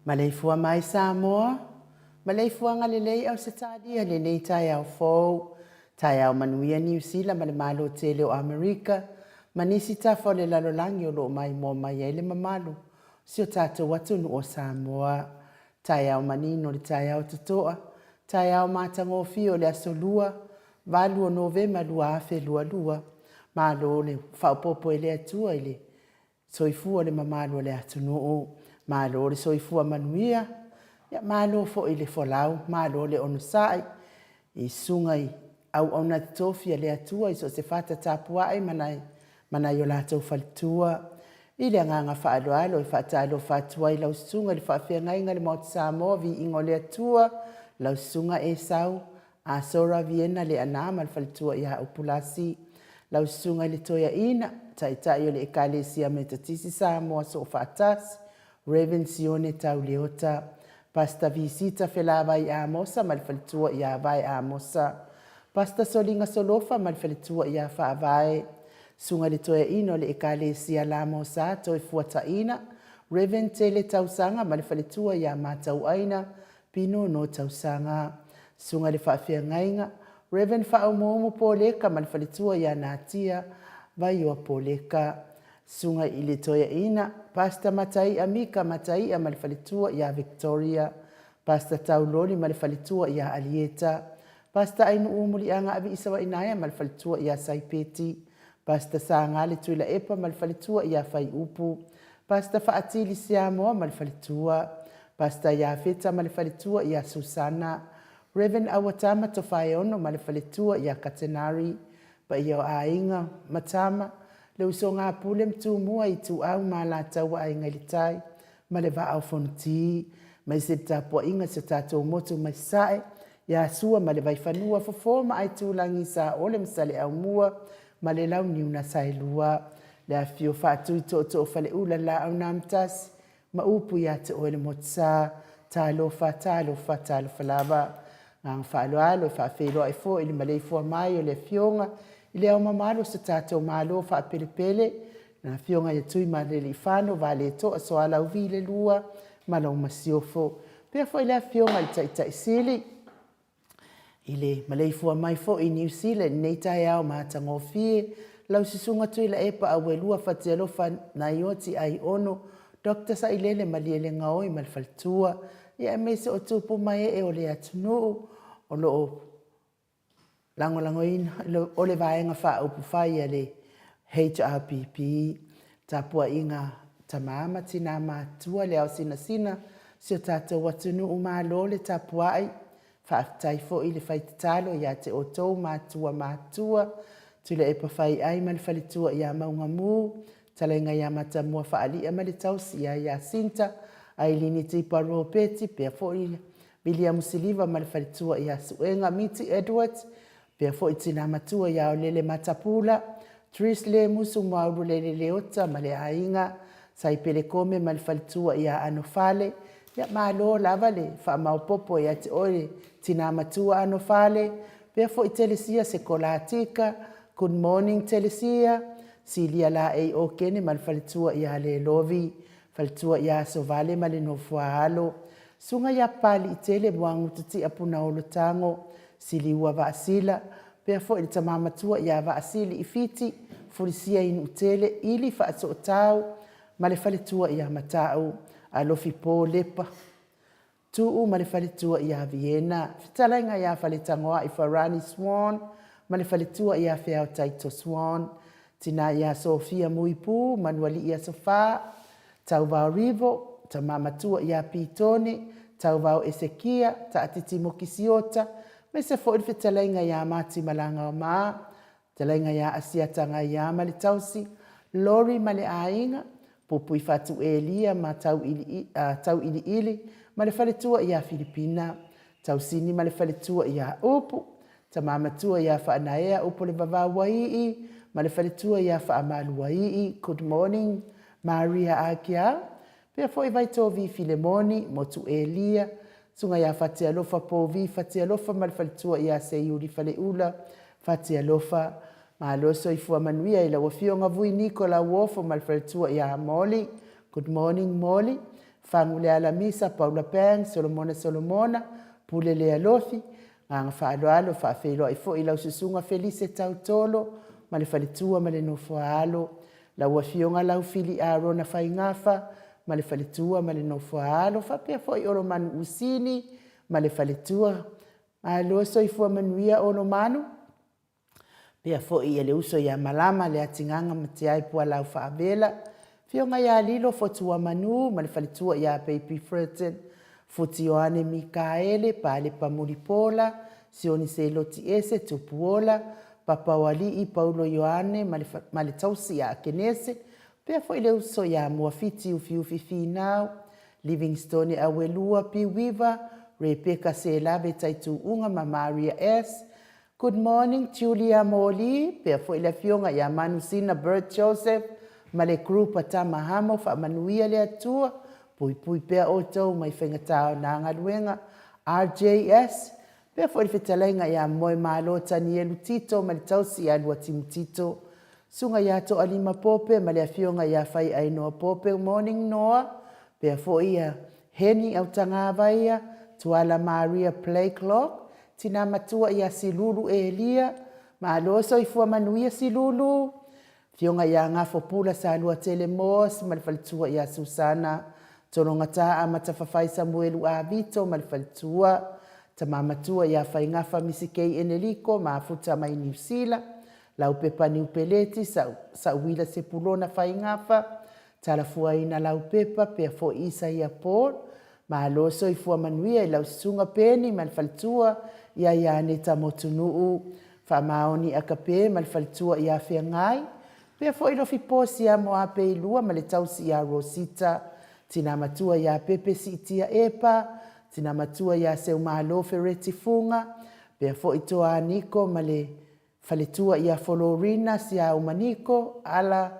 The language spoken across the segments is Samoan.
Maleifua mai Samoa, maleifuaga lelei Ausetalia i lenei taeao fou. Taeao manuia Niu Sila ma le Malo tele o Amerika ma nisi tafa o le lalolagi o lo o maimoa mai ai le mamalu o si o tatou atunuu o Samoa. Taeao manino le taeao totoa, taeao matagofie o le Aso Lua, 8 o Novema 2022. Malo le faaopoopo e le Atua i le soifua o le mamalu o le atunuu. Malo le soifua manuia, ia malo foi le folau, malo le onosai i susuga i auauna totofi a le Atua i so o se fata tapuai ma nai o latou faletua. I le agaga faaaloalo e faatalofa atu ai i lau Susuga i le Faafeagaiga i le Maota Samoa, Viiga o le Atua, lau Susuga Esau Asora Viena Leaana ma le faletua ia Upulasi, lau Susuga i le Toeaina, Taitai o le Ekalesia Metotisi Samoa Soofaatasi, Rev. Sione Tau Leota, Pastor Visita Felavai Amosa ma le faletua ia Vae Amosa, Pastor Soliga Solofa ma le faletua ia Faavae, Susuga i le Toeaina o le Ekalesia Lamosa Toefuataina, Rev. Tele Tausaga ma le faletua ia Matauaina Pinono Tausaga, Susuga i le Faafeagaiga, Rev. Faaumuumu Poleka ma le faletua ia Natia Vaioa Poleka, Susuga i le Toeaina, Pastor Mataia Mika Mataia ma le faletua ia Victoria, Pastor Tauloli ma le faletua ia Alieta, Pastor Ainuu Muliaga Aviisawainaea ma le faletua ia Saipeti, Pastor Sagale Tuilaepa ma le faletua ia Faiupu, Pastor Faatili Siamoa ma le faletua, Pastor Iafeta ma le faletua ia Susana, Rev. Auatama Tofaeono ma le faletua ia Katenari, paia o aiga ma tama, le usoga a Pule ma Tumua, Ituau ma Alataua, Aiga i le Tai ma le Vaa o Fonoti, aemaise le tapuaiga i si o tatou motu mai Sasae, ia Sua ma le Vaifanua, Fofo ma Aitulagi, Saole ma Saleaaumua ma le Launiu na Saelua, le afifio Faatui Tootoo o Faleula, Laau na Amotasi ma upu ia te oe le Motusa. Talofa, talofa, talofa lava. Agaga faaaloalo e faafeiloai foi i le maleifua mai o le Afioga i Le Ao Mamalu o so tatou Malo faapelepele, le Afioga ia Tuimalealiifano Vaaletoa Sualauvi II ma lau Masiofo. Faapea foi le Afioga i le Taitai Sili i le maleifua mai foi i Niu Sila i lenei taeao matagofie, lau Susuga Tuilaepa Auelua Fatialofa Naioti Aiono Dr. Sailele Malielegaoi ma le faletua, ia aemaise o tupu ma ee o le atunuu o lo o lagolagoina o le Vaega Faaupufai a le HRPP, tapuaiga a tama ma tina matutua, le ao sinasina, si o tatou atunuu, malo le tapuai, faafetai foi le fai tatalo ia te outou matua matutua, Tuilaepa Faiai ma le faletua ia Maugamu, Talaiga ia Matamua Faalia ma le tausi ia Iasinta, Ailini Tipa Ropeti, pea foi Viliamu Siliva ma le faletua ia Suega Miti Edwards, pea foi Tina Matua ia Olele Matapula, Tris Lemusu Muaululele Leota ma le aiga, Saipele Kome ma le faletua ia Anofale, ia malo lava le faamaopopo ia te oe le Tina Matua Anofale, pea foi Telesia Sekolatika, Good morning Telesia, Silia Laei Okene ma le faletua ia Lelovi, Faletua ia Asovale ma le Nofoaalo, Susuga ia Papaliitele Muagututia Punaolo Tago, Siliua Vaasila, pea foi le tama matua ia Vaasili i Fiti, Fulisia i Nuutele, Ili Faasootau ma le faletua ia Matau, Alofi Po Lepa Tuu ma le faletua ia Viena, Fetalaiga ia Faletagoai Farani Swan ma le faletua ia Feaotaito Swan, Tina ia Sofia Muipu, Manualii Aso Fa, Tauvao Rivo, Tama matua ia Pitone, Tauvao Esekia, Taatiti Mokisiota, aemaise foi le fetalaiga ia Mati Malagaomaa, Fetalaiga ia Asiata Gaia ma le tausi, Lori ma le aiga, Pupui Fatu Elia ma Tauiliili ma le faletua ia Filipina, Tausini ma le faletua ia Upu, Tama matua ia Faanaea Upolevavauaii ma le faletua ia Faamaluaii, Good morning Maria Akia, pea foi Vaitovi Filemoni, Motu Elia, Susuga ia Fatialofa Povi Fatialofa ma le faletua ia Seiuli Faleula Fatialofa. Malo soifua manuia i lau Afioga Vui Niko Lauofo ma le faletua ia Molly. Good morning Molly. Faguleala Misa, Paula Pang, Solomona Solomona, Pule Lealofi, Agaga faaaloalo, faafeiloai foi i lau Susuga Felise Tautolo ma le faletua ma le nofo a alo, lau Afioga Laufili Arona Faigafa ma le faletua ma le nofo a alo, faapea foi Olomanu Usini ma le faletua. Malo soifua manuia Olomanu. Pea foi le uso ia Malama Leatigaga Matiai Pualau Faavela, Afioga ia Lilo Fotuamanu ma le faletua ia Baby Furton, Futi Ioane Mikaele, Palepa Mulipola, Sioni Seloti Ese, Tupuola, Papaoalii Paulo Ioane ma le, ma le tausi ia Akenese, pea foi le uso ia Muafiti Ufiufi Finau, Livingstone Auelua Piuiva, Rebecca Selave Taituuga ma Maria S. Good morning Julia Moli, pea foi le afioga ia Manusina Bert Joseph ma le group a Tama Hamo, faamanuia le Atua, puipui pea outou mai faigata o na galuega. RJS, pea foi le fetalaiga ia Moemalo Tanielu Tito ma le tausi ia Luatimu Tito, Susuga ia Toalima Pope ma le afioga ia Faiainoa Pope, morning Noa, pea foi ia Heni Autagavaia, Tuala Maria Blakelock, Tina matua ia Silulu Elia, malo soifua manuia Silulu, Afioga ia Gafo Pula Saluatele Moss ma le faletua ia Susana, Tologata Amatafafai Samuelu Avito ma le faletua, Tama matua ia Faigafa Misikei Eneliko mafuta mai Niu Sila, Laupepa Niupeleti Sauila Sepulona Faigafa, Talafuaina Laupepa pea foi Isaia Paul, Malo soifua manuia i lau susuga Peni ma le faletua ia Ianeta Motunuu, Faamaoni Akape ma le faletua ia Feagai, pea foi Lofi Posi ia Moapeilua ma le tausi ia Rosita, Tina matua ia Pepe Siitia Epa, Tina matua ia Seumalo Fereti Fuga, pea foi Toa Niko ma le Faletua ia Folorina Siaumaniko, Ala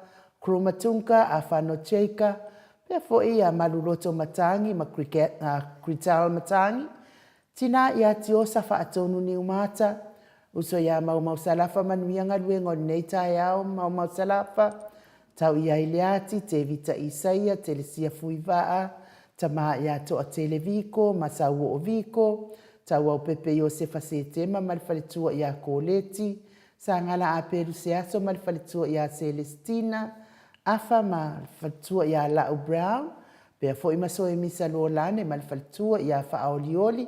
Krumatunka, Afano Cheika, pea foi ia Maluloto Matangi ma Krital Matangi, Tina ia Tiosa Faatonu Niumata, Uso ia Maumau Salafa Manuia galuega o lenei taeao Maumau Salafa, Tau ia Ileati, Tevita Isaia, Telesia Fuivaa, Tama ia Toatele Viko ma Sauoo Viko, Tauaupepe Iosefa Setema ma le faletua ia Koleti, Sagala Apelu Seaso ma le faletua ia Selestina, Afa ma le faletua ia Lau Brown, pea foi ma Soemisa Luolane ma le faletua ia Faaolioli,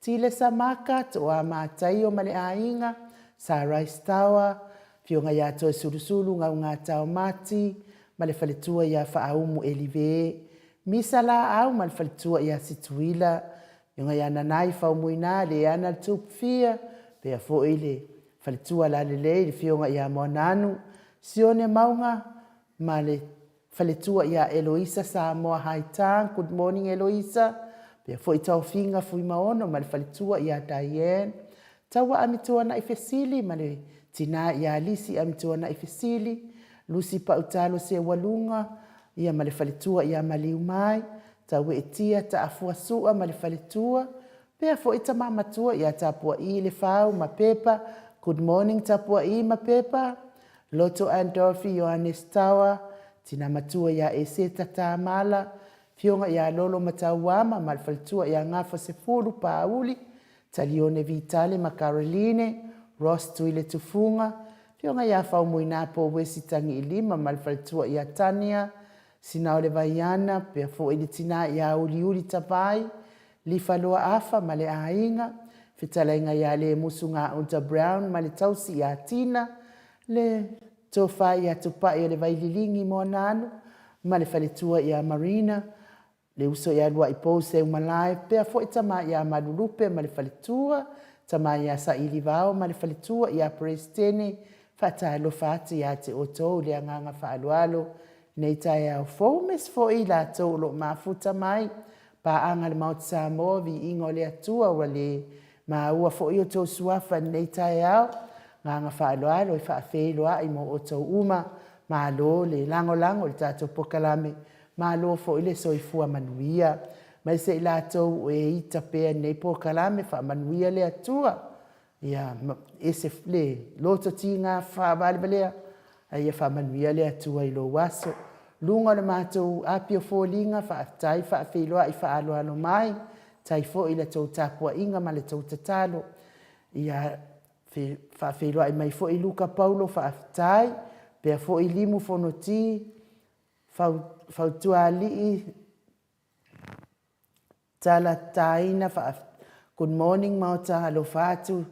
Tilesa Maka, Toa Mataio ma le aiga, Sarais Tawa, Afioga ia Toesulusulu Gaugatao Mati ma le faletua ia Faaumu Elive, Misa Laau ma le faletua ia Situila, Afioga ia Nanai Faumuina Leana Tupufia, pea foi le faletua lalelei le Afioga ia Moananu Sione Mauga ma le Faletua ia Eloisa Samoa Haitang, good morning Eloisa, pea foi Taofiga Fuimaono ma le faletua ia Diane, Taua Amituana'i Fesili ma le tina ia Lisi Amituana'i Fesili, Lucy Pautalo Seualuga ia ma le faletua ia Maliumai, Taueetia Taafuasua ma le faletua, pea foi tama matua ia Tapua'i Lefau ma Pepa, good morning Tapua'i ma Pepa, Loto Andolfi Ioannes Tawa, Tina matua ia Eseta Tamala, Afioga ia Lolo Matauama ma le faletua ia Gafa Sefulu Pauli, Talione Vitale ma Caroline, Ross Tuiletufuga, Afioga ia Faumuina Powesi Tagiilima ma le faletua ia Tania, Sinaole Vaiana, pea foi le tina ia Uliuli Tavai, Lifaloa Afa ma le aiga, Fetalaiga ia Lemusu Gauta Brown ma le tausi ia Tina, le Tofa ia Tupai o le Vaililigi Moananu ma le faletua ia Marina, le uso ia Luaipou Seumalae, pea foi tama ia Malulupe ma le faletua, tama ia Sailivao ma le faletua ia Peresetene, faatalofa atu ia te outou le agaga faaaloalo nei taeao fou ma isi foi i latou o lo o mafuta mai paaga a le Maota Samoa, viiga o le Atua ua le maua foi outou suafa i lenei taeao. Agaga faaaloalo e faafeiloai mo outou uma. Malo le lagolago i le tatou polokalame, malo foi le soifua manuia. Aemaise i latou o e ita pea i lenei polokalame, faamanuia le Atua. Ia ese le loto tiga faavalevalea, a ia faamanuia le Atua i lou aso. luga o le matou api o foliga, faafetai faafeiloai faaaloalo mai, tai foi i la tou tapuaiga ma le tou tatalo. Ia faafeiloai mai foi Luka Paulo, faafetai, pea foi Limu Fonoti, Fautualii, Talataina, Good morning Maota, alofa atu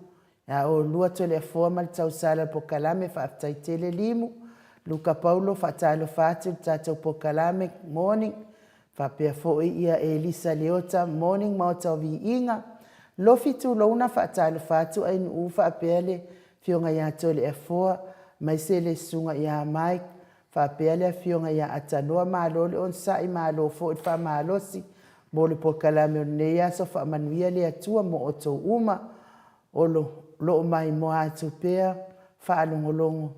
ia oulua Toleafoa ma le tausala o le polokalame, faafetai tele Limu. Luka Paulo, faatalofa atu i le tatou polokalame, morning. Faapea foi ia Elisa Leota, morning Maota o Viiga. Lofi Tulouna, faatalofa atu Ainuu faapea le Afioga ia Toleafoa, aemaise le Susuga ia Mike, faapea le Afioga ia Atanoa. Malo le onosai, malo foi le faamalosi mo le polokalame o lenei aso. Faamanuia le Atua mo outou uma o lo o maimoa atu pea, faalogologo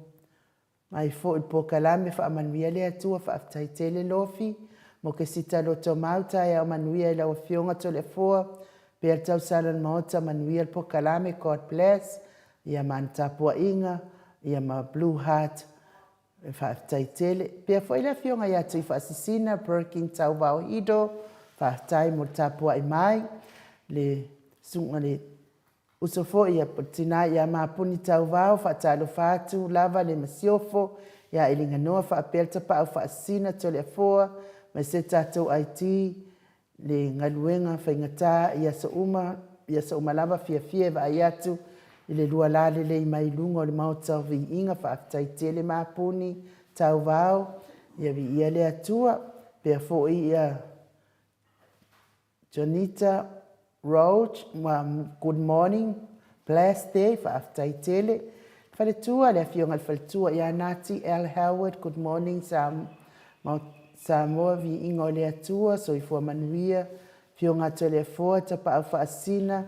mai foi i le polokalame. Faamanuia le Atua, faafetai tele Lofi. Mokesita Lotomau, taeao manuia i lau Afioga Toleafoa pea le tausala o le Maota, manuia le polokalame, God bless. Ia ma ana tapuaiga, ia ma Blue Heart, faafetai tele. Pea foi le Afioga ia Tuifaasisina Perkin Tauvao Hido, faafetai mo le tapuai mai, le susuga le uso foi ia po o le tina ia Mapuni Tauvao, faatalofa atu lava le masiofo ia Eliganoa faapea le Tapaau Faasisina Toleafoa aemaise tatou IT, le galuega faigata i aso uma, i aso uma lava, fiafia e vaai atu i le lua lalelei mai i luga o le Maota o Viiga. Faafetai tele Mapuni Tauvao, ia viia le Atua. Faapea foi ia Jonita Roach, good morning, blessed day, faafetai tele. Faletua, le afioga i le faletua ia Nati L. Howard, good morning Samoa, viiga o le Atua, soifua manuia, afioga Toleafoa, Tapaau Faasisina,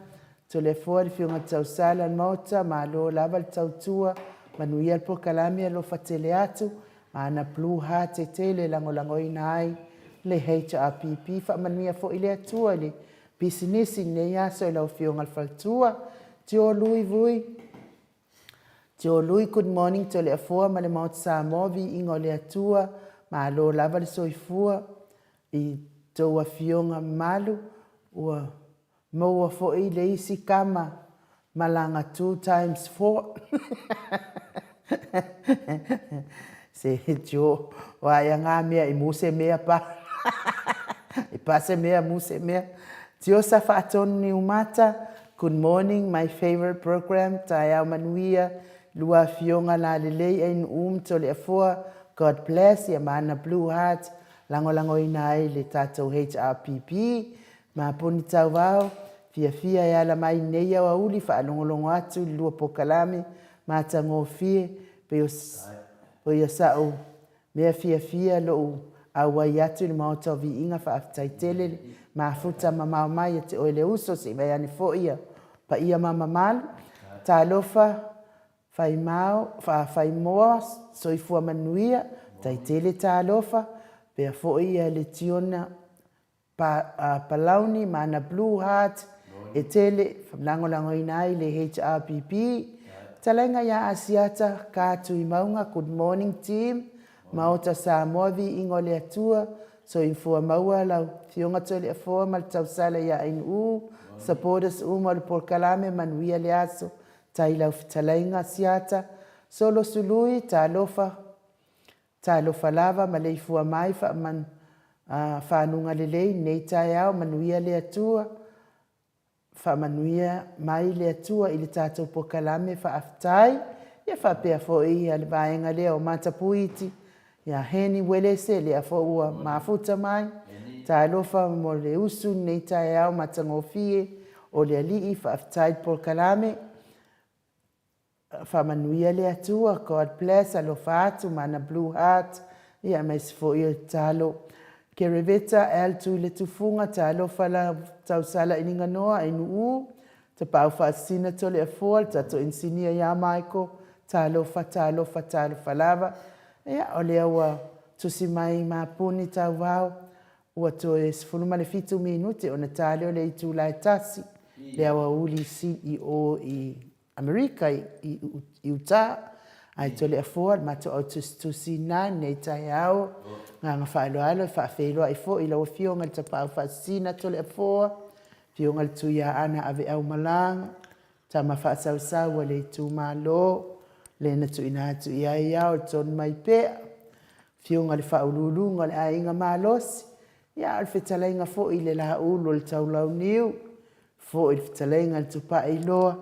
Toleafoa le afioga Tausala le Maota, malo lava le tautua, manuia le polokalame, alofa tele atu, ma ana blue heart e tele e lagolagoina ai le HRPP. Faamanuia foi le Atua i le pisinisi i lenei aso i lau Afioga i le Faletua. Tio Lui Vui, Tio Lui, good morning Toleafoa ma le Maota Samoa, viiga o le Atua, malo lava le soifua i tou afioga mamalu, ua maua foi le isi tama malaga 2 times 4. Se Tio, wa ia ngā mea i muse mea pa. I pase mea muse mea. Tiosa Faatonu Niumata, good morning, my favorite program, taeao manuia, lua afioga lalelei Ainuu ma Toleafoa, God bless, ia ma ana blue heart, lagolagoina ai le tatou HRPP, ma Puni Tauvao, fiafia e ala mai nei aoauli faalogologo atu i le lua polokalame matagofie, pei o ia sa'u mea fiafia lo'u auai atu i le Maota o Viiga. Faafetai tele le mafuta mamao mai ia te oe le uso, se i vae ane foi ia paia ma mamalu. Talofa Faimao, Faimoa, soifua manuia, faafetai tele talofa, faapea foi ia Letiona Palauni ma ana Blue Heart e tele lagolagoina ai le HRPP. Fetalaiga ia Asiata Ka Tuimauga, good morning team, Maota Samoa, viiga o le Atua, soifua maua lau Afioga Toleafoa ma le tausala ia Ainuu, supporters uma o le polokalame, manuia le aso, tai lau fetalaiga Asiata, Solo Sului, talofa, Talofa lava maleifua mai fanuga lelei lenei taeao, manuia le Atua, faamanuia mai le Atua i le tatou polokalame, faafetai. Ia faapea foi le vaega lea o Matapuiti ia Heni Uelese, lea foi ua mafuta mai. Talofa mo le usu i lenei taeao matagofie o le Alii, faafetai i le polokalame. Faamanuia le Atua, God bless, alofa atu ma ana blue heart, ia aemaise foi o le tatalo. Kereveta L Tuiletufuga, talofa la tausala i Liganoa, Ainuu, Tapaau Faasisina Toleafoa, le tatou inisinia ia Michael, talofa, talofa, talofa lava. Ia, o lea ua tusi mai Mapuni Tauvao, ua toe 17 minute ona ta lea o le itula e 1, le aoauli i o i Amerika i Utah. Ae Toleafoa, le matou au tusitusi ina lenei taeao. Agaga faaaloalo e faafeiloai foi i lau Afioga i le Tapaau Faasisina Toleafoa, Afioga i le Tuiaana Aveau Malaga, Tama Faasausau a le itumalo, le na tuuina atu i ai ao le tonu mai pea, Afioga i le Faauluuluga o le Aiga Malosi, ia a o le fetalaiga foi i le Laulu o le Taulauniu, foi le fetalaiga i le Tupailoa,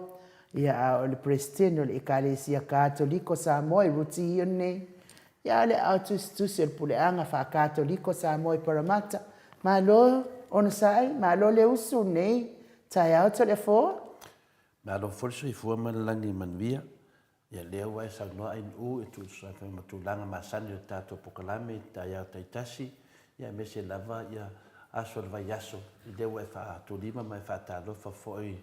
ia a o le Peresetene o le Ekalesia Katoliko Samoa i Ruti nei, ia a o le aao tusitusi o le Puleaga Faa-Katoliko Samoa i Paramata. Malo onosai, malo le usu nei taeao Toleafoa. Malo foi le soifua ma le lagi manuia. Ia lea ua e saunoa Ainuu e tusa ai ma tulaga masani o le tatou polokalame i taeao taitasi, ia aemaise lava ia aso o le vaiaso, i lea ua e faatulima ma e faatalofa foi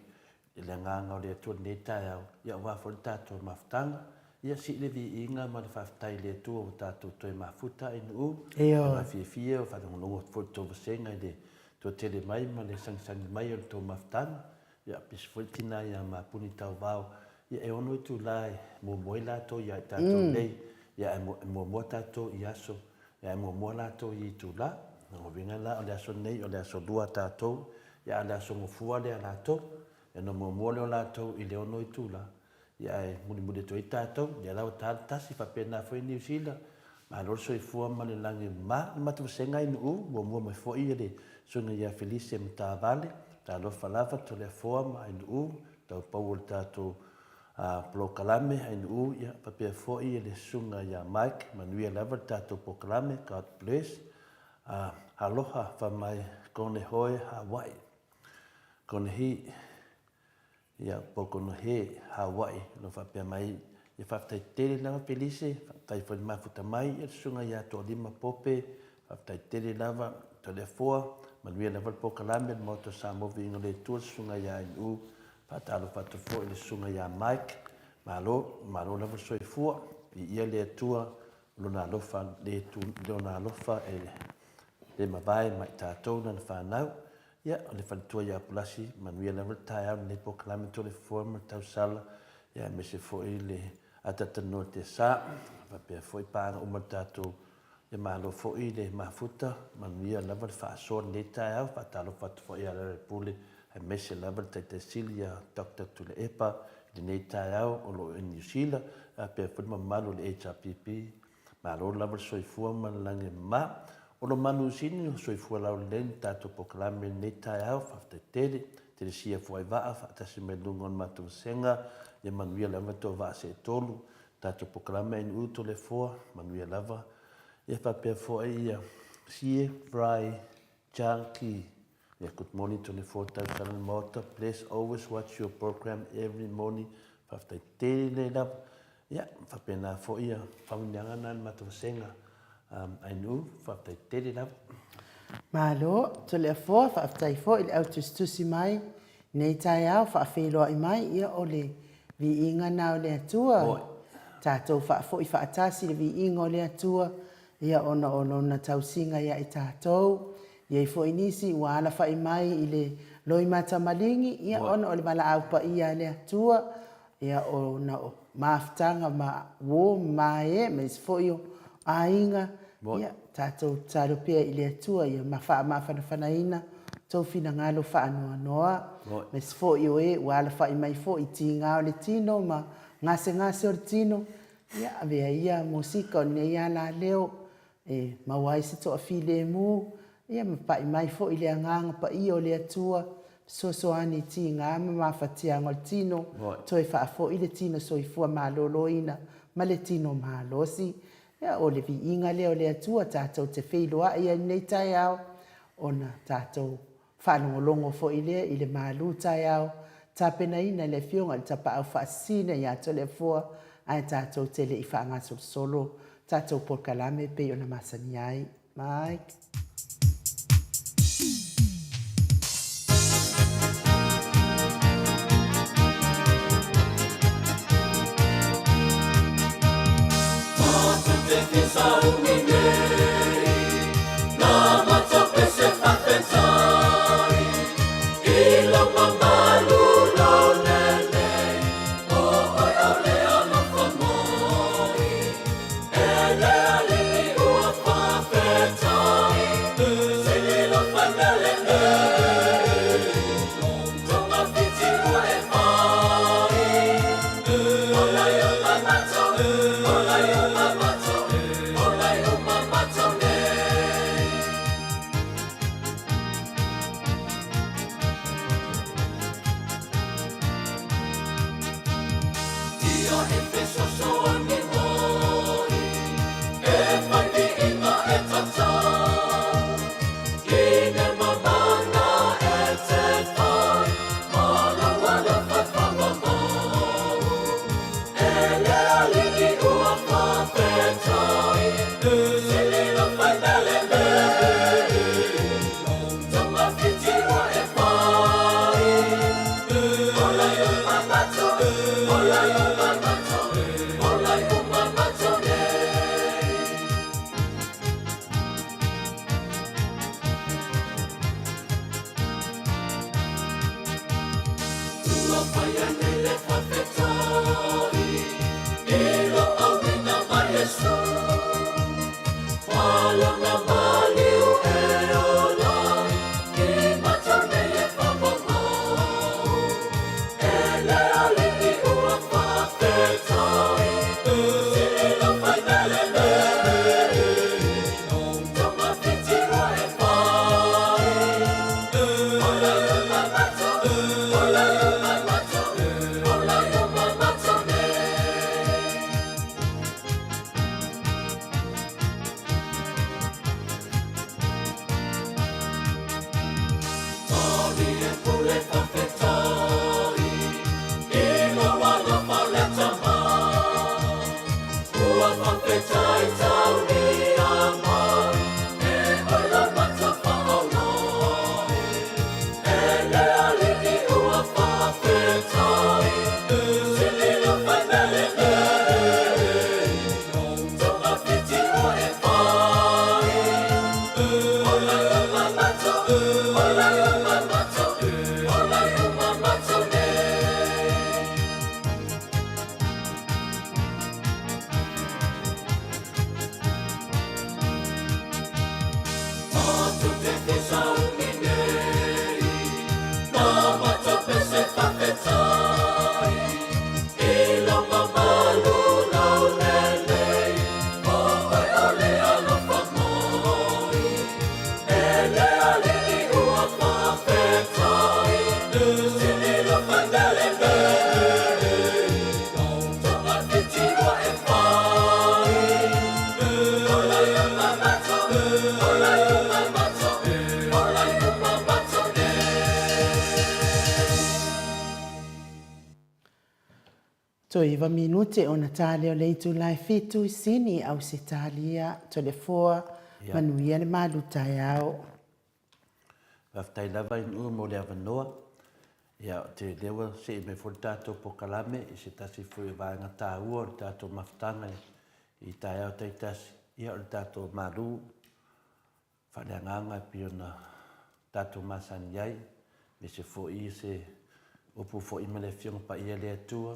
i le agaga o le Atua i lenei taeao, ia aua foi le tatou mafutaga. Ia sii le viiga ma le faafetai i le Atua ua tatou toe mafuta Ainuu. Ioe. E fiafia e faalogologo atu foi i le tou vasega i le toatele mai ma le sagisagi mai o le tou mafutaga. Ia, pisi foi le tina ia Mapuni Tauvao, ia e 6 itula e muamua ai latou ia i tatou nei, ia ae muamua tatou i aso, ia ae muamua latou i itula. O lona uiga la o le aso lenei o le aso lua a tatou, ia a o le aso gafua lea a latou. Ia ona muamua lea o latou i le 6 itula, Ia ae mulimuli atu ai tatou, lea la ua ta le tasi, faapena foi Niu Sila, malo le soifua ma le lagi e mama. Le matou vasega i Nu'u, muamua mai foi le susuga ia Felise Matavale, talofa lava Toleafoa ma Ainuu, taupou o le tatou polokalame Ainuu, ia faapea foi le susuga ia Mike, manuia lava le tatou polokalame, God bless. Aloha fa mai kone hoe Hawaii. Kone hi. Ia, Pokonohe, Hawaii, o lo o faapea mai, Ia faafetai tele lava Felise, faafetai foi i le mafuta mai, ia le susuga ia Toalima Pope, faafetai tele lava Toleafoa, manuia lava le polokalame le Maota o Samoa Viiga o le Atua, le susuga ia Ainuu, faatalofa atu foi i le susuga ia Mike, malo, malo lava le soifua, viia le Atua, Lona alofa le Lona alofa e le mavae ma i tatou lana fanau. Ia, o le faletua ia Pulasi, manuia lava le taeao lenei polokalame Toleafoa ma le tausala, ia aemaise foi le ataatanoa te sa, faapea foi paaga uma le tatou ia malo foi le mafuta, manuia lava le faasoa lenei taeao, faatalofa atu foi ia Lealailepule, aemaise lava le Taitai Sili ia Doctor Tuilaepa i lenei taeao o lo o i Niu Sila, faapea foi le mamalu o le HRPP. Malo lava le soifua ma le lagi e mama. O lo manusini o soifua laulelei le tatou polokalame i lenei taeao, faafetai tele. Telesia Fuaivaa faatasi mai luga o le matou vasega, ia manuia lava tou vaa seetolu. Tatou polokalame NU Toleafoa, manuia lava. Ia faapea foi ia Sie Fry Chang Ki. Yeah, good morning 24 tausala le Maota. Please always watch your program every morning. Faafetai tele lava. Ia, faapena foi ia faamanuiaga na le matou vasega um, Ainuu. Faafetai tele lava. Malo, Toleafoa, faafetai foi i le au tusitusi mai nei taeao faafeiloai mai, ia o le viiga na o le Atua. Oi. Tatou faafoi faatasi le viiga o le Atua, ia ona o Lona tausiga ia i tatou. E i ai foi nisi ua alafai mai i le loimata maligi, ia ona o le valaau paia a le Atua, ia ona o mafutaga ma uo ma mae ma isi foi o aiga, ia tatou tatalo pea i le Atua ia ma faamafanafanaina tou finagalo faanoanoa, ma isi foi o e ua alafai mai foi i tiga o le tino ma gasegase o le tino, ia avea ia musika o lenei alaleo e maua ai se toafilemu, ia ma pai mai foi le agaga paia o le Atua, fesoasoani i tiga ma mafatiaga o le tino, toe faafoi le tino soifua maloloina ma le tino malosi. Ia, o le viiga lea o le Atua tatou te feiloai ai i lenei taeao, ona tatou Faalogologo foi lea i le malu taeao, tapenaina e le Afioga i le Tapaau Faasisina ia Toleafoa, ae tatou te le i faagasolosolo tatou polokalame e pei ona masani ai. Mike. Toe iva minute ona ta lea o le itula e fitu i Sini, Ausetalia, Toleafoa, manuia le malu taeao. Faafetai lava Inuu mo le avanoa. Ia, ou te lea ua see mai foi le tatou polokalame i se tasi foi o vaega taua o le tatou mafutaga i taeao taitasi, ia o le tatou malu faaleagaga e pei ona tatou masani ai, aemaise foi se upu foi ma le Afioga Paia a le Atua,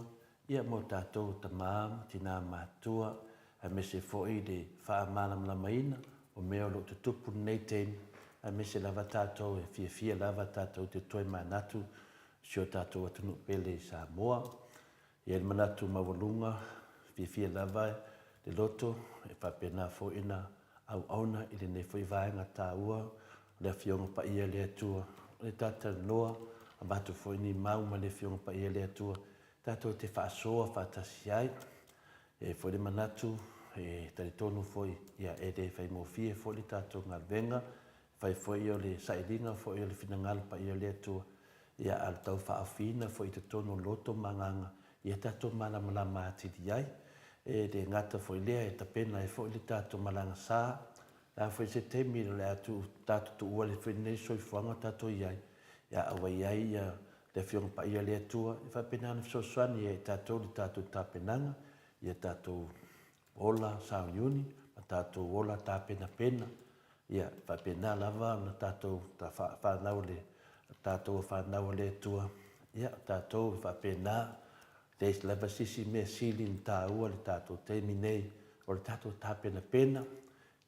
ia mo tatou o tama ma tina matutua, aemaise foi le faamalamalamaina o mea o lo o tutupu i lenei taimi, aemaise lava tatou e fiafia lava tatou te toe manatu i si o tatou atunuu pele i Samoa. E i ai le manatu maualuga, fiafia lava le loto e faapena foi ona auauna i lenei foi vaega taua o le Afioga Paia a le Atua. O le talatalanoa, avatu foi ni mau ma le Afioga Paia a le Atua tatou te faasoa faatasi ai. E i ai foi le manatu, e talitonu foi, ia, e le faigofie foi le tatou galuega, e fai foi o le sailiga foi o le finagalo paia o le Atua, ia, a o le tau faaofiina foi i totonu o loto ma agaga, ia tatou malamalama atili ai. E le gata foi i lea, e tapena ai foi le tatou malaga sa, o le a foi se taimi o le a tatou tuua ai foi lenei soifuaga o tatou i ai, ia, a ua i ai ia le Afioga Paia a le Atua e faapena ona fesoasoani ia i tatou i le tatou tapenaga, ia tatou ola sauniuni ma tatou ola tapenapena, ia e faapena lava ona tatou fanau le tatou fanau a le Atua, ia tatou e faapena, e leai lava se isi mea sili ona taua i le tatou taimi nei, o le tatou tapenapena,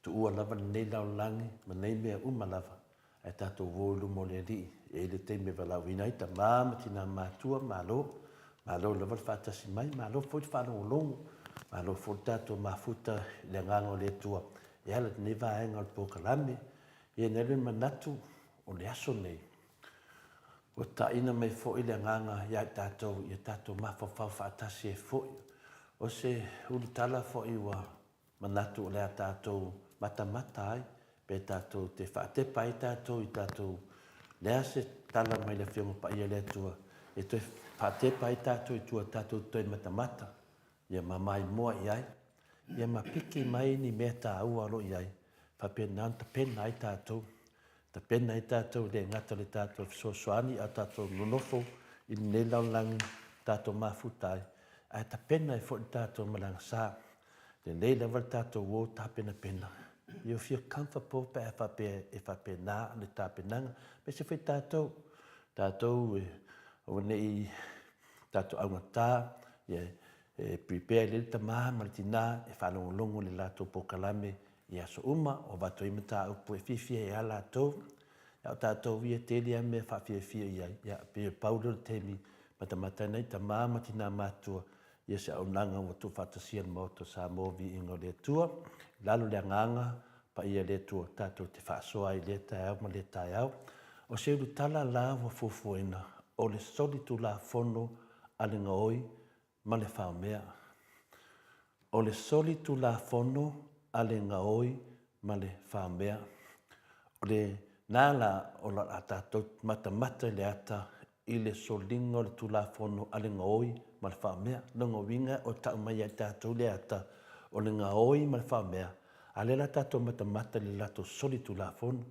tuua lava lenei lalolagi ma nei mea uma lava, Ae tatou o i luma o le Alii, e i ai le taimi e valaauina ai tama ma tina matua, malo, malo lava le faatasi mai, malo foi le faalogologo, malo foi le tatou mafuta i le Agaga o le Atua e ala i lenei vaega o le polokalame. Ia na le manatu o le aso nei, ua taina mai foi le Agaga ia i tatou, ia tatou mafaufau faatasi ai foi. O se ulutala foi ua manatu o le a tatou matamata ai, pe tatou te faatepa ai tatou i tatou, le a se tala mai le Afioga Paia a le Atua e toe faatepa ai tatou i tua tatou te toe matamata, ia ma maimoa i ai, ia ma piki mai ni mea taua o lo o i ai, faapena ona tapena ai tatou, tapena ai tatou e le gata i le tatou fesoasoani a o tatou nonofo i lenei lalolagi tatou mafuta ai, ae tapena ai foi le tatou malaga sa. Lelei lava le tatou o tapenapena. You feel comfortable pe a faapea e faapena le tapenaga. Aemaise foi tatou, tatou e aua ne i tatou augata, ia e prepare lelei le tama ma le tina e faalogologo i le latou polokalame i aso uma, o avatu ai mataupu e fiafia ai lava latou. A o tatou ia, tele lava mea e faafiafia i ai, ia pei e pau lea o le taimi matamata ai nai tama ma tina matutua ia se auaunaga ua tuufaatasia e le Maota o Samoa Viiga o le Atua, i lalo o le agaga paia o le Atua tatou te faasoa ai i lea taeao ma lea taeao. O se ulutala la ua fuafuaina, o le solitulafono a le gaoi ma le faomea. O le solitulafono a le gaoi ma le faomea. O lena la o le a tatou matamata i le ata i le soliga o le Tulafono a le gaoi ma le faomea. O lona uiga o tau mai ia i tatou le ata o le gaoi ma le faomea, a o lea o le a tatou matamata i le latou solitulafono.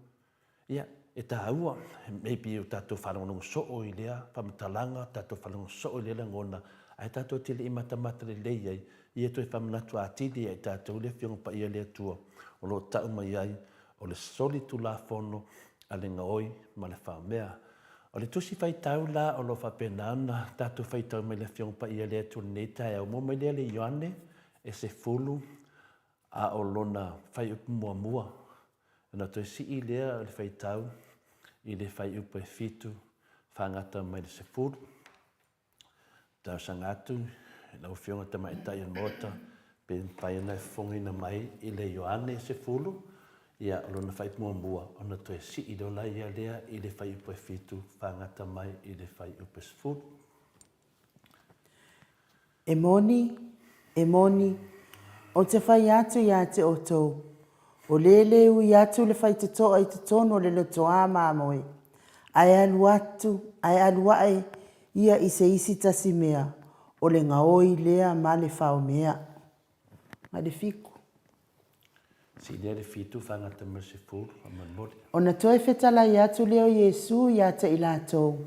Ia, e taua, maybe o tatou faalogologo soo i lea faamatalaga, tatou faalogo soo i lea lagona, ae tatou te le i matamata lelei ai, ia toe faamanatu atili ia i tatou le Afioga Paia a le Atua o lo o tau mai ai o le solitulafono a le gaoi ma le faomea. O le tusi faitau la o lo o faapena ona tatou faitau mai le Afioga Paia a le Atua i lenei taeao, maua mai lea le Ioane e 10 a o lona fuaiupu muamua, ona toe sii lea o le faitau. i le fuaiupu e 7 faagata mai le 10. Talosaga atu i lau Afioga i le Tamaitai o le Maota pe mafai ona e fofogaina mai i le Ioane 10, ia, o lona fuaiupu muamua, ona toe sii loa ia lea i le fuaiupu e 7 faagata mai i le fuaiupu e 10. E moni, e moni, ou te fai atu ia te outou, o le lē ui atu le faitotoa i totonu o le lotoā mamoe, ae alu atu, ae alu aʻe ia i se isi tasi mea, o le gaoi lea ma le faomea. Ma le fiku. Silia le fitu faagata ma le sefulu, faamolemole. Ona toe fetalai atu lea o Iesu ia te i latou,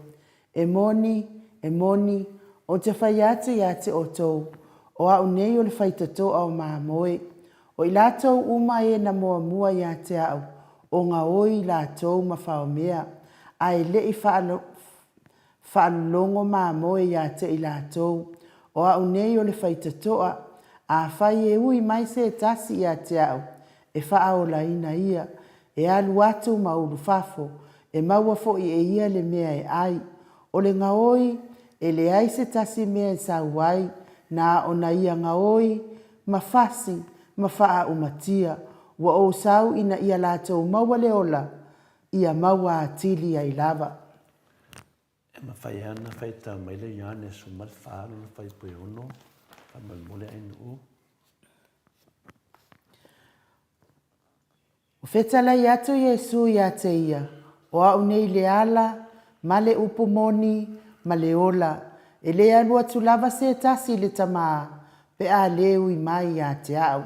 E moni, e moni, ou te fai atu ia te outou, o au nei o le faitotoa o mamoe. O i latou uma e na muamua ia te au, o gaoi i latou ma faomea, a e le i faalologo mamoe ia te i latou, o au nei o le faitotoa, afai e ui mai se tasi ia te au, e faaolaina ia, e alu atu ma ulu fafo, e maua foi e ia le mea e ai. O le gaoi, e leai se tasi mea e sau ai, na ona ia gaoi, ma fasi, ma faaumatia, ua ou sau ina ia latou maua le ola, ia maua atili ai lava. E mafai lava ona faitau mai le Ioane 14 lona fuaiupu e 6, faamolemole Ainuu. Ua fetalai atu Iesu ia te ia, O au nei le ala, ma le upu moni, ma le ola, e le alu atu lava se tasi i le Tamā, pe a le ui mai ia te au.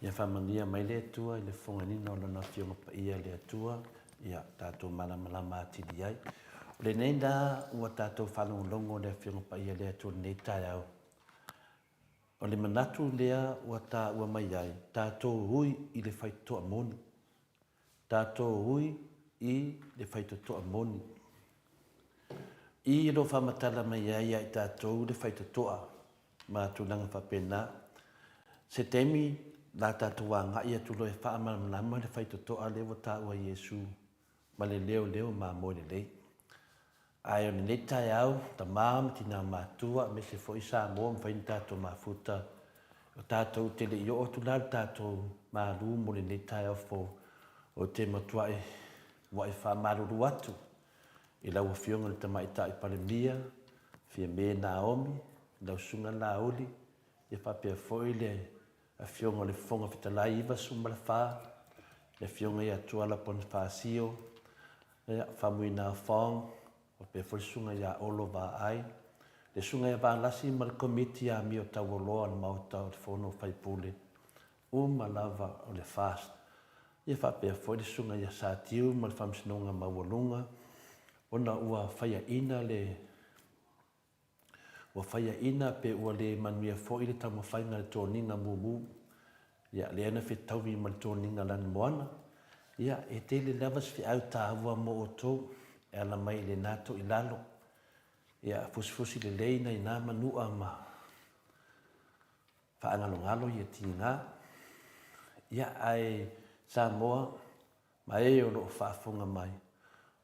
Ia faamanuia mai le Atua i le fofogaina o Lona Afioga Paia le Atua, ia tatou malamalama atili ai. O lenei la ua tatou faalogologo i le Afioga Paia le Atua i lenei taeao. O le manatu lea ua taua mai ai, tatou ui i le faitotoa moni. Tatou ui i le faitotoa moni. I lo faamatala mai ai ia i tatou le faitotoa ma tulaga faapena. Se taimi la tatou agai atu loa e faamalamalama le faitotoa lea ua taua e Iesu ma le leo leo mamoe lelei. Ae o lenei taeao, tama ma tina matua aemaise foi Samoa mafai ona tatou mafuta, o tatou te le i oo atu la le tatou malu mo lenei taeao fou, ou te matuai ua'i faamalulu atu i lau Afioga i le Tamaitai Palemia, Fiame Naomi, lau Susuga Laauli, ia faapea foi le Afioga i le Fofoga Fetalai 94, le Afioga ia Tuala Ponifasio, ia, Faumuina Fong, faapea foi le Susuga ia Olo Vaai, le Susuga ia Valasi ma le Komiti Amio Taualoa a le Maota o le Fono a Faipule uma lava o le FAST, ia faapea foi le Susuga ia Satiu ma le Faamasinoga Maualuga, ona ua faiaina le Ua faiaina pe ua le manuia foi le taumafaiga i le toniga mumu, ia, lea na fetaui ma le toniga lanumoana, ia, e tele lava se feau taua mo outou e ala mai i lena toilalo. Ia, fusifusi lelei nai na manua ma faagalogalo ia tiga. Ia, ae Samoa, Ma e o lo o faafofoga mai,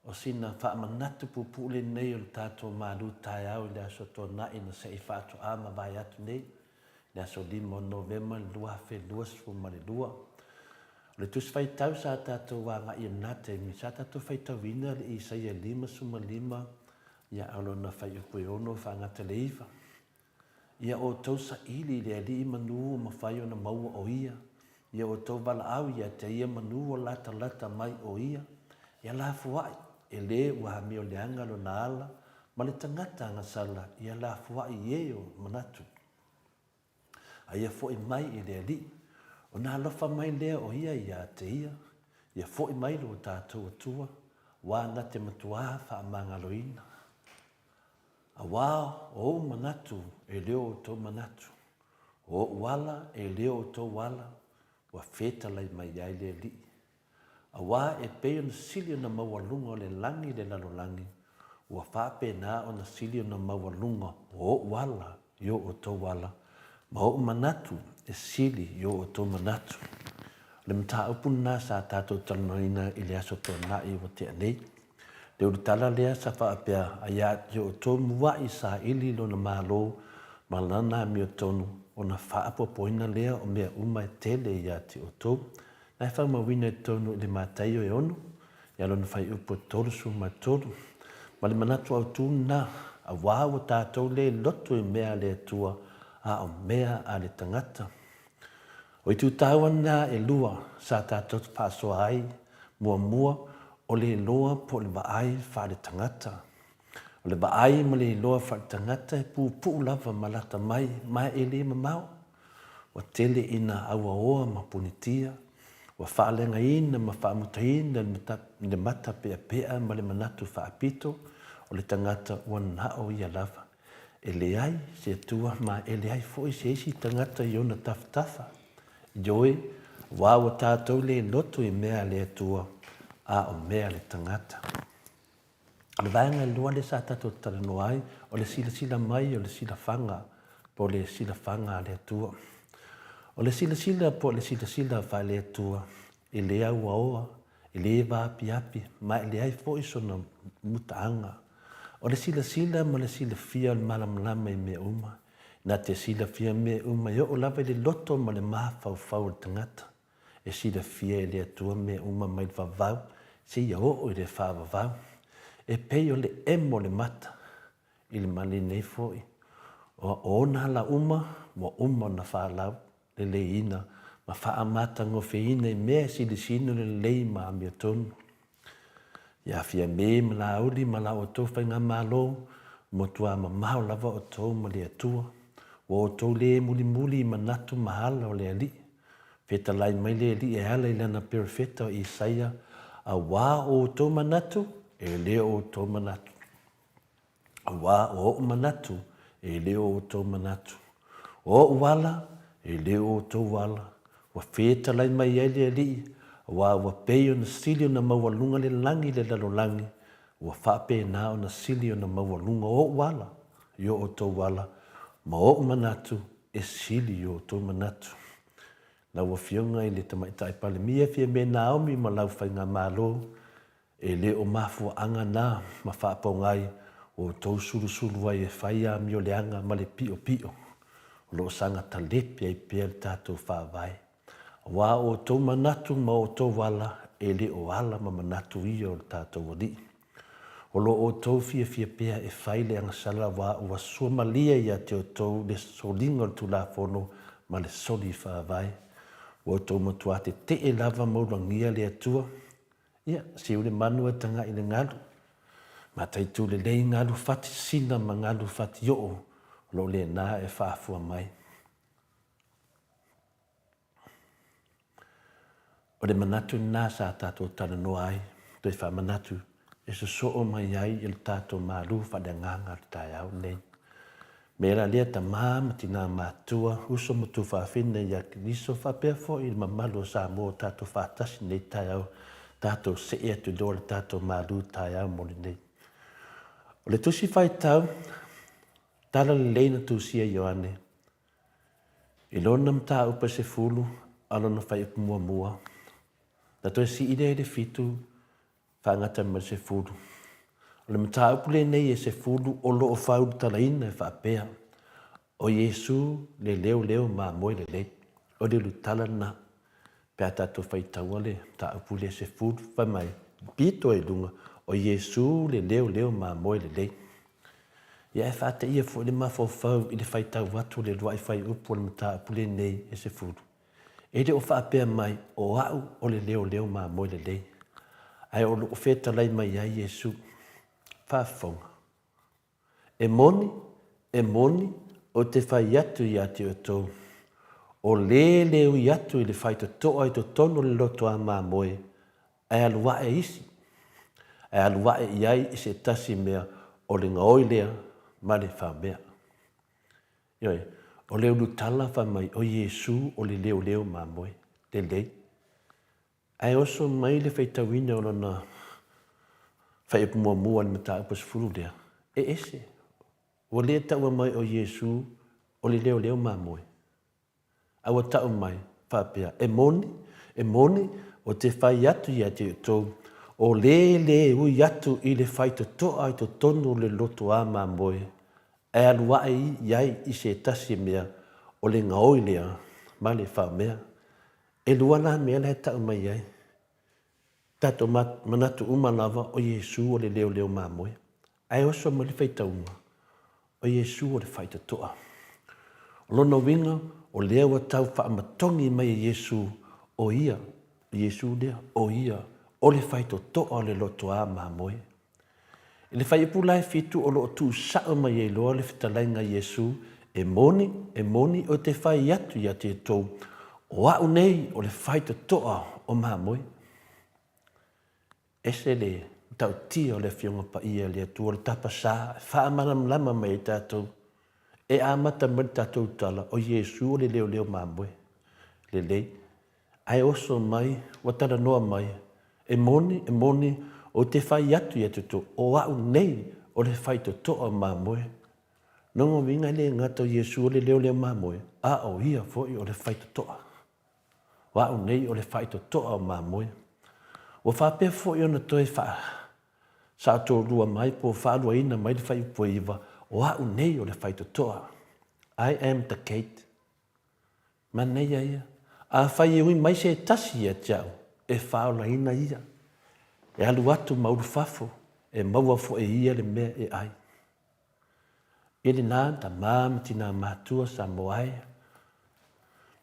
o sina faamanatu puupuu lenei o le tatou malu taeao i le Aso Toonai na se i faatoa mavae atu nei, le aso 5 o Novema 2022. O le Tusi Faitau sa tatou agai i lena taimi, sa tatou faitauina le Isaia 55, ia a o lona fuaiupu e 6 faagata le 9. Ia outou saili i le Alii manu ua mafai ona maua o Ia, ia outou valaau ia te Ia manu ua latalata mai o Ia, ia lafuaʻi, e lē ua amio leaga lona ala, ma le tagata agasala, ia lafuaʻi i e o manatu. A ia foʻi mai i le Alii, ona alofa mai lea o Ia ia te ia, ia foʻi mai lo tatou Atua, ua na te matuā faamagaloina. Auā o ou manatu e le o outou manatu, o oʻu ala e le o outou ala, ua fetalai mai ai le Alii. Auā e pei ona sili ona maualuga o le lagi i le lalolagi, ua faapena ona sili ona maualuga o oʻu ala i o outou ala, ma oʻu manatu e sili i o outou manatu. O le mataupu lena sa tatou talanoaina i le Aso Toonai ua tea nei. Le ulutala lea sa faapea, A ia te outou muaʻi saili lona Malo ma lana amiotonu, ona faaopoopoina lea o mea uma e tele ia te outou. Na e faamauina i totonu i le Mataio e 6, ia lona fuaiupu e 33. Ma le manatu autu lena, auā ua tatou le loto i mea a le Atua, a o mea a le tagata. O itu taua na e lua sa tatou faasoa ai, muamua, o le iloa po o le vaai faaletagata. O le vaai ma le iloa faaletagata e puupuu lava ma lata mai ma e le mamao. Ua tele ina auaoa ma punitia, ua faaleagaina ma faamutaina le mata peapea ma le manatu faapito o le tagata ua na o ia lava. E leai se Atua ma e leai foi se isi tagata i ona tafatafa. Ioe, aua ua tatou le loto i mea a le Atua, a o mea a le tagata. O le vaega e lua lea sa tatou talanoa ai, o le silasila mai o le silafaga po o le silafaga a le Atua. O le silasila po o le silasila faale-Atua, e le auaoa, e le vaapiapi, ma e leai foi sona mutaaga. O le silasila ma le silafia o le malamalama i mea uma, na te silafia mea uma e oo lava i le loto ma le mafaufau o le tagata. E silafia e le Atua mea uma mai le vavau seia oo i le faavavau. E pei o le emo o le mata i le male nei foi, o ona ala uma ua uma ona falau leleiina ma faamatagofieina i mea e silisili ona lelei ma amiotonu. Ia Fiame ma Laauli ma la outou faigamalo, ua matua mamao lava outou ma le Atua. Ua outou le mulimuli i manatu ma ala o le Alii. Fetalai mai le Alii e ala i lana perofeta o Isaia, Auā o outou manatu, e le o outou manatu. Auā o oʻu manatu, e le o outou manatu. O oʻu ala, e le o outou ala. Ua fetalai mai ai le Alii, auā ua pei ona sili ona maualuga le lagi i le lalolagi, ua faapena ona sili ona maualuga oʻu ala i o outou ala, ma oʻu manatu e sili i o outou manatu. Lau Afioga i le Tamaitai Palemia Fiame Naomi ma lau Faigamalo, E le o mafuaaga na ma faapogai ua outou sulusulu ai e fai amio leaga ma le piopio o lo o saga talepe ai pea le tatou Faavae. Aua o outou manatu ma outou ala e le o ala ma manatu ia o le tatou Alii. O lo outou fiafia pea e fai le agasala aua ua suamalie ia te outou le soliga o le Tulafono ma le soli Faavae. Ua outou matua tetee lava ma ulagia le Atua. Ia, siu le manu ae tagai i le galu. Mataitu lelei galu fati sina ma galu fati oo o lo o lena e faafua mai. O le manatu lena sa tatou talanoa ai, toe faamanatu e sosoo mai ai i le tatou malu faaleagaga o le taeao lenei. Me la lea tama ma tina matua, uso ma tufaafine ia Keriso faapea foi i le mamalu o Samoa o tatou faatasi nei taeao, tatou see atu loa le tatou malu taeao mo lenei. O le tusi faitau, tala lelei na tusia Ioane, i lona mataupu e 10 a lona fuaiupu muamua, na toe sii lea i le 7, faagata mai le 10. O le mataupu lenei e 10 o lo o faaulutalaina e faapea, O Iesu le leoleo mamoe lelei. O le ulutala lena. Pe a tatou faitaua le mataupu lea e 10, fai mai, pito ai i luga, O Iesu le leoleo mamoe lelei. Ia e faateia foi le mafaufau i le faitau atu o le uluai fuaiupu o le mataupu lenei e 10. E le o faapea mai o au o le leoleo mamoe lelei, ae o lo o fetalai mai ai Iesu. Faafofoga. E moni, e moni, ou te fai atu ia te outou, o le le ui atu i le faitotoa i totonu o le loto a mamoe, ae alu ae isi, ae alu ae i ai i se tasi mea, o le gaoi lea ma le faumea. Ioe, o le ulutala fai mai o Iesu o le leoleo mamoe, lelei. Ae oso mai le faitauina o lona fuaiupu muamua i le mataupu e 10 lea, e ese. Ua le taua mai o Iesu o le leoleo mamoe. A ua tau mai, faapea, e moni, E moni, o te fai atu ia te outou, o lē lē ui atu i le faitotoa i totonu o le loto a mamoe, ae alu aʻe i ai i se tasi mea, o le gaoi lea ma le faumea. Elua la mea la e tau mai ai. Tatou manatu uma lava o Iesu o le leoleo mamoe, ae oso mai le faitauga, o Iesu o le faitotoa. O lona uiga, o lea ua tau faamatogi mai e Iesu, o Ia, o Iesu lea, o Ia o le faitotoa o le lotoa mamoe. I le fuaiupu la e fitu o lo o tuusao mai ai loa le fetalaiga a Iesu, E moni, e moni, ou te fai atu ia te outou, o au nei o le faitotoa o mamoe. Ese le matautia o le Afioga Paia a le Atua, o le tapa sa e faamalamalama mai ai tatou. E amata mai le tatou tala, o Iesu o le leoleo mamoe. Lelei. Ae oso mai, ua talanoa mai, E moni, e moni, ou te fai atu ia te outou, o au nei o le faitotoa o mamoe. Lona uiga e le gata o Iesu o le leoleo mamoe, a o ia foi o le faitotoa. O au nei o le faitotoa o mamoe. Ua faapea foi ona toe faasaotolua mai po o faaluaina mai le fuaiupu e iva, o au nei o le faitotoa. I am the gate. Manaia ia. Afai e ui mai se tasi ia te au, e faaolaina ia. E alu atu ma ulufafo, e maua foi e ia le mea e ai. I lena tama ma tina matua Samoa e,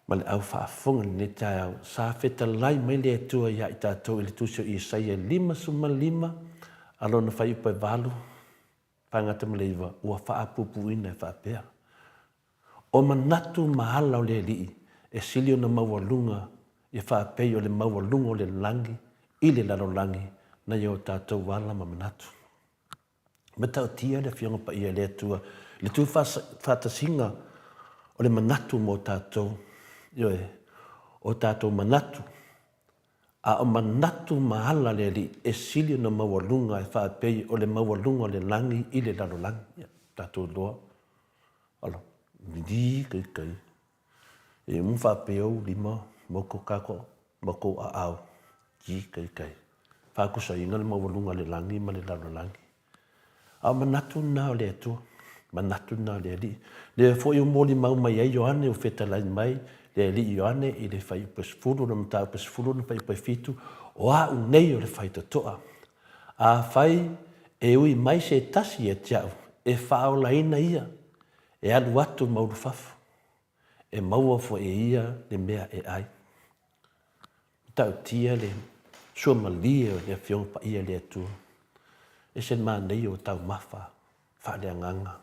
ma le au faafofoga i lenei taeao, sa fetalai mai le Atua ia i tatou i le Tusi o Isaia 55 a lona fuaiupu e 8, faagata ma le 9, ua faapuupuuina e faapea, O manatu ma ala o le Alii e sili ona maualuga ia faapei o le maualuga o le lagi i le lalolagi nai o tatou ala ma manatu. Matautia le Afioga Paia a le Atua i le tuufaatasiga o le manatu mo tatou, ioe, o tatou manatu, a o manatu ma ala le Alii e sili ona maualuga e faapei o le maualuga o le lagi i le lalolagi. Ia, tatou iloa, ala, li kai kai, e umu faapea ou lima ma ko kako ma kou aao, ki kai kai, faakusaina le maualuga o le lagi ma le lalolagi. A o manatu lena o le Atua, manatu lena o le Alii. Lea foi ua molimau mai ai Ioane ua fetalai mai le Alii Ioane i le fuaiupu e 10, le mataupu e 10 le fuaiupu e 7, o au nei o le faitotoa. Afai e ui mai se tasi ia te au, e faaolaina ia, e alu atu ma ulufafo, e maua foi e ia le mea e ai. Matautia le suamalie o le Afioga Paia a le Atua. Ese le manaia o taumafa faaleagaga.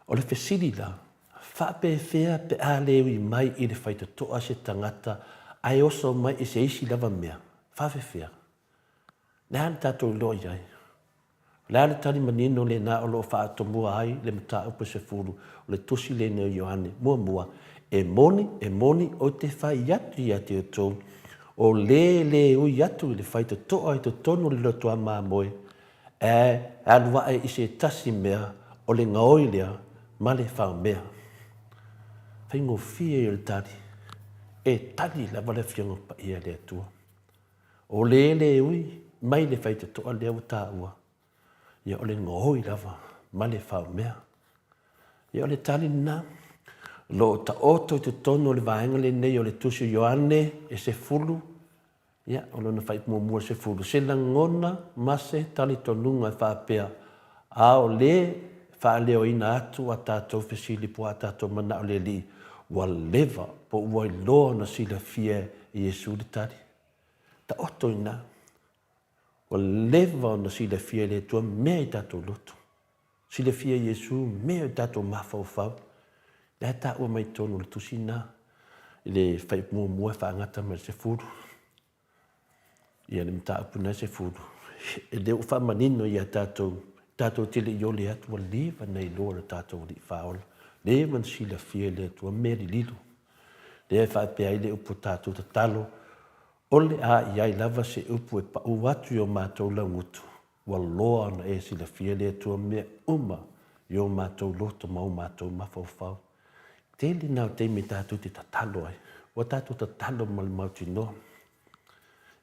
O le fesili la, faapefea pe a le ui mai i le faitotoa se tagata ae oso mai i se isi lava mea? Faafefea? Le a le tatou iloa i ai? O le a le tali manino lena o lo o faatomua ai le mataupu e sefulu o le tusi lenei o Ioane? Muamua, e moni, e moni, ou te fai atu ia te outou, o lē lē ui atu i le faitotoa i totonu o le lotoa mamoe, ae alu aʻe i se tasi mea, o le gaoi lea ma le faomea. Faigofie ia o le tali, e tali lava le Afioga Paia a le Atua. O le le ui mai le faitotoa lea ua taua, ia o le gaoi lava ma le faomea. Ia o le tali lena. O lo o taoto i totonu o le vaega lenei o le Tusi o Ioane e sefulu, ia o lona fuaiupu muamua e sefulu, se lagona ma se talitonuga e faapea, a o le faaleoina atu a tatou fesili po o a tatou manao le Alii, ua leva po ua iloa ona silafia e Iesu le tali. Taoto i ina. Ua leva ona silafia e le Atua mea i tatou loto. Silafia e Iesu mea i tatou mafaufau. Lea e taua mai totonu o le tusi lena, i le fuaiupu muamua e faagata mai le sefulu. Ia le mataupu lena e sefulu. E le ua faamanino ia tatou, tatou te le i ole atu, ua leva ona iloa e lo tatou Alii Faaola. Leva ona silafia e le Atua mea lililo. Lea e faapea ai le upu a tatou tatalo, O le a i ai lava se upu e pau atu i o matou laugutu, ua loa ona e silafia le Atua mea uma i o matou loto ma o matou mafaufau. Tele na o taimi tatou te tatalo ai. Ua tatou tatalo ma le mautinoa.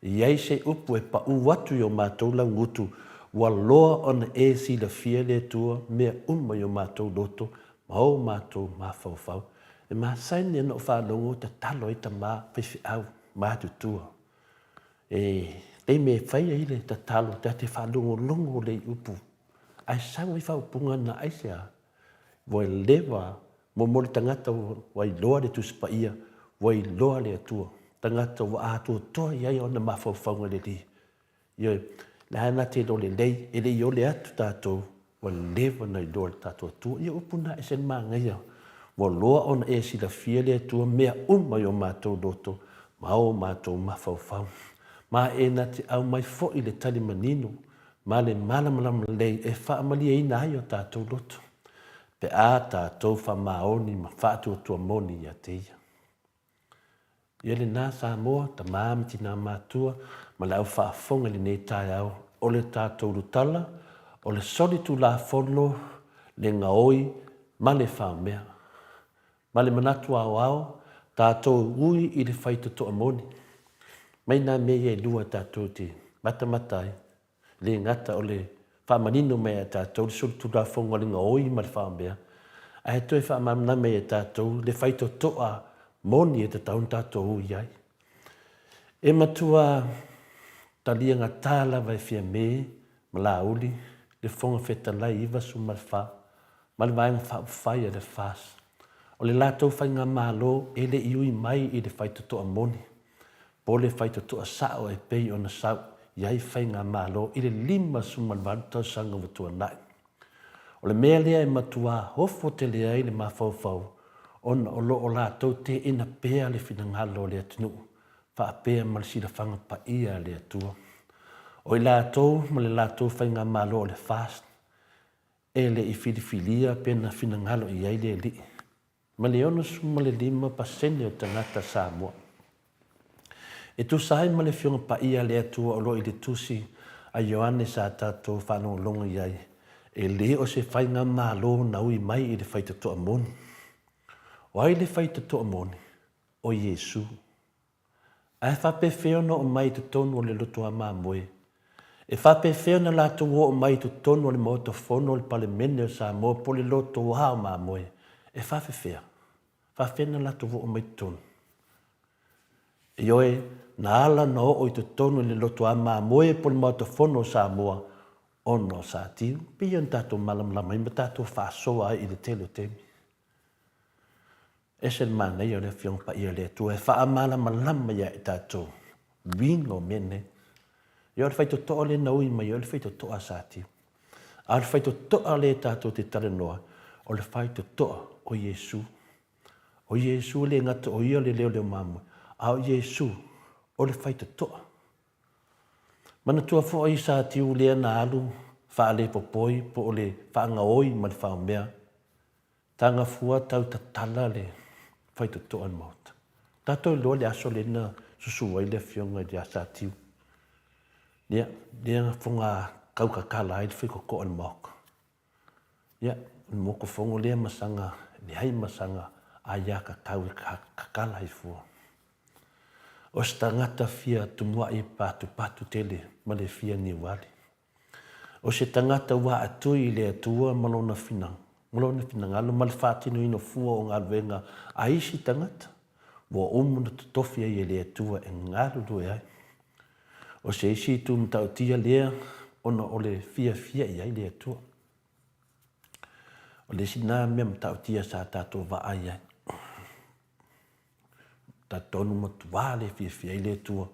E i ai se upu e paʻu atu i o matou laugutu, ua loa ona e silafia le Atua mea uma i o matou loto ma o matou mafaufau. E masani ona ou faalogo o tatalo ai tama faifeau matutua. E taimi e fai ai le tatalo ta te faalogologo lelei i upu, ae sau ai faaupuga na aisea? Ua leva mo le tagata ua iloa le Tusi Paia, ua iloa le Atua, tagata ua atoatoa i ai ona mafaufauga lelei. Ioe, la na te iloa lelei, e le i ole atu tatou, ua leva ona iloa e le tatou Atua. Ia upu na e ese le manaia, ua loa ona e silafia le Atua mea uma i o matou loto ma o matou mafaufau. Ma e na te aumai foi le tali manino ma le malamalama lelei e faamalieina ai o tatou loto, pe a tatou faamaoni ma faatuatua moni ia te Ia. Ia lena Samoa, tama ma tina matua ma le au faafofoga i lenei taeao, o le tatou ulutala, o le solitulafono, le gaoi ma le faomea. Ma le manatu aoao, tatou ui i le faitotoa moni. Mai nā mea ia e lua tatou te matamata ai, le gata o le faamanino mai ia tatou le solitulafono a le gaoi ma le faamea, ae toe faamalamalama ia tatou le faitotoa moni e tatau ona tatou ui ai. E matua taliagata lava e Fiame ma Laauli le Fofoga Fetalai 94 ma le Vaega Faaupufai a le FAST. O le latou faigamalo e le i ui mai i le faitotoa moni, po o le faitotoa sao e pei ona sau i ai faigamalo i le 58 tausaga ua tuanai. O le mea lea e matua ofo tele ai le mafaufau ona o lo o latou teena pea le finagalo o le atunuu faapea ma le silafaga paia a le Atua. O i latou ma le latou faigamalo o le FAST e le i filifilia pe na finagalo i ai le Alii, ma le 65% o tagata Samoa. E tusa ai ma le Afioga Paia a le Atua o lo o i le Tusi a Ioane sa tatou faalogologo i ai, e le o se faigamalo na ui mai i le faitotoa moni. O ai le faitotoa moni? O Iesu. Ae faapefea ona oo mai i totonu o le lotoa mamoe? E faapefea ona latou oo mai i totonu o le Maota Fono o le Palemene o Samoa po o le lotoa o mamoe? E faafefea? Faafefea ona latou oo mai i totonu? Ioe, na ala ona oo i totonu i le lotoa mamoe po o le Maota Fono o Samoa ona o Satiu, pei ona tatou malamalama ai ma tatou faasoa ai i le tele o taimi. Ese le manaia o le Afioga Paia a le Atua e faamalamalama ia i tatou uiga o mea nei. Ia o le faitotoa lea na ui mai ai o le faitotoa a Satiu. A o le faitotoa lea tatou te talanoa, o le faitotoa o Iesu. O Iesu e le gata o ia le leoleo mamoe, a o Iesu o le faitotoa. Manatua foi Satiu lea na alu faalepopoi po o le faagaoi ma le faomea Taga fua tau tatala le faitotoa i le maota. Tatou iloa le aso lea na susu ai le afioga ia Satiu. Ia, lea na foga tau tatala ai le faitotoa i le maota. Ia, o le motufono lea ma saga leai ma saga aiatatau e tatala ai fua. O se tagata fia tumuai patupatu tele ma le fia niuali. O se tagata ua aatui i le Atua ma lona ma lona finagalo ma le faatinoina fua o galuega a isi tagata, ua uma ona totofi ai e le Atua e galulue ai. O se isi itu matautia lea ona o le fiafia i ai le Atua. O le isi lena mea matautia sa tatou vaai ai. Talitonu matua le fiafia ai le Atua,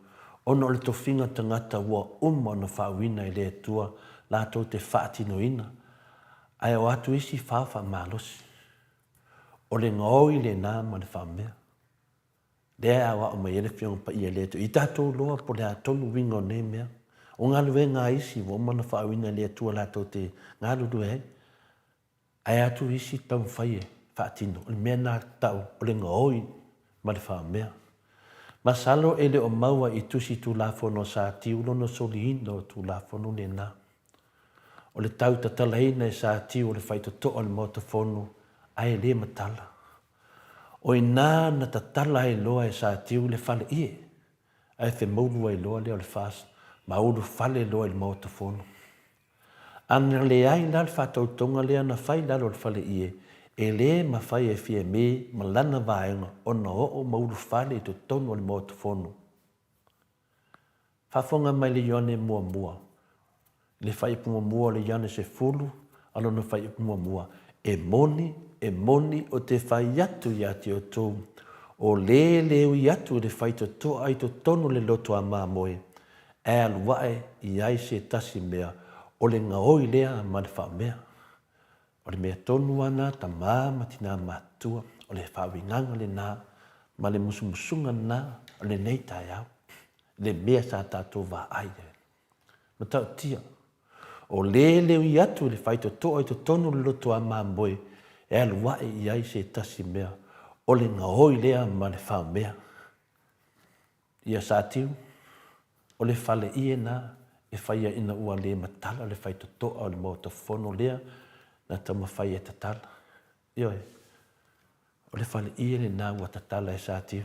ona o le tofiga tagata ua uma ona faauuina e le Atua latou te faatinoina, ae o atu isi fao faamalosi. O le gaoi lena ma le faamea. Lea e aoao mai ai le Afioga Paia e le Atua, i tatou loa po o le a tonu uiga o nei mea. O galuega a isi ua uma ona faauuina e le Atua latou te galulue ai. Ae atu isi taumafai e faatino, o le mea lena tau o le gaoi ma le faamea. Masalo e le o maua i tusi Tulafono a Satiu lona soliina o Tulafono lena. O le tau tatalaina e Satiu o le faitotoa o le Maota Fono ae le matala. O i ina na tatala ai loa e Satiu le fale ie, ae femoulu ai loa lea o le FAST ma ulufale loa i le Maota Fono. A na leai la le faatautoga lea na fai i lalo o le fale ie, e le mafai e Fiame ma lana vaega ona oo ma ulufale i totonu o le Maota Fono. Faafofoga mai le Ioane muamua, i le faaiupu muamua o le Ioane 10 a lona faaiupu muamua, E moni, e moni, ou te fai atu ia te outou, o lē le ui atu i le faitotoa i totonu o le loto a mamoe, ae alu ae i ai se tasi mea, o le gaoi lea ma le faamea. O le mea tonu lava lena, tama ma tina matutua, o le faauigaga lena ma le musumusuga lena o lenei taeao, le mea sa tatou vaai ai. Matautia, o lē le ui atu i le faitotoa i totonu o le loto a mamoe e alu ae i ai se tasi mea, o le gaoi lea ma le faomea. Ia Satiu, o le fale ie na e faia ina ua le matala le faitotoa o le Maota Fono lea na taumafai e tatala. Ioe, o le fale ie lena ua tatala e Satiu.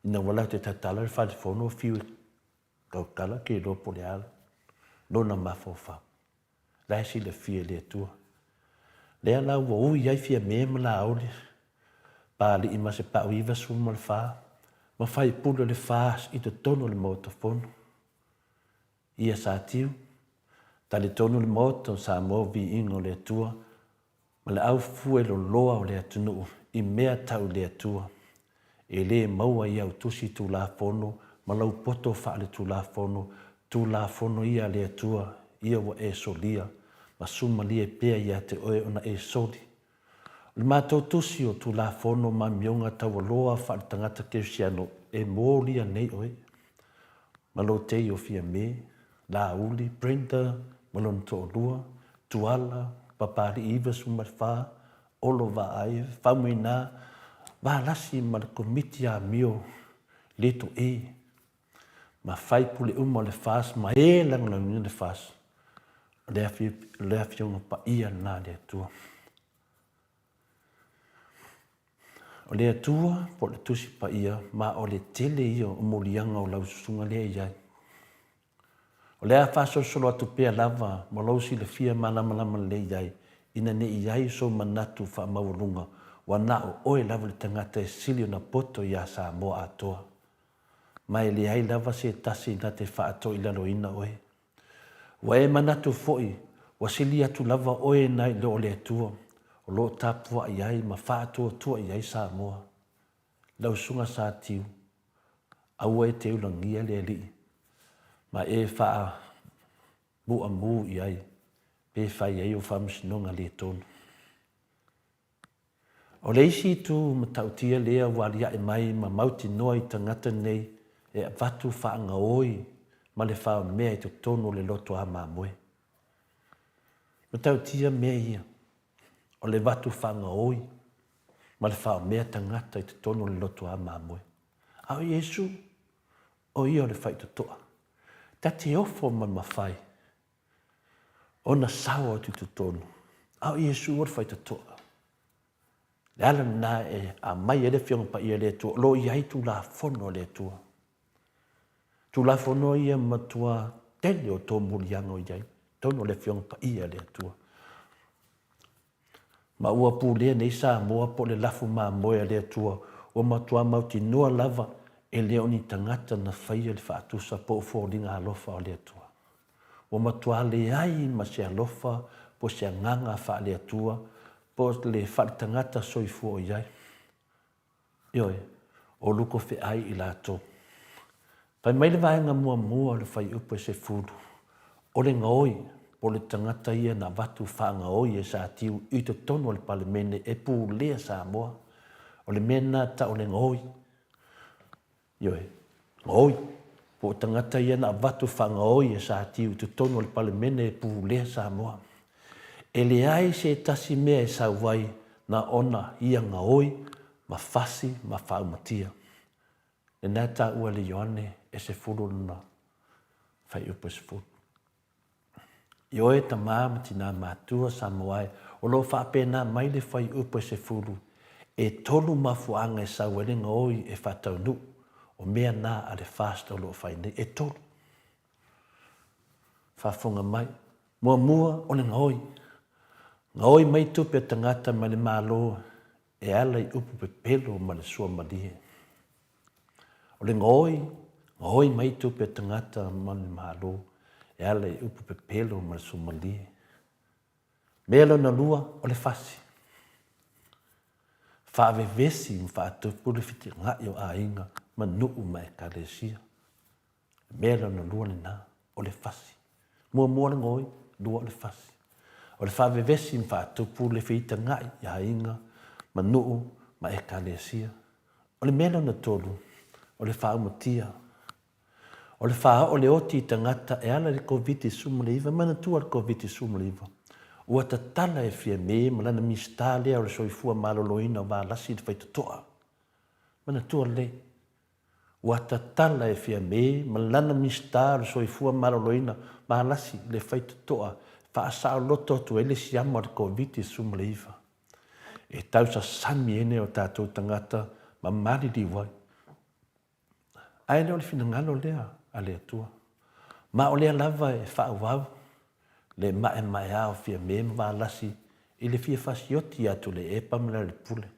Ina ua latou tatala le fale fono, fiu e tautala ke iloa po o le a lona mafaufau. La e silafia e le Atua. Lea la ua ui ai Fiame ma Laauli, Papalii ma se pau 94, ma faipule o le FAST i totonu o le Maota Fono. Ia Satiu, talitonu le Maota o Samoa viiga o le Atua ma le au fueloloa o le atunuu i mea tau i le Atua. E le maua i au tusi Tulafono ma lau poto faale-Tulafono, Tulafono ia a le Atua, ia ua e solia, ma sumalie pea ia te oe ona e soli. O le matou tusi o Tulafono ma amioga taualoa faale-tagata kerisiano e molia nei oe, ma lou tei o Fiame, Laauli, Brenda ma lona toalua, Tuala, Papalii 94, Olo Vaai, Faumuina, Valasi ma le Komiti Amio le Toʻē, ma faipule uma o le FAST ma e lagolagoina le FAST, o le Afioga Paia lena a le Atua. O le Atua po o le Tusi Paia, ma o le tele ia o moliaga o lau susuga lea e i ai. O le a faasolosolo atu pea lava ma lou silafia malamalama lelei i ai, ina ne i i ai sou manatu faamaualuga ua na o oe lava le tagata e sili ona poto iā Samoa atoa. Ma e leai lava se tasi na te faatoilaloina oe. Ua e manatu foi ua sili atu lava oe nai lo o le Atua o lo o tapuai ai ma faatuatua i ai Samoa. Lau Susuga Satiu, aua e te ulagia le Alii ma e faamuamu i ai pe fai ai ou faamasinoga le tonu. O le isi itu matautia lea ua aliae mai ma mautinoa i tagata nei e avatu faagaoi ma le faomea i totonu o le loto a mamoe. Matautia mea ia, o le avatu faagaoi ma le faomea tagata i totonu o le loto a mamoe. A o Iesu, o ia o le faitotoa. Ta te ofo ma mafai ona sao atu i totonu, a o Iesu o le faitotoa. Le ala lena e aumai ai le Afioga Paia a le Atua, o lo o i ai Tulafono a le Atua. Tulafono ia matua tele o tō moliaga o i ai, tonu o le Afioga Paia a le Atua. Ma ua pulea nei Samoa po o le lafu mamoe a le Atua, ua matua mautinoa lava e le o ni tagata na faia le faatusa po o foliga alofa o le Atua. Ua matua leai ma se alofa po o se agaga faale-Atua po o le faaletagata soifua o i ai. Ioe, o luko feai i latou. Fai mai le vaega muamua o le fuaiupu e 10, o le gaoi po o le tagata ia na avatu faagaoi e Satiu i totonu o le Palemene e pulea Samoa. O le mea lena tau o le gaoi. Ioe, gaoi, po o tagata ia na avatu faagaoi e Satiu i totonu o le Palemene e pulea Samoa. E leai se tasi mea e sau ai na ona ia gaoi ma fasi ma faaumatia. Lena e taua e le Ioane e 10 lona fuaiupu e 10. Ioe, tama ma tina matua Samoa e, o lo o faapena mai le fuaiupu e 10. E tolu mafuaaga e sau ai le gaoi e faataunuu, o mea na a le FAST o lo o fai nei. E tolu. Faafofoga mai. Muamua, o le gaoi. Gaoi mai tupe a tagata mai le Malo e ala i upu pepelo ma le suamalie. O le gaoi, gaoi mai tupe a tagata ma le Malo e ala i upu pepelo ma le suamalie. Mea lona lua, o le fasi. Faavevesi ma faatupu le feteenai o aiga ma nuu ma ekalesia. Le mea lona lua lena, o le fasi. Muamua le gaoi, lua o le fasi. O le faavevesi ma faatupu le feitagai i aiga ma nuu ma ekalesia. O le mea lona tolu, o le faaumatia. O le faaoo le oti i tagata e ala i le Koviti-19, manatua le Koviti-19, ua tatala e Fiame ma lana Minisita lea o le Soifua Maloloina o Valasi le faitotoa. Manatua lelei, ua tatala e Fiame ma lana Minisita o le Soifua Maloloina Valasi le faitotoa faasaoloto atu ai le siama o le Koviti-19. E tausasami ai nai o tatou tagata ma maliliu ai. Ae le o le finagalo lea a le Atua. Ma o lea lava e faaauau le maemaea o Fiame ma Valasi i le fia fasioti ia Tuilaepa ma Lealailepule.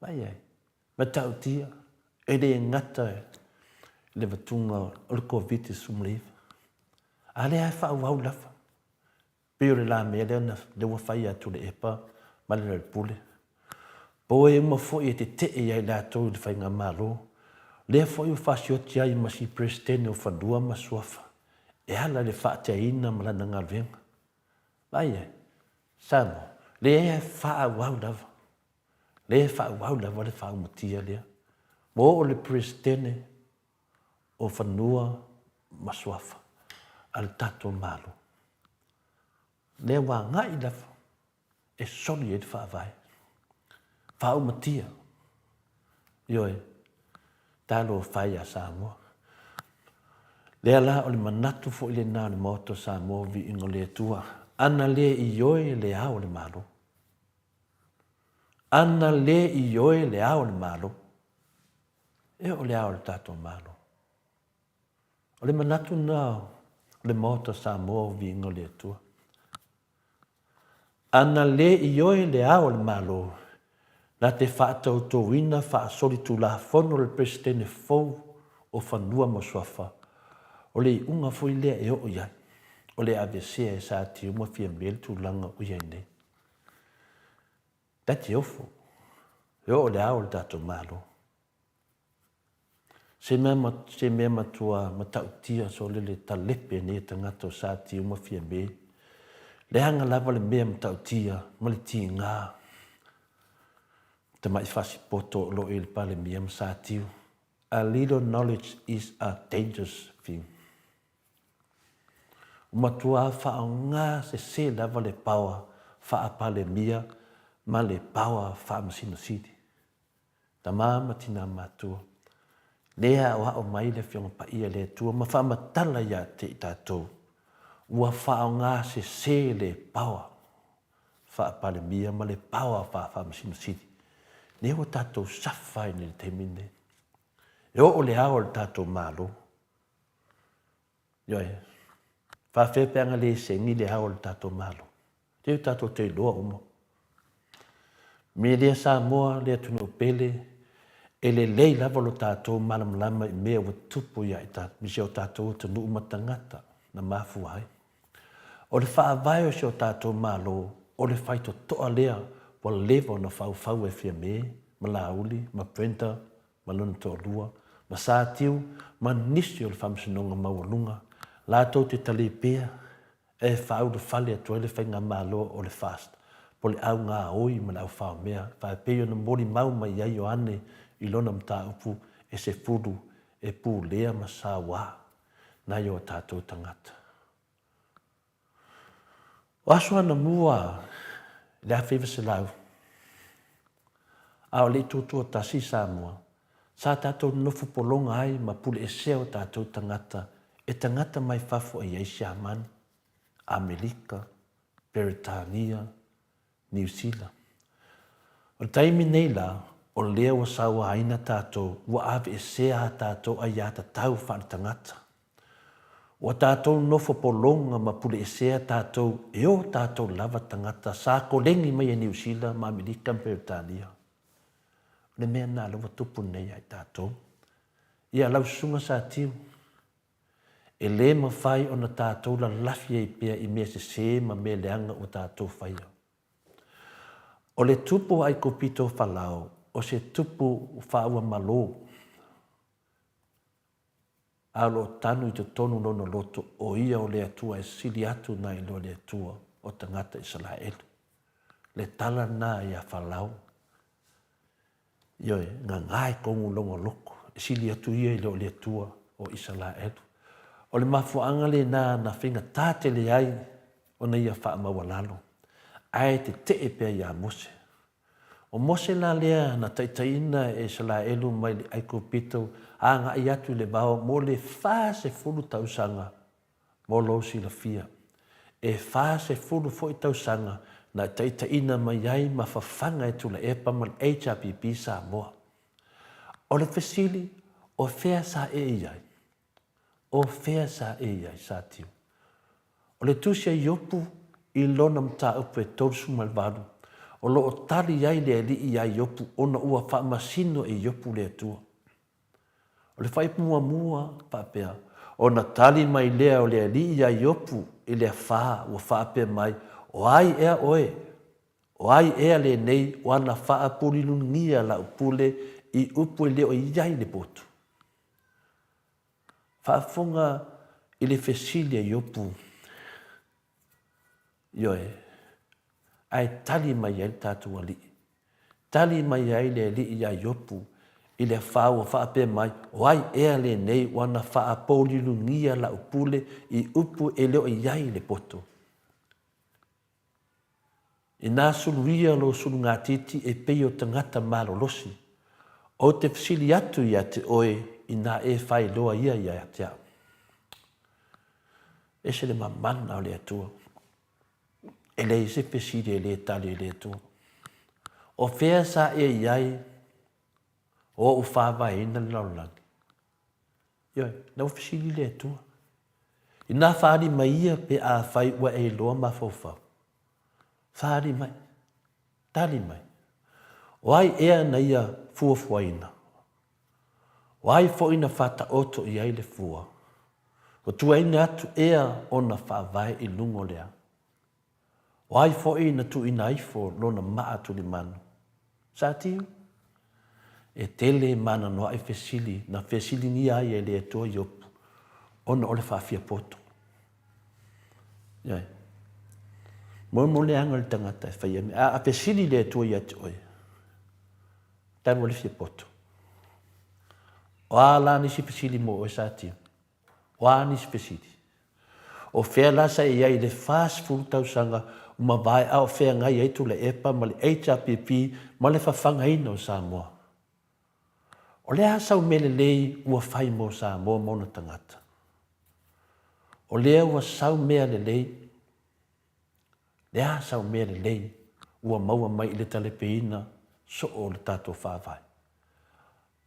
Vaai ai, matautia, e le gata i le avatuga o le Koviti-19, a lea e faaauau lava. Pei o le la mea lea na, lea ua fai ia Tuilaepa ma Lealailepule. Po e uma foi e tetee ia i latou i le faigamalo, lea foi ua fasioti ai ma si Peresetene o Fanua ma Suafa e ala i le faateaina ma lana galuega. Vaai ai, Samoa, lea e faaauau lava, lea e faaauau lava le faaumatia lea. Ua oo le Peresetene o Fanua ma Suafa a le tatou Malo, lea ua agai lava e soli ai le Faavae. Faaumatia, ioe, talofa e ia Samoa. Lea la o le manatu foi lena o le Maota o Samoa, viiga o le Atua, ana le ioe le Ao o le Malo. Ana le ioe le Ao o le Malo, e oo le Ao o le tatou Malo. O le manatu lena o le Maota o Samoa o viiga o le Atua. Ana le ioe le Ao o le Malo na te faatautoina faasolitulafono le Peresetene fou o Fanua ma Suafa, o le iuga foi lea e oo i ai, o le aveesea e Satiu ma Fiame le tulaga o i ai nei. Ta te ofo, e oo le Ao o le tatou Malo. Se mea, se mea matua matautia sole le talepe nei e tagata o Satiu ma Fiame. Leaga lava le mea matautia ma le tiga. Tamai fasipoto o lo o i le Palemia ma Satiu. A little knowledge is a dangerous thing. Ua matua faaaoga sese lava le power faa-Palemia ma le power faamasino sili. Tama ma tina matua. Lea e aoao mai le Afioga Paia i le Atua ma faamatala ia te i tatou, ua faaaoga sese le power faa-Palemia ma le power faa-Faamasino Sili. Lea ua tatou safa ai nei i le taimi lenei. E oo le ao o le tatou Malo. Ioe. Faafefea pe ana le seni le ao o le tatou Malo. Lea ua tatou te iloa uma. Me lea Samoa, le atunuu pele, e lelei lava lo tatou malamalama i mea ua tupu ia i si o tatou atunuu ma tagata na mafua ai. O le faavae o si o tatou Malo, o le faitotoa lea ua leva ona faufau e Fiame ma Laauli ma Brenda ma lona toalua, ma Satiu ma nisi o le Faamasinoga Maualuga, latou te tali pea e faaulufale atu ai le faigamalo o le FAST, po o le au gaoi ma le au faomea, e pei ona molimau mai ai Ioane i lona mataupu e sefulu e pulea ma sauā nai o tatou tagata. O aso anamua i le 1900, a o le i tuatuatasi Samoa, sa tatou nonofo pologa ai ma puleesea o tatou tagata e tagata mai fafo e i ai Siamani, Amerika, Peretania, Niu Sila. O le taimi nei la, o lea ua sauaina tatou, ua aveesea a tatou aiatatau faaletagata. Ua tatou nofo pologa ma puleesea tatou e o tatou lava tagata sa koleni mai e Niu Sila ma Amerika ma Peretania. O le mea lena lea ua tupu nei ia i tatou. Ia lau Susuga Satiu, e le mafai ona tatou lalafi ai pea i mea sese ma mea leaga ua tatou faia. O le tupu o Aikupito Falao, o se tupu faauamalo, a o lo o tanu i totonu lona loto, o ia o le Atua e sili atu nai lo le Atua o tagata Isalaelu. Le tala lena ia Falao. Ioe, gagae kogu lona loto, e sili atu ia i lo le Atua o Isalaelu. O le mafuaaga lena na faigata tele ai ona ia faamaualalo, ae tetee pea ia Mose. O Mose la lea na taitaiina e Isalaelu mai le Aikupito agai atu i le vao mo le 40 tausaga, mo lou silafia. E 40 foi tausaga na taitaiina mai ai ma fafaga e Tuilaepa ma le HRPP Samoa. O le fesili, o fea sa e i ai? O fea sa e i ai, Satiu? O le tusi a Iopu i lona mataupu e 38, o lo o tali ai le Alii iā Iopu ona ua faamasino e Iopu le Atua. O le faaipu muamua faapea, Ona tali mai lea o le Alii iā Iopu i le afā ua faapea mai, O ai ea oe? O ai ea lenei o ana faapulilugia lau pule i upu e le o i ai le potu? Faafofoga i le fesili a Iopu, Ioe, ae tali mai ai le tatou Alii. Tali mai ai le Alii iā Iopu i le afā ua faapea mai, O ai ea lenei ua na faapolilugia lau pule i upu e le o i ai le poto? Inā suluia lou sulugatiti e pei o tagata malolosi, ou te fesili atu ia te oe inā e faailoa ia ia te au. Ese le mamana o le Atua. E leai se fesili e le tali e le Atua. O fea sa e i ai o ou faavaeina le lalolagi? Ioe, na ua fesili le Atua. Inā faaali mai ia pe afai ua e iloa mafaufau. Faaali mai. Tali mai. O ai ea na ia fuafuaina? O ai foi na faataoto i ai le fua? Ua tuuaina atu ea ona faavae i luga o le a? O ai foi na tuuina ifo lona maa tulimanu? Sa tiu? E tele mananoaʻi fesili na fesiligia ai e le Atua Iopu ona o le faafiapoto. Ioe. Mo leaga le tagata e faia mea. A fesili le Atua ia te oe, talu le fiapoto. O a la nisi fesili mo oe sa tiu? O a nisi fesili? O fea la sa e i ai i le 40 tausaga ua mavae a o feagai ai Tuilaepa ma le HRPP ma le fafagaina o Samoa? O le a sau mea lelei ua fai mo Samoa ma ona tagata? O lea ua sau mea lelei, le a sau mea lelei ua maua mai i le talepeina soo o le tatou Faavae?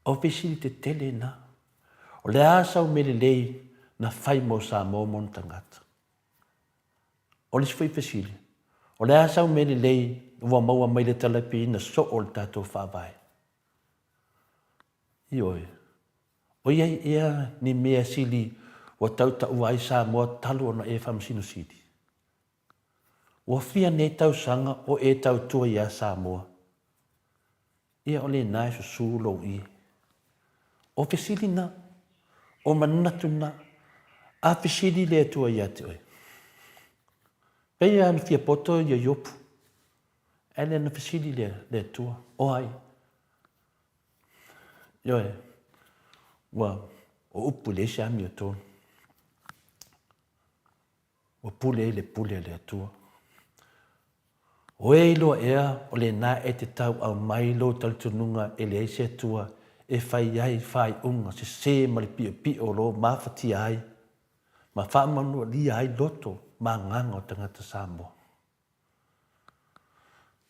O fesili tetele na. O le a sau mea lelei na fai mo Samoa ma ona tagata? O le isi foi fesili, o le a sau mea lelei ua maua mai le talepeina soo o le tatou Faavae? Ioe. O i ai ea ni mea sili ua tautaua ai Samoa talu ona e Faamasino Sili? Ua fia nei tausaga o e tautua iā Samoa? Ia o lena e susu lou ie. O fesili na, o manatu na, a fesili le Atua ia te oe. Pei lava na fia poto ia Iopu, ae le na fesili le, le Atua, o ai? Ioe, ua o upu i le isi amiotonu. Ua pule ai le pule a le Atua. O e iloa ea o lena e te tauau mai lou talitonuga e leai se Atua e fai ai faaiuga sese ma le piopio o lo mafatia ai ma faamanualia ai loto ma agaga o tagata Samoa.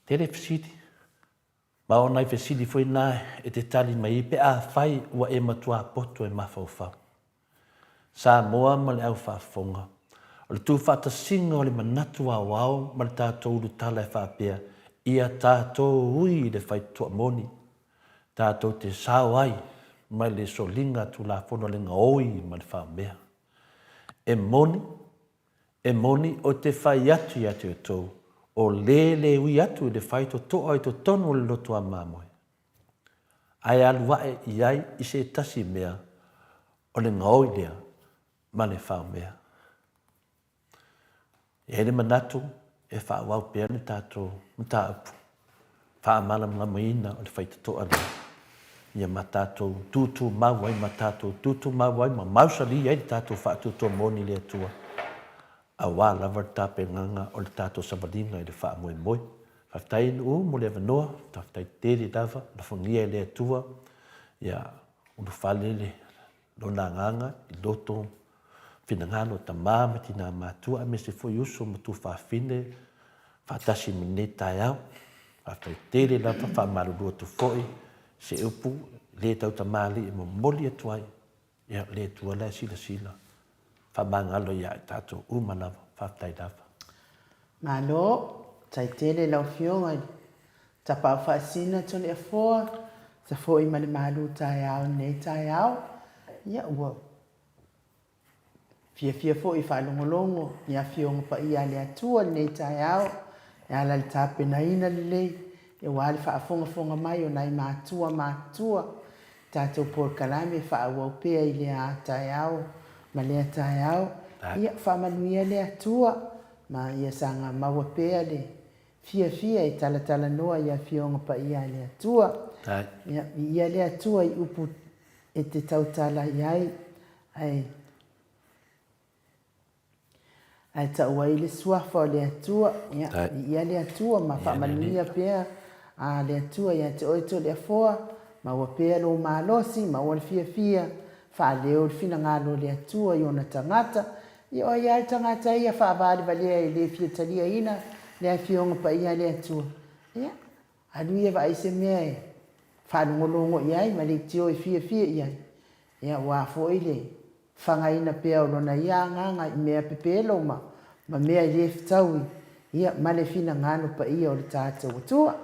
Tele fesili. Ma o nai fesili foi na e te tali mai ai pe afai ua e matua poto e mafaufau. Samoa ma le au faafofoga, o le tuufaatasiga o le manatu aoao ma le tatou ulutala e faapea, ia tatou ui i le faitotoa moni, tatou te sao ai mai le soliga Tulafono a le gaoi ma le faomea. E moni, e moni o te fai atu ia te outou, o le le ui atu i le faitotoa i totonu o le loto a mamoe, ae alu ae i ai i se tasi mea, o le gaoi lea ma le faomea. E i ai le manatu e faaauau pea le tatou mataupu faamalamalamaina o le faitotoa lea, ia ma tatou tutumau ai, ma tatou tutumau ai ma mausali ai le tatou faatuatua moni i le Atua, aua lava le tapenaga o le tatou savaliga i le faamoemoe. Faafetai Nuu mo le avanoa, faafetai tele lava, alofagia e le Atua, ia ulufale le Lona agaga i loto finagalo o tama ma tina matua aemaise foi uso ma tuafafine faatasi ma lenei taeao. Faafetai tele lava, faamalulu atu foi se upu le tautamalii e momoli atu ai, ia le Atua la e silasila faamagalo ia i tatou uma lava. Faafetai lava. Malo, tai tele lau Afioga i le Tapaau Faasina Toleafoa, sa foi ma le malu taeao i lenei taeao. Ia ua fiafia foi e faalogologo i Afioga Paia a le Atua i lenei taeao e ala i le tapenaina lelei aua le faafogafoga mai o nai matua matutua i tatou polokalame e faaauau pea i lea taeao ma lea taeao. Ia faamanuia le Atua ma ia saga maua pea le fiafia e talatalanoa i Afioga Paia a le Atua. Ia, viia le Atua i upu e te tautala i ai, ae, ae tau ai le Suafa o le Atua. Ia, viia le Atua ma faamanuia pea a le Atua ia te oe Toleafoa, maua pea lou malosi, maua le fiafia, faaleo le finagalo o le Atua i ona tagata. Ia o ai lava le tagata ia faavalevalea e le fia taliaina le Afioga Paia a le Atua, ia, alu ia vaai se mea e faalogologo i ai ma leitio e fiafia i ai, ia aua foi le fagaina pea o lona ia agaga i mea pepelo ma ma mea e le fetaui, ia, ma le finagalo paia o le tatou Atua.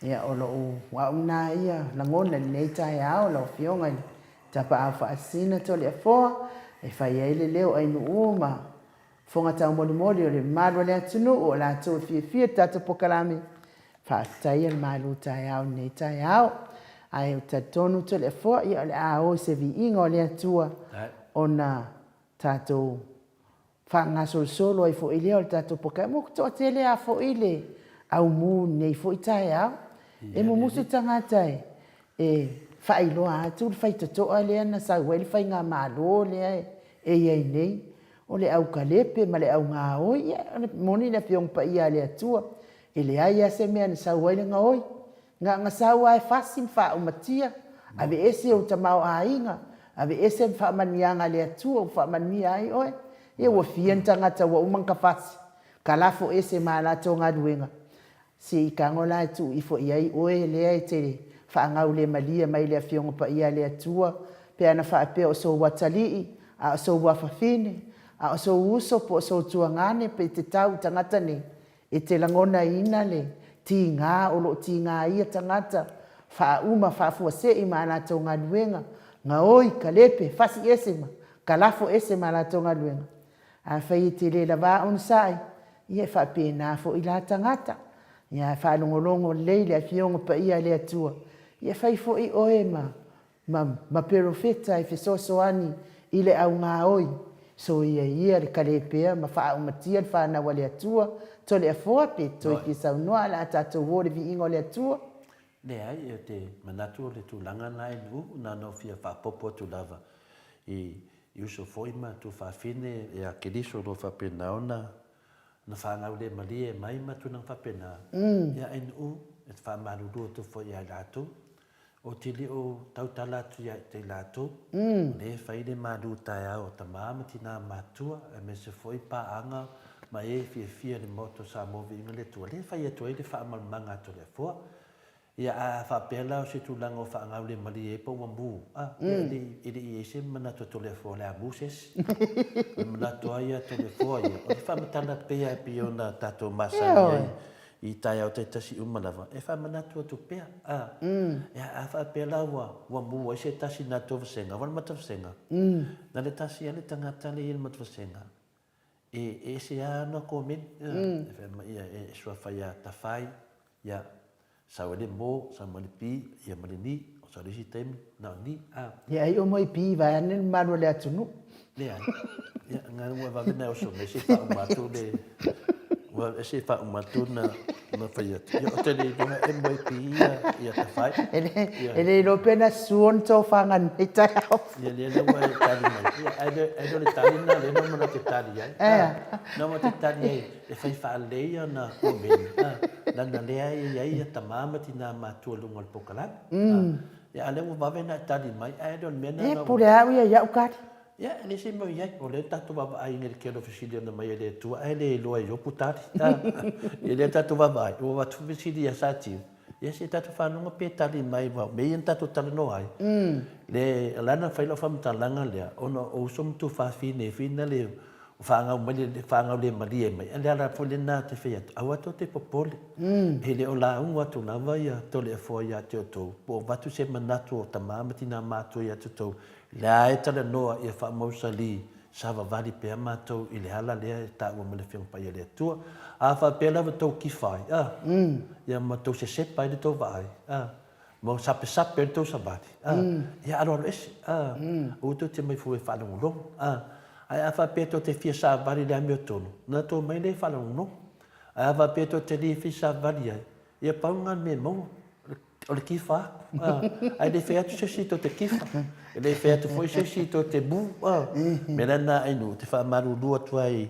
Ia, o lou au lena ia lagona i lenei taeao lau Afioga i le Tapaau Faasisina Toleafoa e fai ai le leo Ainuu ma Fofoga taumolimoli o le mamalu o le atunuu o latou e fiafia i le tatou polokalame. Faafetaia le malu taeao i lenei taeao. Ae ou te talitonu Toleafoa, ia o le a o i se viiga o le Atua ona tatou faagasolosolo ai foi lea o le tatou polokalame. Ua toatele lava foi le aumu i lenei foi taeao. E mumusu tagata e faailoa atu le faitotoa lea na sau ai le faigamalo lea e i ai nei, o le aukalepe ma le augaoi. Ia, e moni le Afioga Paia a le Atua, e leai lava se mea na sau ai le gaoi. Na ona sau lava e fasi ma faaumatia, aveese ou tamaoaiga, aveese ma faamanuiaga a le Atua ua faamanuia ai oe. Ia ua fia ni tagata ua uma ona ka fasi, ka lafo ese ma a latou galuega, Se i tago la e tuu ifo i ai oe lea e te faagaulemalie mai i le Afioga Paia a le Atua, pe ana faapea o sou atalii, a o sou afafine, a o sou uso po o sou tuagane pe te tau i tagata nei, e te lagonaina le tiga o lo o tiga ai ia tagata faauma faafuasei ma a latou galuega, gaoi, kalepe, fasi ese ma kalafo ese ma a latou galuega. Afai e te le lavā onosai, ia e faapena foi la tagata. Ia faalogologo lelei le Afioga Paia a le Atua, ia fai foi oe ma, ma, ma perofeta e fesoasoani i le au gaoi, soia ia le kalepea ma faaaumatia le fanau a le Atua, Toleafoa pe toe fia saunoa a le a tatou o le viiga o le Atua. Leai, ou te manatu o le tulaga lena e Nu'u, na ona ou fia faaopoopo atu lava i uso foi ma tuafafine ia Keriso o lo o faapena ona faagaulemalie mai ma tulaga faapena, ia e Nu'u, e faamalulu atu foi ia i latou, ou te le o tautala atu ia te i latou, o lea e fai le malu taeao a tama ma tina matutua, aemaise foi paaga ma e fiafia i le Maota o Samoa Viiga le Atua, lea e fai atu ai le faamalamalamaga a Toleafoa. Ia, a faapea la o se tulaga ua faagaulemalie ai po ua mu, a, ia, e le i, e le i i ai se manatu a Toleafoa o le a mu se isi. O le manatu lava ia a Toleafoa ia, o le faamatala pea e pei ona tatou masani ai i taeao taitasi uma lava, e faamanatu atu pea, a. Ia, a faapea la ua, ua mu ai se tasi na tou vasega, aua le mata vasega, na le tasi lava le tagata lea e i ai i le mata vasega, E ese lava ana komeni, e fai mai, ia, e suafa ia Tafai, ia, sau ai le Mo, sau mai le Pi, ia ma le Ni, o sau le isi taimi, na o Ni, a. Ia ai uma i Pi vaeane le mamalu o le atunuu. Leai. Ia, na ua vave na oso mai se i faauma atu le, ua se i faauma atu na, na fai atu. Ia, ou te le iloa e moe pi ia, ia Tafai. E le, e le iloa pe na susu ona tofaga i lenei taeao. Ia lea la ua e tali mai. Ia, ae le, ae le o le tali lena lea na manatu e tali ai. Ea. Na manatu e tali ai e fai faalelei ana komeni, a, leaga lea e i ai ia tama ma tina matutua i luga o le polokalame. Ia, a o lea ua vave ona e tali mai, ae le o le mea lena na. E pule au ia i au tali. Ia, e leai se mea o i ai. O lea tatou vaavaai i le tele o fesili na aumai e le Atua, ae le iloa e Iopu tali. A, ia lea tatou vaavaai, ua avatu foi fesili ia Satiu. Ia se i tatou faalogo pe tali mai, aua o mea ia na tatou talanoa ai. Le, o la na fai lau faamatalaga lea, ona o uso ma tuafafine foi na le faagau mai le faagau le malie mai, a o le ala foi lena ou te fai atu, aua tou te popole. E le o lauga atu lava ia Toleafoa ia te outou, po o avatu se manatu o tama ma tina matutua ia te outou, la e talanoa ia faamausali Savavali pea matou i le ala lea e taua mai le Afioga Paia le Atua. A faapea lava tou kifa ai, a, ia ma tou sesepa ai le tou vaai, a, ma sapesape ai le tou savali, a, ia aloalo ese, a, aua tou te omai fua e faalogologo, a. Ae a faapea tou te fia savali i le amiotonu, ona tou omai lea e faalogologo. Ae a faapea tou te le fia savali ai, ia pau lena o le mea e maua. O le kifa aku, a, ae le fai atu se isi tou te kifa, e le fai atu foi se isi tou te mū, a. Mea la na Ainu, ou te faamalulu atu ai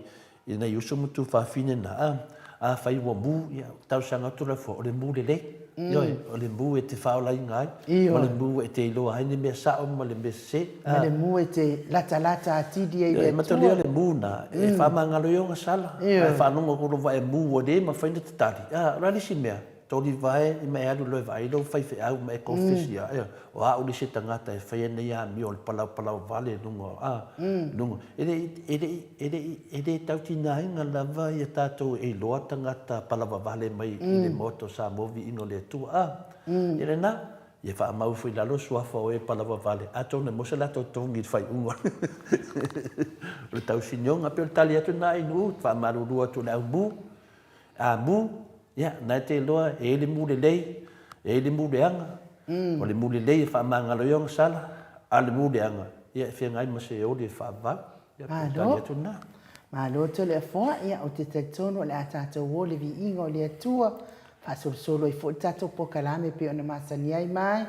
i nai uso ma tuafafine na, a, afai ua mū, ia, talosaga atu la fua, o le mū lelei, ioe, o le mū e te faaolaina ai, ma le mū e te iloa ai le mea sao ma le mea sese. Ma le mū e te latalata atili ai i le Atua. Mataulia le mū na, e faamagalo ai ona sala, ae faalogo atu lou vae mū ua le mafai ona tatali, a, o le a le isi mea? Tolivae ma e alu loa e vaai lou faifeau ma e kofesi ia, o au le isi tagata e faia nei amio o le palaopalau vale i luga o, a, luga. E le i, e le i, e le i, e le tautinaina lava ia tatou e iloa tagata palavavale mai i le Maota o Samoa viiga o le Atua, a. Ia lena, ia faamau ifo i lalo suafa o e palavavale, atonu e maua se latou togi i le faaiuga o le tausinioga. E pei o le tali atu lena i Nu'u, faamalulu atu i le aumu, A mu, ia, na e te iloa e i ai le mu lelei, e i ai le mu leaga. O le mu lelei e faamagalo ai ona sala, a o le mu leaga, ia e feagai ma se oli e faavavau. Ia, po o le tali atu lena. Malo Toleafoa, ia ou te talitonu o le a tatou o le viiga o le Atua, faasolosolo ai foi le tatou polokalame e pei ona masani ai mai.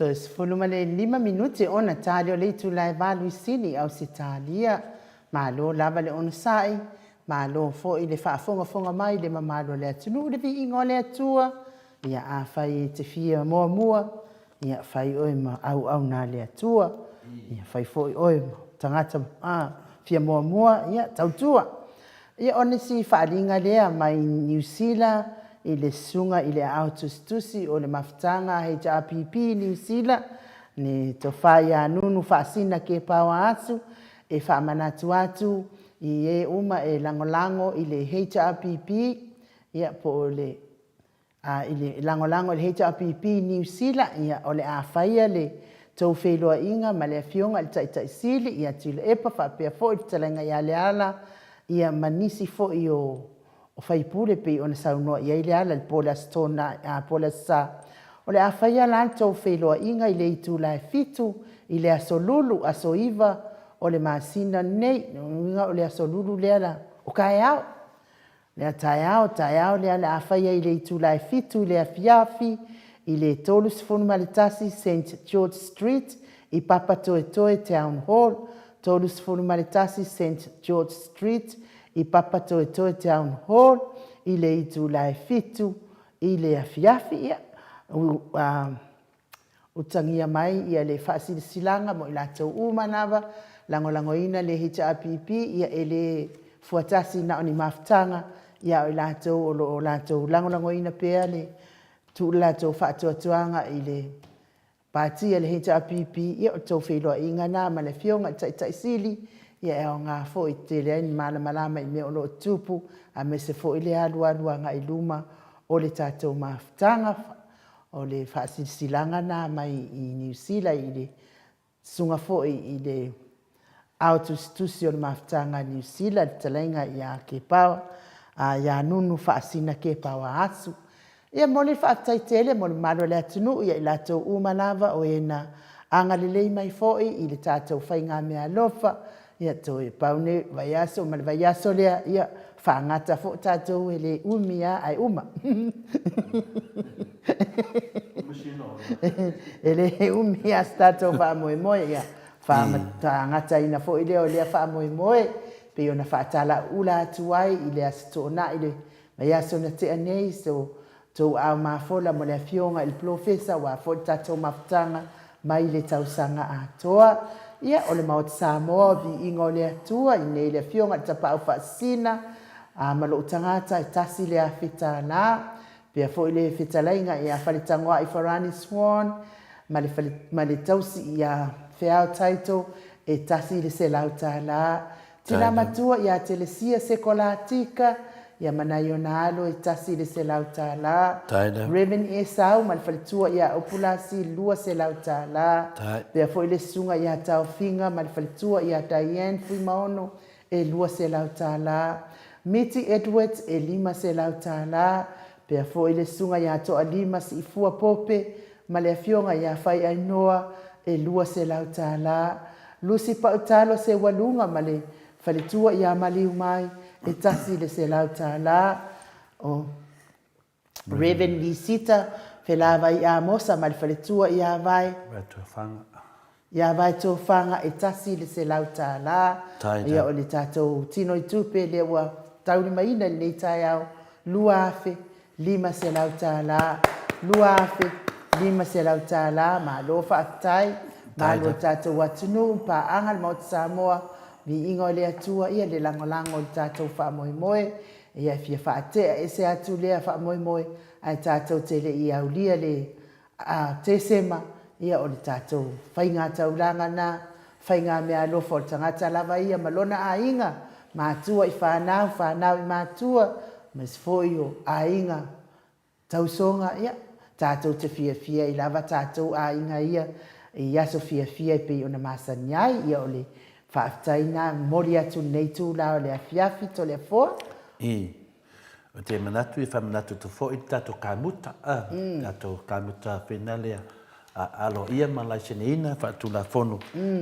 Toe 15 minute ona tali o le itula e 8 i Sini, Ausetalia. Malo lava le onosai, malo foi le faafogafoga mai i le mamalu o le atunuu i le viiga o le Atua. Ia afai e te fia muamua, ia fai oe ma auauna a le Atua. Ia fai foi oe ma tagata fia muamua, ia tautua. Ia o nisi faaaliga lea mai Niu Sila i le Susuga i le Aao Tusitusi o le Mafutaga HRPP i Niu Sila, le Tofa ia Nunu Faasina Kepaoa Asu, e faamanatu atu i e uma e lagolago i le HRPP, ia po o le A i le lagolago i le HRPP i Niu Sila, ia o le a faia le tou feiloaiga ma le Afioga i le Taitai Sili ia Tuilaepa faapea foi le Fetalaiga ia Leala ia ma nisi foi o faipule pei ona saunoa i ai Leala i le po o le Aso Toonai, a, po o le Aso Sa. O le a faia la le tou feiloaiga i le itula e 7 i le Aso Lulu, aso 9 o le masina lenei. O lona uiga o le Aso Lulu lea la, o taeao. Lea taeao, taeao lea o le a faia i le itula e 7 i le afiafi i le 31 Saint George Street i Papatoetoe Town Hall, 31 Saint George Street i Papatoetoe Town Hall i le itula e 7 i le afiafi. Ia, utagia mai ia le faasilasilaga mo i latou uma lava, lagolagoina le HRPP, ia e le fuatasi na o ni mafutaga, ia a o i latou o lo o latou lagolagoina pea le tuu le latou faatuatuaga i le Pati a le HRPP, ia o le tou feiloaiga lena ma le Afioga i le Taitai Sili, ia e aoga foi e tele ai ni malamalama i mea o lo o tutupu, aemaise foi le alualu agai i luma o le tatou mafutaga. O le faasilasilaga lena mai i Niu Sila i le susuga foi i le Ao Tusitusi o le Mafutaga a Niu Sila, le fetalaiga ia Kepaoa, ia Nunu Faasina Kepaoa Asu. Ia momoli le faafetai tele mo le mamalu o le atunuu ia i latou uma lava o e na agalelei mai foi i le tatou faigameaalofa. Ia toe pau nei vaiaso ma le vaiaso lea, ia faagata foi tatou e le umi lava ae uma. E le umi lava se tatou faamoemoe, ia faagataina foi lea o lea faamoemoe pei ona faatalauula atu ai i le Aso Toonai le vaiaso na tea nei, so outou aao mafola mo le Afioga i le Polofesa aua foi le tatou mafutaga mai le tausaga atoa. Ia, o le Maota Samoa o Viiga o le Atua, i nei le Afioga i le Tapaau Faasisina a ma lou tagata e $1,000. Pea foi le fetalaiga ia Faletagoai Farani Swan ma le, ma le tausi ia Feao Taito e $100. Tina matua ia Telesia Sekolatika, ia ma nai ona alo e $100. Reverend Esau ma le faletua ia Upulasi $200. Pea foi le susuga ia Taofiga ma le faletua ia Diane Fuimaono e $200. Miti Edwards e $500. Pea foi le susuga ia Toalima Siifua Pope ma le afioga ia Faiainoa e $200. Lucy Pautalo Seualuga ma le faletua ia Maliumai e $100. O Rev. Visita Felavai Amosa ma le faletua ia Vae ia Vae Tofaga e $100. Ia o le tatou tino i tupe lea ua taulimaina i lenei taeao $2,000 $500, $2,500, malo faafetai, malo le tatou atunuu, paaga le Maota Samoa, viiga o le Atua, ia le lagolago i le tatou faamoemoe, ia e fia faatea ese atu lea faamoemoe, ae tatou te le i aulia le Tesema, ia o le tatou faiga taulaga lena, faiga meaalofa o le tagata lava ia ma lona aiga, matua i fanau, fanau i matua, aemaise foi o aiga tausoga, ia, tatou te fiafia ai lava tatou aiga ia i aso fiafia e pei ona masani ai. Ia o le faafetai lena, momoli atu i lenei itula o le afiafi, Toleafoa. I. Ou te manatu e faamanatu atu foi le tatou kamuta, a, tatou kamuta fina lea. Aloaia ma laiseneina faatulafono,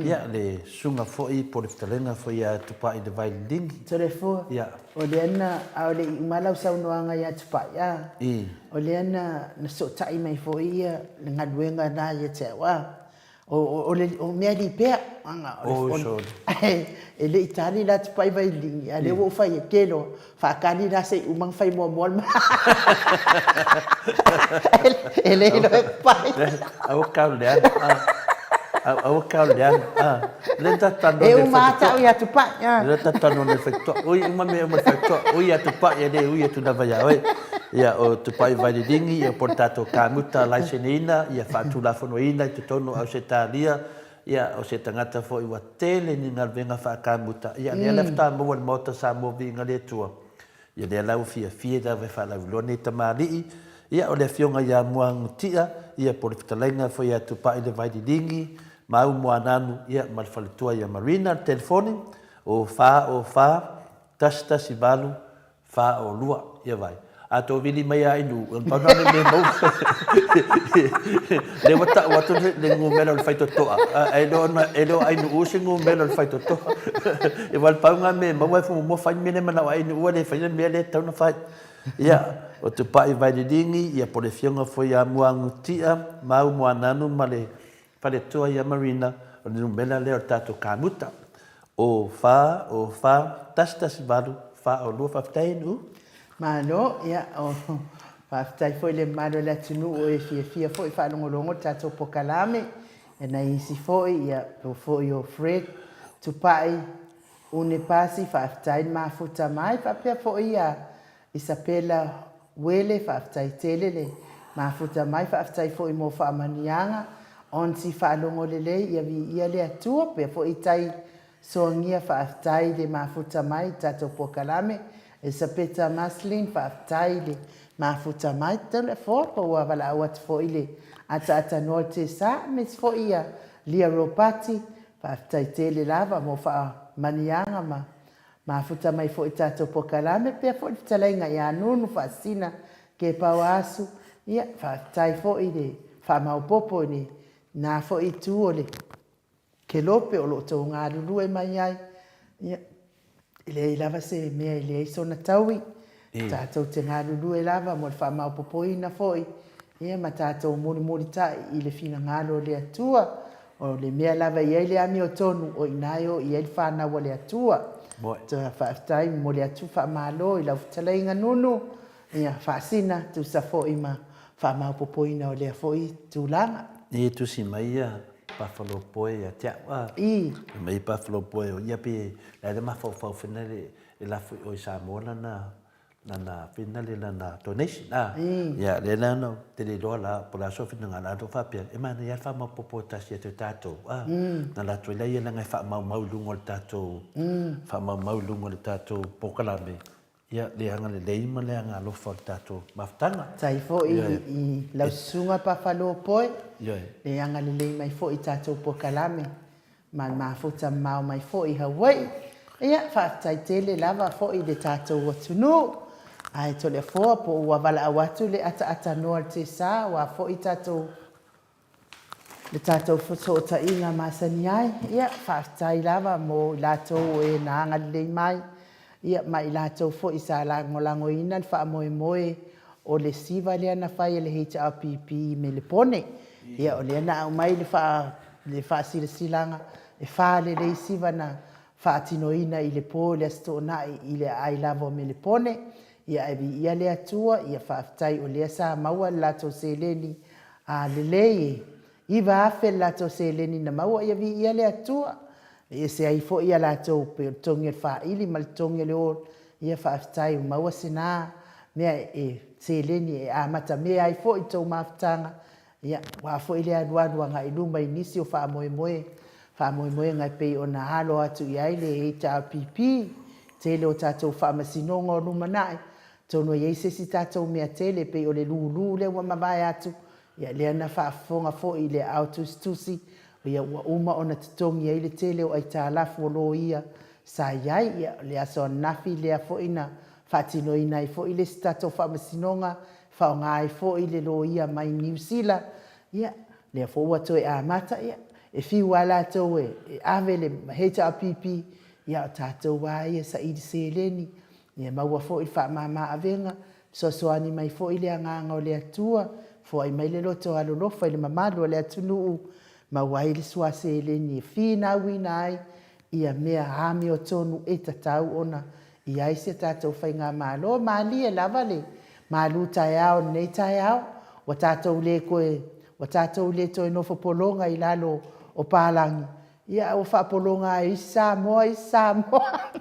ia le susuga foi po o le fetalaiga foi ia Tupai Le Vai Liligi. Toleafoa, Ia. O lea na, a o le i uma lau saunoaga ia Tupai, a, I. o lea na, na sootai mai foi ia le galuega na ia te au, a, o, o, o le, o mea lipea, aga, o le, Oi sole. e le i tali la Tupai Vai Liligi, a o lea ua ou fai atu, te iloa, Faatali la se i uma ona fai muamua le E le iloa e pai. Aua kau leaga. Aua kau leaga. Le ta tano E uma lava tau ia Tupai. Le ta tano le faitotoa. Ui uma mea uma le faitotoa. Ui ia Tupai e le ui atu lava ia oe. Ia o Tupai Vaililigi ia po o le tatou kamuta laiseneina ia faatulafonoina i totonu o Ausetalia Ia, o se tagata foi ua tele ni galuega faakamuta, ia, lea la faatoa maua e le Maota Samoa viiga le Atua. Ia, lea la ua fiafia lava e faalauiloa nei tamalii, ia, o le Afioga ia Muagutia, ia, po o le fetalaiga foi ia Tupai le Vaililigi, Mau Moananu, ia, ma le faletua ia Marina, le telefoni, o 4 o 4 1 1 8 Fa o lua, ia vai. A tou vili mai a i Nuu, ona pau na o le mea maua. Lea ua tau atu le numera o le faitotoa, ae le o, e le o Ainuu se numera o le faitotoa. Ia aua o le pau na mea e maua e fumuamua fai le mea lea e manao Ainuu a le faia le mea lea e tatau ona fai. Ia, o Tupai Vaililigi, ia po o le Afioga foi ia Muagutia Mau Moananu ma le Faletua ia Marina, o le numera lea o le tatou kamuta. O fa, o fa, 1 1 8, fa o lua, faafetai NU. Malo, ia, o, faafetai foi i le mamalu o le atunuu o e fiafia foi e faalogologo i le tatou pokalame, ia nai isi foi, ia, po foi o Fred, Tupai, Une Pasi, faafetai le mafuta mai, faapea foi ia Isapela Uele, faafetai tele le mafuta mai, faafetai foi mo faamanuiaga, Aunty faalogo lelei ia viia le Atua, pea foi tai soagia faafetai le mafuta mai i tatou pokalame, Elisapeta Maslin faafetai le mafuta mai, Toleafoa po ua valaau atu foi le ataatanoa o le tesa, aemaise foi ia Lia Ropati, faafetai tele lava mo faamanuiaga ma Mafuta mai foi tatou pokalame pea foi le fetalaiga ia Nunu Faasisina Kepaoa Asu, ia faafetai foi i le faamaopopo i lena foi itu o le kelope o lo o tou galulue mai ai, ia e leai lava se mea e leai sona taui, tatou te galulue lava mo le faamaopopoina foi ia ma tatou mulimulitai i le finagalo o le Atua. O le mea lava e i ai le amiotonu, o i ina e o i ai le fanau a le Atua. Toe faafetai, momoli atu faamalo i lau fetalaiga Nunu, ia Faasina, tusa foi ma faamaopopoina o lea foi tulaga. E tusi mai ia Buffalo Boy ia te au a. I. Fai mai Buffalo Boy o ia pe la e mafaufau foi lele e lafo i o i Samoa lana lana finale lana donation a ia lea la na ou te le iloa la po o le a sou finagalo ae na ou faapea e manaia lava le faamaopoopo tasi atu e tatou a na alu atu ai laia leaga e faamaumau i luga o le tatou faamaumau i luga o le tatou polokalame ia le agalelei ma le agaalofa o le tatou mafutaga. Tai foi i lau susuga Pafalo Poe le agalelei mai foi i tatou polokalame ma le mafuta mamao mai foi i Hawaii. Ia, faafetai tele lava foi i le tatou atunuu. Ae Toleafoa po ua valaau atu le ataaatanoa o le tesa aua foi tatou le tatou fesootaiga masani ai. Ia, faafetai lava mo i latou o e na agalelei mai, ia ma i latou foi sa lagolagoina le faamoemoe o le siva lea na fai e le HRPP i Melepone. Ia, o lea na aumai le faa, le faasilasilaga e fa lelei siva na faatinoina i le po i le Aso Toonai i le aai lava o Melepone. Ia, ae viia le Atua, ia faafetai o lea sa maua le latou seleni a lelei e 9,000 le latou seleni na maua, ia viia le Atua. E ese ai foi a latou pei o le togi o le faili ma le togi o le ō, ia faafetai ua maua sina mea e seleni e amatamea ai foi tou mafutaga, ia aua foi le alualu agai i luma i nisi o faamoemoe, faamoemoega e pei ona alo atu i ai le HRPP, tele o tatou faamasinoga o lumanai, atonu e i ai se isi tatou mea tele e pei o le lulu lea ua mavae atu, Ia, lea na faafofoga foi i le aao tusitusi, ia ua uma ona totogi ai le tele o aitalafu o loia sa i ai. Ia, o le aso ananafi lea foi na faatinoina ai foi le isi tatou faamasinoga, e faaaoga ai foi le loia mai Niu Sila. Ia, Lea foi ua toe amata, ia, e fiu lava latou e ave le HRPP, ia o tatou lava ia e saili seleni, ia maua foi le faamama avega, fesoasoani mai foi le Agaga o le Atua, foai mai le loto alolofa i le mamalu o le atunuu, maua ai le sua seleni e finauina ai ia mea amiotonu e tatau ona i ai si a tatou Faigamalo. Malie lava le malu taeao o lenei taeao, ua tatou le toe, ua tatou le toe nofo pologa i lalo o palagi, ia ae ua faapologa lava e isi Samoa isi Samoa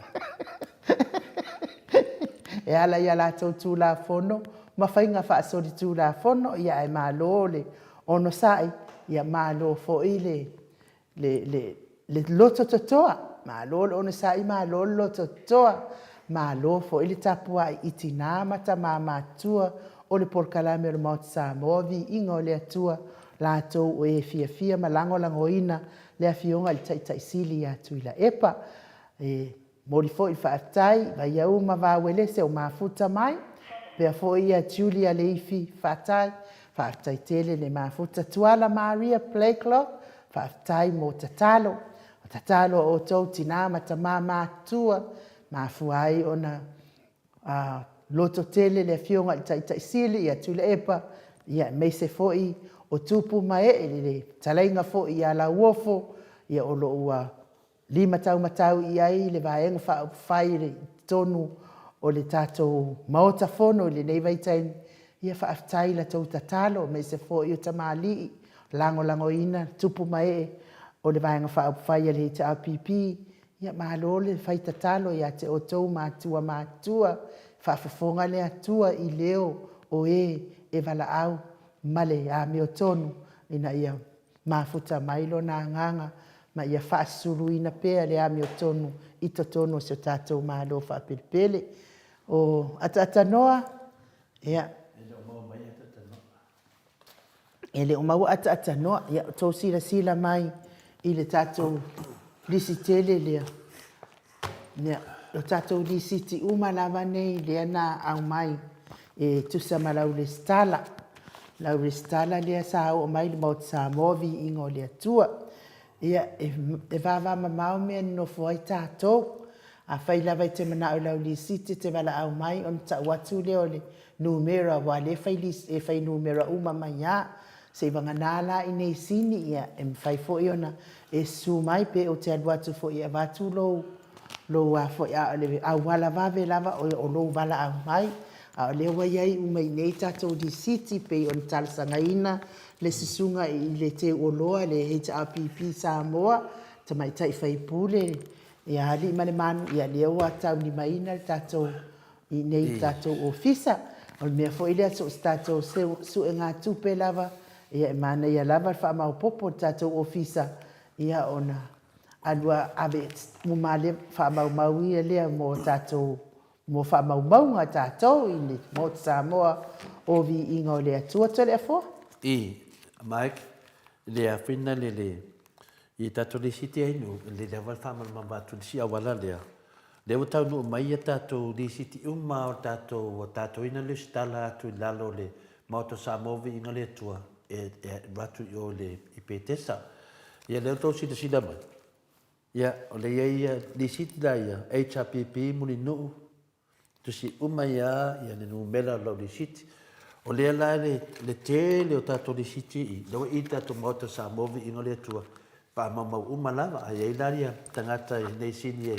e ala i a latou Tulafono ma faiga faasolitulafono. Ia ae malo le onosai, ia malo foi le lotototoa, malo le onosai malo le lototoa, malo foi le tapuai i tina ma tama matutua o le polokalame a le Maota Samoa, viiga o le Atua, latou o e fiafia ma lagolagoina le Afioga i le Taitai Sili ia Tuilaepa. E momoli foi le faafetai i Vaiauma ma Vauelese o mafuta mai, faapea foi Julia Leifi Fatai, faafetai tele le mafuta. Tuala Maria Blanklock, faafetai mo tatalo. O tatalo a outou tina ma tama matutua e mafua ai ona lototele le Afioga i le Taitai Sili ia Tuilaepa, aemaise foi o tupu ma ee i le fetalaiga foi ia Lauofo, o lo o ua limataumatau i ai le Vaega Faaupufai i totonu o le tatou Maota Fono i lenei vaitaimi. Ia faafetai i la outou tatalo, aemaise foi o tamalii lagolagoina tupu ma ee o le Vaega Faaupufai a le HRPP. Ia malo le fai tatalo ia te outou matua matutua, faafofoga le Atua i leo o e e valaau ma le amiotonu ina ia mafuta mai Lona Agaga ma ia faasusuluina pea le amiotonu i totonu o si o tatou Malo faapelepele. O ataatanoa, ia, e le o maua ataatanoa. Ia, outou silasila mai i le tatou lisi tele lea. Ia, o tatou lisiti uma lava nei lea na aumai e tusa ma lau resitala. Lau resitala lea sa oo mai i le Maota Samoa, viiga o le Atua. Ia, e vavamamao mea e nonofo ai tatou. Afai lava e te manao i lau lisiti e te valaau mai ona tau atu lea o le numera aua o lea e fai numera uma mai lava. Seivagana la i nei sini, ia, e mafai foi ona e susu mai pe e te alu atu foi e avatu lou, lou a foi, a o le auala vave lava o lou valaau mai. A o lea ua i ai uma i inei tatou lisiti e pei ona talosagaina le susuga i le teuoloa le HRPP Samoa, tamaitai faipule ia Aliimalemanu, ia lea ua taulimaina le tatou i inei i le tatou ofisa. O le mea foi lea, so o se tatou suegatupe lava, ia e manaia lava le faamaopoopo i le tatou ofisa, ia ona alu ave uma lava lea, faamaumau ia lea mo tatou, mo faamaumauga a tatou i le Maota Samoa o Viiga o le Atua. Toleafoa. I, Mike, le afina le le, i tatou lisiti ai nu, le lava le faamalamalama atu i le si auala lea. Lea ua taunuu mai ia tatou lisiti uma o tatou ua tatou ina lesitala atu i lalo o le Maota o Samoa Viiga le Atua e e alu atu i o i le i Petesa. Ia lea ua tou silasila mai, ia o lea i ai ia lisiti la ia HRPP Mulinuu tusi uma ai lava ia le numera o lau lisiti. O lea la le, le tele o tatou lisiti i, lea ua i le tatou Maota o Samoa Viiga o le Atua, faamaumau uma lava. A i ai la ia tagata i nei sini e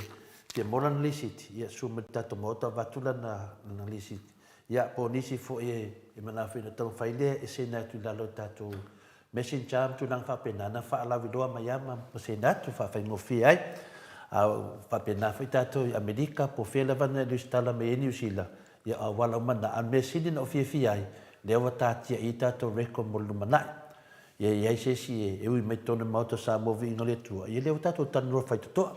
fia maua lana lisiti, ia susu mai i le tatou Maota avatu lana, lana lisiti. Ia, po o nisi foi e, e manao foi ona taumafai lea e send atu i lalo o tatou Messenger ma tulaga faapena, na faalauiloa mai lava ma send atu faafaigofie ai. A faapena foi tatou i Amerika po o fea lava na resitala mai ai Niu Sila, ia o auala uma na. A o le mea sili na ou fiafia ai, lea ua taatia i i tatou record mo le lumanai. Ia i ai se isi e ui mai totonu o le Maota o Samoa Viiga o le Atua, ia lea ua tatou talanoa faitotoa.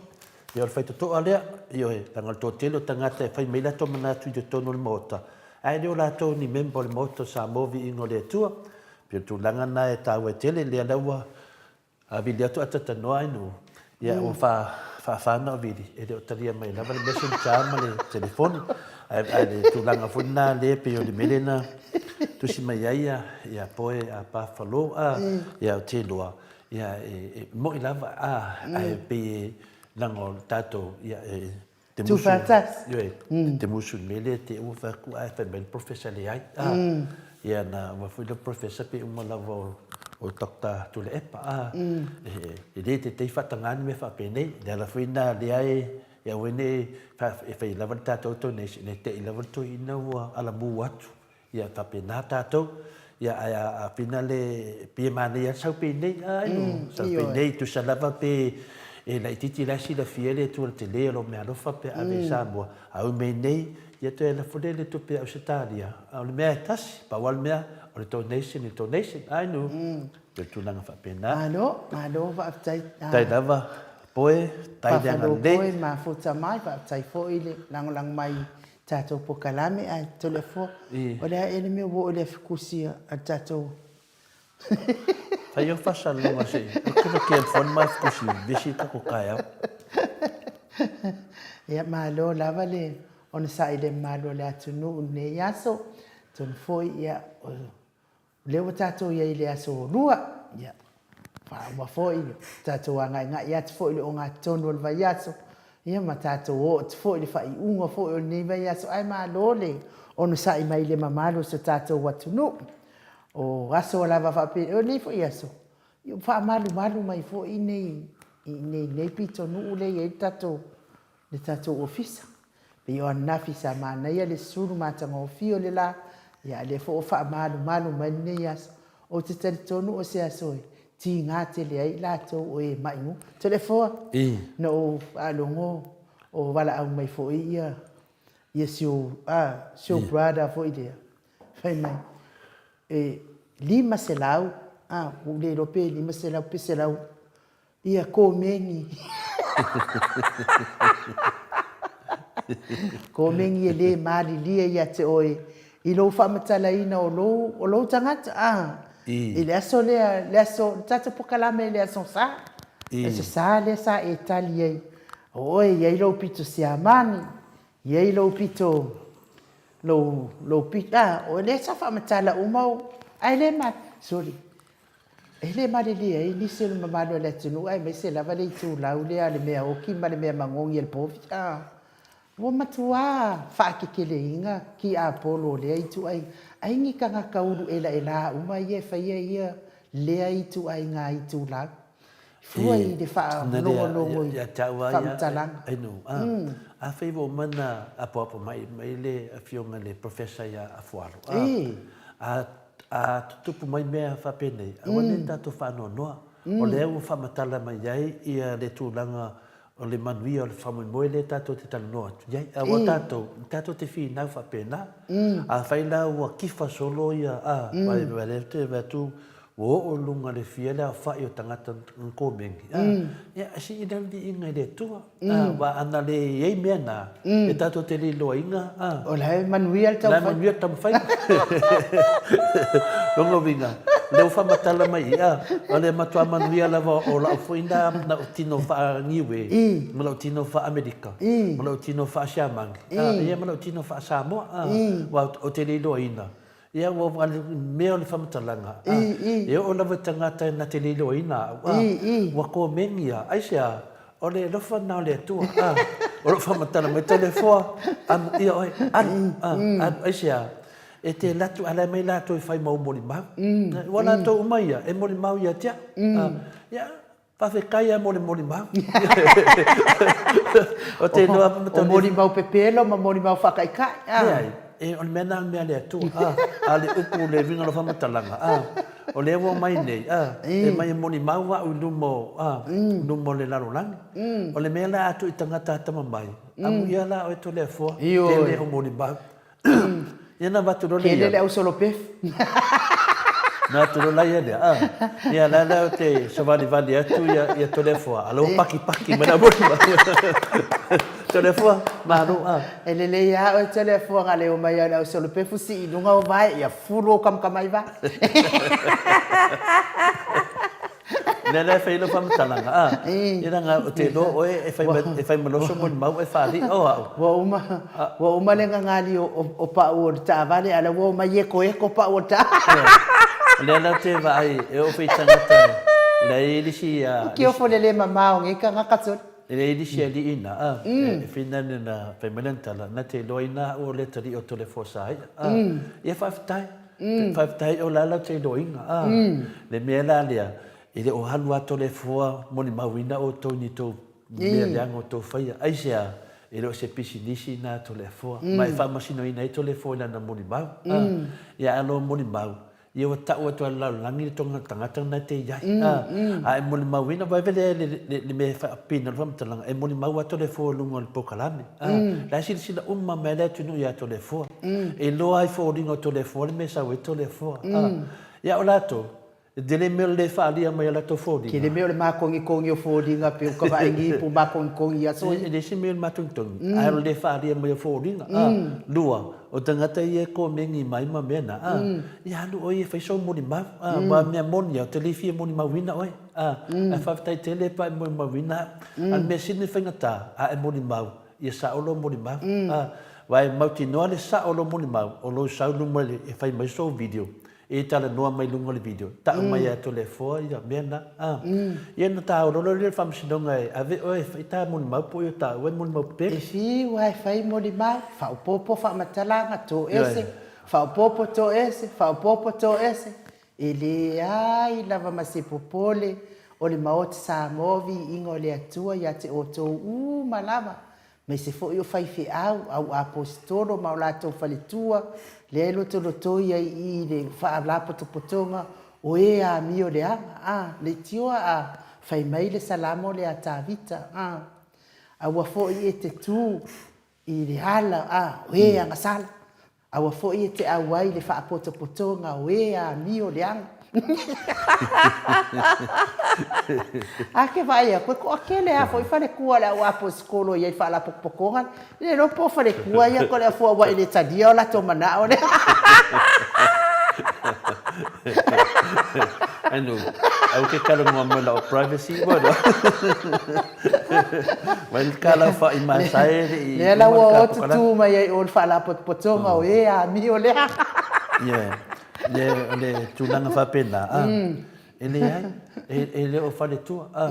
Ia o le faitotoa lea, ioe, leaga o le toatele o tagata e fai mai latou manatu i totonu o le Maota, ae le o latou ni member o le Maota o Samoa Viiga o le Atua. Pei o le tulaga lena e taua ai tele, lea la ua vili atu atatanoa ai nuu, ia ua faafa ona vili, e le o talia mai lava le messenger ma le telefoni. Ae le tulaga foi lena lea pei o le mea lea na tusi mai ai ia, ia Poe a Buffalo, a, ia ou te iloa, ia e, e moʻi lava, a, ae pei e, leaga o tatou, ia e, te musu, Tuufaatasi. ioe, te musu i le mea lea te ua fai atu ae fai mai le Professor leai, a, ia na uma foi le Professor pei uma lava o, o Doctor Tuilaepa, a, e, e le tetei faataga ni mea faapenei, le ala foi lena lea e, E aua ne i e fai lava le tatou donation, e tei lava le toeaina ua alamu atu, ia faapena tatou. Ia ae a pina le, pei e manaia lava le sau penei, a inu, sau penei, tusa lava pe e laitiiti la e silafia le Atua i le tele o lou meaalofa pe ave i Samoa, a ui mai nei, ia toe lafo lea i le tupe a Ausetalia, a o le mea e tasi, pau lava le mea, o le donation i le donation, a inu, pei o le tulaga faapena. Malo, malo faafetai. Faafetai lava. Poe, tai le Pafalo poe mafuta mai, faafetai foi le lagolago mai i tatou pokalame ae Toleafoa, o le a ea le mea ua oo i le afikusi a le tatou Fai o faasalaloga se i ou te vakia le phone ma afikusi vevesi le tatou taeao. Ia malo lava le onosai i le mamalu o le atunuu i lenei aso. Atonu foi ia o O lea ua tatou i ai i le aso Lua, ia, faauma foi, tatou agaigai atu foi i le ogatotonu o le vaiaso, ia ma tatou oo atu foi i le faaiuga foi o lenei vaiaso, ae malo le onosai mai i le mamalu o si o tatou atunuu. O aso lava faapea, o lenei foi aso, ia ua faamalumalu mai foi nei i inei i lenei pitonuu lea e i ai le tatou le tatou ofisa. Pei o ananafi sa manaia le sulu matagofie o le la, ia a lea foi ua faamalumalu mai lenei aso. Ou te talitonu o se aso e tiga tele ai i latou o e mai mua. Toleafoa, na ou faalogo o valaau mai foi ia ia si ou, a, si ou brother foi lea, fai mai, e 500, a, ua ou le iloa pe 500 pe 100 Ia komeni. Komeni e le malilie ia te oe i lou faamatalaina o lou, o lou tagata, a, i le aso lea, le aso, le tatou pokalame i le Aso Sa, le Aso Sa lea sa e tali ai, o oe e i ai lou pito Siamani, i ai lou pito, lou, lou pito, a, o lea sa faamatala uma ou, ae le ma, sole, E le malilie ai nisi o le mamalu o le atunuu aemaise lava le itulau lea le mea oti ma le mea magogi a le povi. Ua matuā faakekeleina kiapolo o lea ituaiga. Ai ni tagata ulu elaelā uma ia e faia ia lea ituaiga itulau. Fua i le faalogologo i faamatalaga. Afai ua uma ona apoapo mai le Afioga i le Professor ia Afualo, a A tutupu mai mea faapenei, aua ne i tatou faanoanoa. O lea ua faamatala mai ai ia le tulaga o le manuia o le faamoemoe lea tatou te talanoa atu i ai. Aua tatou, tatou te finau faapena. Afai la ua kifa solo ia, a, aua o lea ou te vaai atu ua oo i luga i le fia le aofai o tagata na komeni, a, ia sii lea le viiga i le Atua. Aua ana le i ai mea na, e tatou te le iloaina, a. O la e manuia le taumafaiga. O la e manuia le taumafaiga. Lona uiga, o lea ua faamatala mai i i, a, o le matua manuia lava o lau foi na tino faa-Niue, ma lau tino faa-Amerika, ma lau tino faa-Siamani, ia ma lau tino faa-Samoa, a, aua ou te le iloaina, Ia, ua ua le mea o le faamatalaga, a, e oo lava i tagata na te le iloaina au, a, ua komeni a, aisea, o le alofa lena o le Atua, a, o lou faamatala mai, Toleafoa, amuia oe, alu, a, alu, aisea, e te alu atu ae la e aumai latou e fai ma ou molimau. Ua latou uma ia e molimau ia te au, a, ia, Faafetai lava mo le molimau. O te iloa ma O molimau pepelo ma molimau faataitai, a. Leai, e, o le mea lena o le mea a le Atua, a. A o le upu, le uiga o lau faamatalaga, a, o lea ua omai nei, a, e omai e molimau au i luma o, a, luma o le lalolagi. O le mea la a tuu i tagata atamamai, amuia la oe Toleafoa, tele o molimau. Ia na avatu loa le ia. Kele le ausolopefu. Na atu loa la ia lea. Ah. Ia la la o te savalivali atu ia ia Toleafoa. A lea ua pakipaki mai lau molimau. Toleafoa, malo ah. E lelei lava oe Toleafoa na le omai ai o le ausolopefu sii i luga o vae ia fulu ou kamukama i vae. Lea la e fai ai lau faamatalaga, a, ia leaga ou te iloa oe e fai e fai ma lou uso molimau oe e faalii, o au. Ua uma, ua uma le gagali o pau o le taavale, a o la ua omai ekoeko pau o le taavale. O lea la ou te vaai e oo foi i tagata, la e i ai le isi... Kiofo le le mamao o nei tagata sole. E leai nisi alii na, a, e finane na fai mai lana tala, na te iloaina au o le atalii o Toleafoa Saia, a. Ia faafetai, faafetai o la lau te iloaina, a. Le mea la lea, e le o alu lava Toleafoa molimauina outou i ni tou mea leaga o tou faia. Aisea? E le o se pisinisi na a Toleafoa, ma e faamasinoina ai Toleafoa i lana molimau, a. Ia a lou molimau, Ia ua tau atu e le lalolagi le toga tagata lena e te i ai. A e molimauina, vaai lea le mea e faapipina le faamatalaga, e molimau atu le Toleafoa i luga o le polokalame. La e silasila uma mai le atunuu ia Toleafoa. E iloa lava i foliga o Toleafoa le mea e sau ai Toleafoa. Ia o latou, e tele mea o le le faaalia mai o latou foliga. Tele mea o le matogitogi o foliga pei o kavaʻi po o matogitogi i aso ia. E leai se mea o le matogitogi, ae o le le faaalia mai o foliga. Lua, O tagata ia e komeni mai ma mea na, a, ia alu oe e fai sou molimau, a, aua mea moni a, ou te le fia molimauina oe, a, ae faafetai tele pe a e molimauina au. A o le mea sili ona faigata, a e molimau, ia sao lou molimau, a, aua e mautinoa le sao o lou molimau, o lou sau i luma e fai mai sou video, E talanoa mai luga o le video, tau mai ia Toleafoa ia mea na. A. Ia na taua loa lea le faamasinoga e ave oe e fai ta molimau po o ia taua e molimau pele. E fiu lava e fai molimau, faaopoopo faamatalaga, toese, faaopoopo toese, faaopoopo toese, e leai lava ma se popole o le Maota Samoa viiga o le Atua ia te outou uma lava Aemaise foi o faifeau, au apositolo ma o latou faletua, lea e lotolotoi ai i i le faalapotopotoga o e amio leaga, a, leitioa a fai mai le Salamo lea a Tavita, a, Aua foi e te tu i le ala, a, o e agasala. Aua foi e te auai i le faapotopotoga o e amio leaga. A ke vaai aku, e toatele lava foi falekua o le au aposikolo i ai i le faalapotopotoga lea. E le iloa po o falekua ia ko le afua ua e le talia o latou manao lea. Anu, aua ke talanoa mai lau privacy mo no. Mai le ka lau wha i mai sa e le i. Lea la ua o tutu mai ai o le faalapotopotoga o e amio lea. Yeah. Le, le tulaga faapena, a. E leai, e le o faletua, a.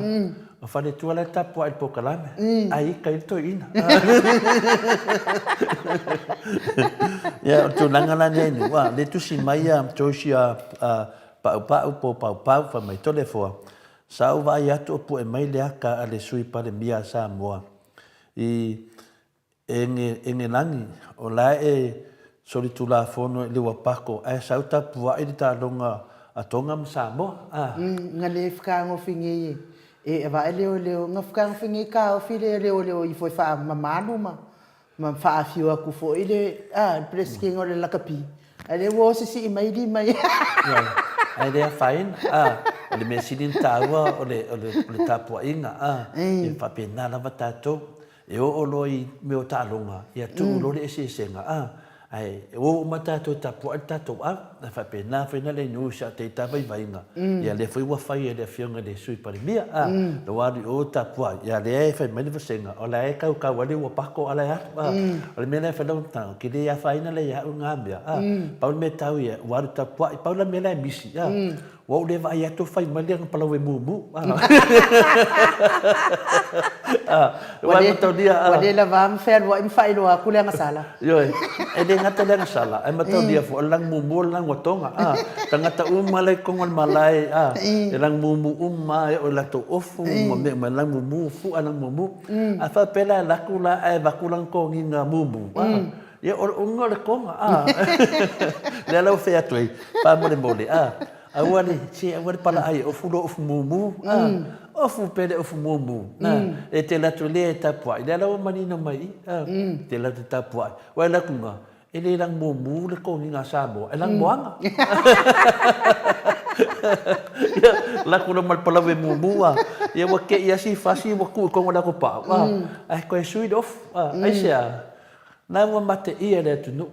O faletua la e tapuai i le polokalame, a ika i le toeaina. Ia, o le tulaga la lea i nuu, a, le tusi mai a Joyce a Paupau po o Paupau, fai mai, Toleafoa, Sa ou vaai atu o puʻe mai le aka a le Sui Palemia a Samoa i Egelani, o la e solitulafono i le ua pako ae sau tapuaʻi le taaloga a Tonga ma Samoa. A. Nga le fkagofi nei e avae leoleo, nga fkagofi nei kaofi le leoleo ifo e faamamalu ma Ma faafio atu foi le, a, le Peresetene o le lakapi, a lea ua sisii mai lima ia. Ioe, ae le afaina, a, o le mea sili ona taua o le, o le, o le tapuaiga, a, e faapena lava tatou. E oo loa i mea o taaloga, ia tuu loa le eseesega, a, ae o uma tatou e tapuai le tatou au. E faapena foi na le news a teita vaivaiga, ia lea foi ua fai e le Afioga i le Sui Palemia, a, na ua alu i o tapuai, ia lea e fai mai le vasega, o la e kaukau ai le ua pako a la e alu, a. O le mea lea e fai lau amataga, ou te le afaina lea ia au na mea, a. Pau le mea e tau ia, ua alu tapuai, pau la mea la e misi, a. Ua ou le vaai atu o fai mai le palaoa mumu. Ua le lava ma fealuai ma faailoa atu le agasala. Ioe, e le gata le agasala, ae mataulia foi o le lagi mumu o le lagi atoga. Tagata uma la i totonu o le malae, e lagi mumu uma e oo i latou ofu ma mea uma, e lagi mumu, fua lagi mumu. A faapea la e alu atu la ae avatu lana toniga mumu, Ia, o le uga o le toga, a. Lea la ua fai atu ai, faamolemole, a, aua le, se aua le palaai e ofu lou ofu mumu, a. Ofu pea le ofu mumu, a. E te alu atu lea e tapuai, lea la ua manino mai i i, a. E te alu atu e tapuai. Aua e alu atu i e le lagi mumu le toniga a Samoa, e lagi moana. Ia, alu atu loa ma le palaoa mumu, a. Ia ua te i lava si fasi ua tuu i totonu o le atopaau, a. Ae toe sui le ofu, a. Aisea? Na ua mateia le atunuu.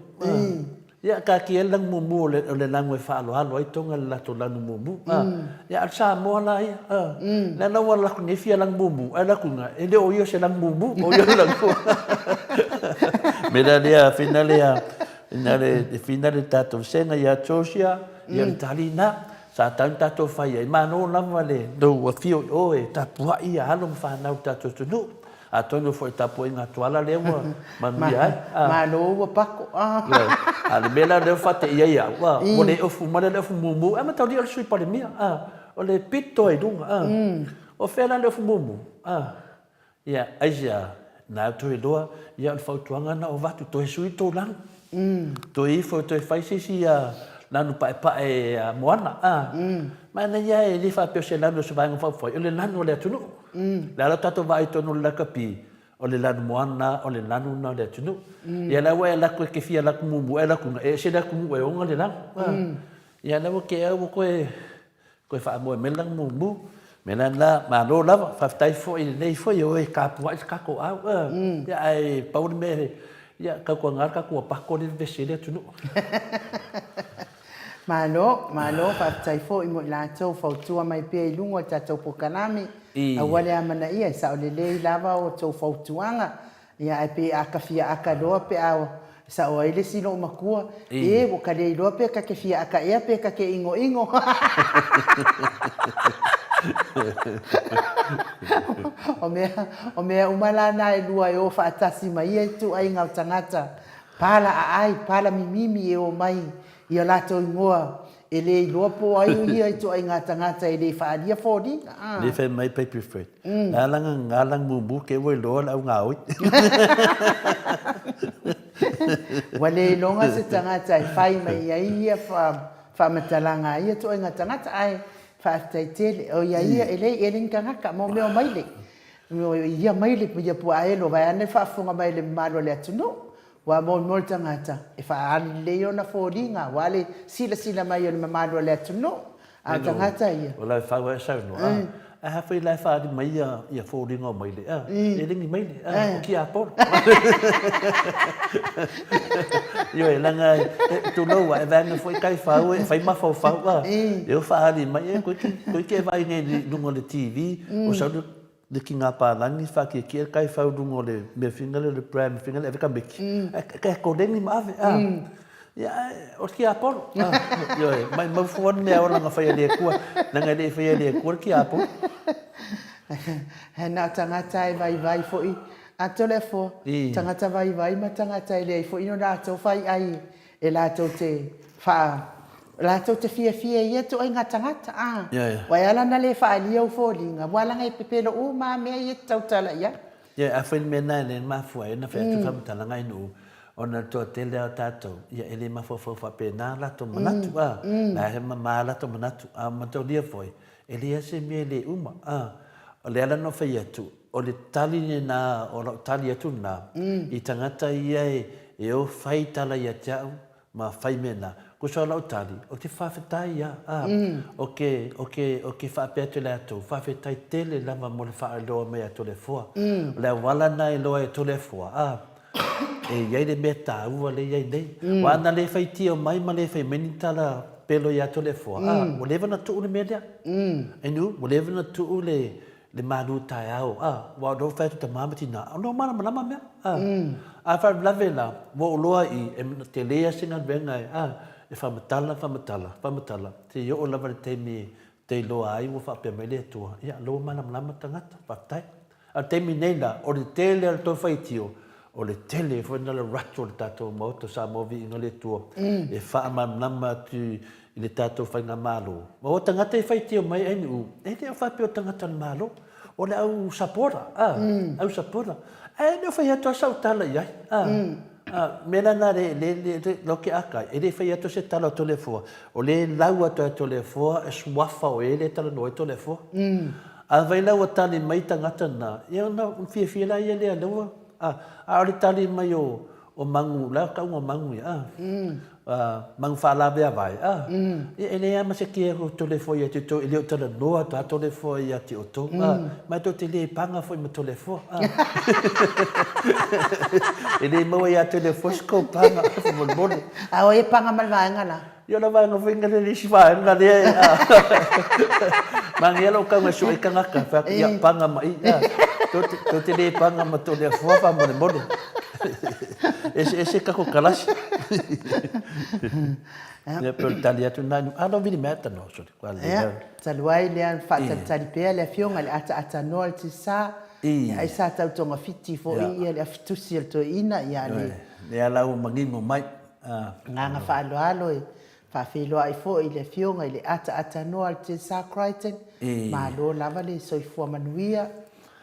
Ia, taatia ai le lanu mumu o le, o le lanu e faaaloalo ai Toga i le latou lanu mumu. A, ia, a o le Samoa la ia, a, leaga ua alu atu nei fia lanu mumu, ae alu atu i ina, e le o ia o se lanu mumu, o ia o le lanu. O le mea la lea, finale a, finale, finale le tatou vasega ia Georgia, ia o le tali lena. Sa tatau ona tatou fai ai. Malo lava le lou afio i o e tapuai ia alo ma fanau i le tatou atunuu. Atonu foi i tapuaiga a Tuala lea ua manuia ai. Malo ua pako. A o le mea la lea ua faateia ai au, ua le ofu mai le ofu mumu, ae mataulia o le Sui Palemia, o le pito lava i luga. O fea la le ofu mumu? Ia, aisea, na toe iloa, ia o le fautuaga lena ua avatu, toe sui le tou lanu. Toe ifo e toe fai se isi lanu paepae moana. Manaia e le faapea o se lanu o se Vaega Faaupufai, o le lanu a le atunuu. O le a la tatou vaai i totonu o le lakapi, o le lanu moana, o le lanu lena o le atunuu. Ia la ua e alu atu e te fia alu atu muamua, e alu atu e ese le atunuu e ona le lanu. Ia la ua tea ua toe toe faamoe mai le lanu mumu. O le mea la lena, malo lava, faafetai foi i lenei foi e o e tapuai le tatou au. Ia ae pau le mea, ia tautuana le tatou apako lea e vevesi ai le atunuu. Malo, malo, faafetai foi mo i latou fautua mai pea i luga o le tatou polokalame. Aua le amanaia, e sao lelei lava o outou fautuaga. Ia ae pei a ta fia aka loa pe a sao ai le isi loomatua, e ua ta le iloa pe ta te fia aka ea pe ta te inoino. O mea, o mea uma la na e lua e o faatasi ma ia ituaiga o tagata, pala aai, pala mimimi e o mai i o latou igoa e le iloa po o ai ia ituaiga tagata e le faaalia foliga. Lea fai mai Paper Fred, na ala na ala mumu ke ua iloa le au gaoi. Ua le iloga se tagata e fai mai i ai ia faamatalaga a ia ituaiga tagata, ae faafetai tele. O ia ia e leai e le ni tagata mo mea o maile. Ia maile ia puaaelo vaeane le faafofoga mai a le mamalu o le atunuu. Ua molimoli tagata e faaali lelei ona foliga aua le silasila mai o le mamalu o le atunuu, a o tagata ia. O la e fau ai saunoa, a, ae a fai la e faaali mai ia foliga o maile, a, e le ni maile, a, o tiapolo. Ioe, leaga e, tulou a, e vaega foi taifau e fai mafaufau, a, e o faaali mai, e, toeitiiti e vaai nei i luga o le TV, o sau le Le kiga palagi faakiekie le kaifau luga o le mea finga lea o le pram finga lea ave kameki ae kai koleni ma ave a ia ae o le tiapolo a ioe maimau fua le mea ola na faia e le Atua leaga e le i faia e le Atua le tiapolo. He na o tagata e vaivai foi a Toleafoa, tagata vaivai ma tagata e leai foi no latou faiai E latou te wha, latou te fiafia i ia ituaiga tagata, a. Ua e ala ona le faaalia ou foliga, ua ala ona e pepelo uma a mea ia e te tautala i ai. Ia, a fai le mea lena e le mafua ai ona fai atu faamatalaga i nuu, ona o le toatele lava o tatou, ia e le mafaufau faapena latou manatu, a. La e mama latou manatu, a mataulia foi, e leai se mea e le uma, a. O le ala na fai atu, O le tali lena, o lau tali atu lena, i tagata ia e o fai tala ia te au ma fai mea na. Tusa o lau tali, ou te faafetai ia, a, o ke, o ke, o ke faapea atu i latou, faafetai tele lava mo le faailoa mai a Toleafoa. O le auala lena e iloa ai e Toleafoa, a, e i ai le mea taua lea e i ai nei. Aua ana le faitio mai ma le fai mai ni tala pelo ia Toleafoa, a, ua leva ona tuu le mea lea. Inu, ua leva ona tuu le, le malu taeao, a, ua ou fai atu tama ma tina, o malamalama mea, a. A faalavelave la, ua ou loa i, e tele lava se galuega e, a, e faamatala, faamatala, faamatala, seia oo lava i le taimi e te iloa ai ua faapea mai le Atua, ia, o lea ua malamalama le tagata, faafetai. A o le taimi nei la, o le tele o le tou faitio, o le tele foi lena o le ratu o le tatou Maota o Samoa Viiga le Atua, e faamalamalama atu i le tatou faigamalo. Aua o tagata e faitio mai NU, e le o faapea o tagata o le Malo, o le au sapora, a, au sapora. Ae le o fai atu lava sau tala i ai, a. A, mea la na le, le, le, le, lo ke akai, e le fai atu se tala o Toleafoa, o le lau atu e Toleafoa, e suafa o e le talanoa ai Toleafoa. A vai la ua tali mai tagata na, ia ona fiafia la ia lea, lea ua, a, a o le tali mai o, o Magu, la tauga o Magu ia, a. Manufaalaveavae, a, ia e leai lava ma se kea o Toleafoa ia te outou, e le o talanoa atu lava Toleafoa ia te outou, a, ma e tou te le paga foi ma Toleafoa, a. E le maua ia Toleafoa se tou paga, faamolemole. A o ai e paga ma le vaega la? Ia o le vaega foi lea le isi vaega lea e, a. Manaia lou tau e sue tagata, fai atu, ia paga ma i, a. Tou te, tou te le paga ma Toleafoa faamolemole. Eseese tatou kalasi. Ia pei o le tali atu lena, a lau vili mea tanoa, sorry. Ia, talu ai lea na faatalitali pea le afioga i le ataatanoa o le Tisa, ia ai sa tau togafiti foi ia le afitusi o le toeaina, ia le. Lea la ua manino mai. Agaga faaaloalo e faafeiloai foi i le afioga i le ataatanoa o le Tisa Crichton, malo lava le soifua manuia,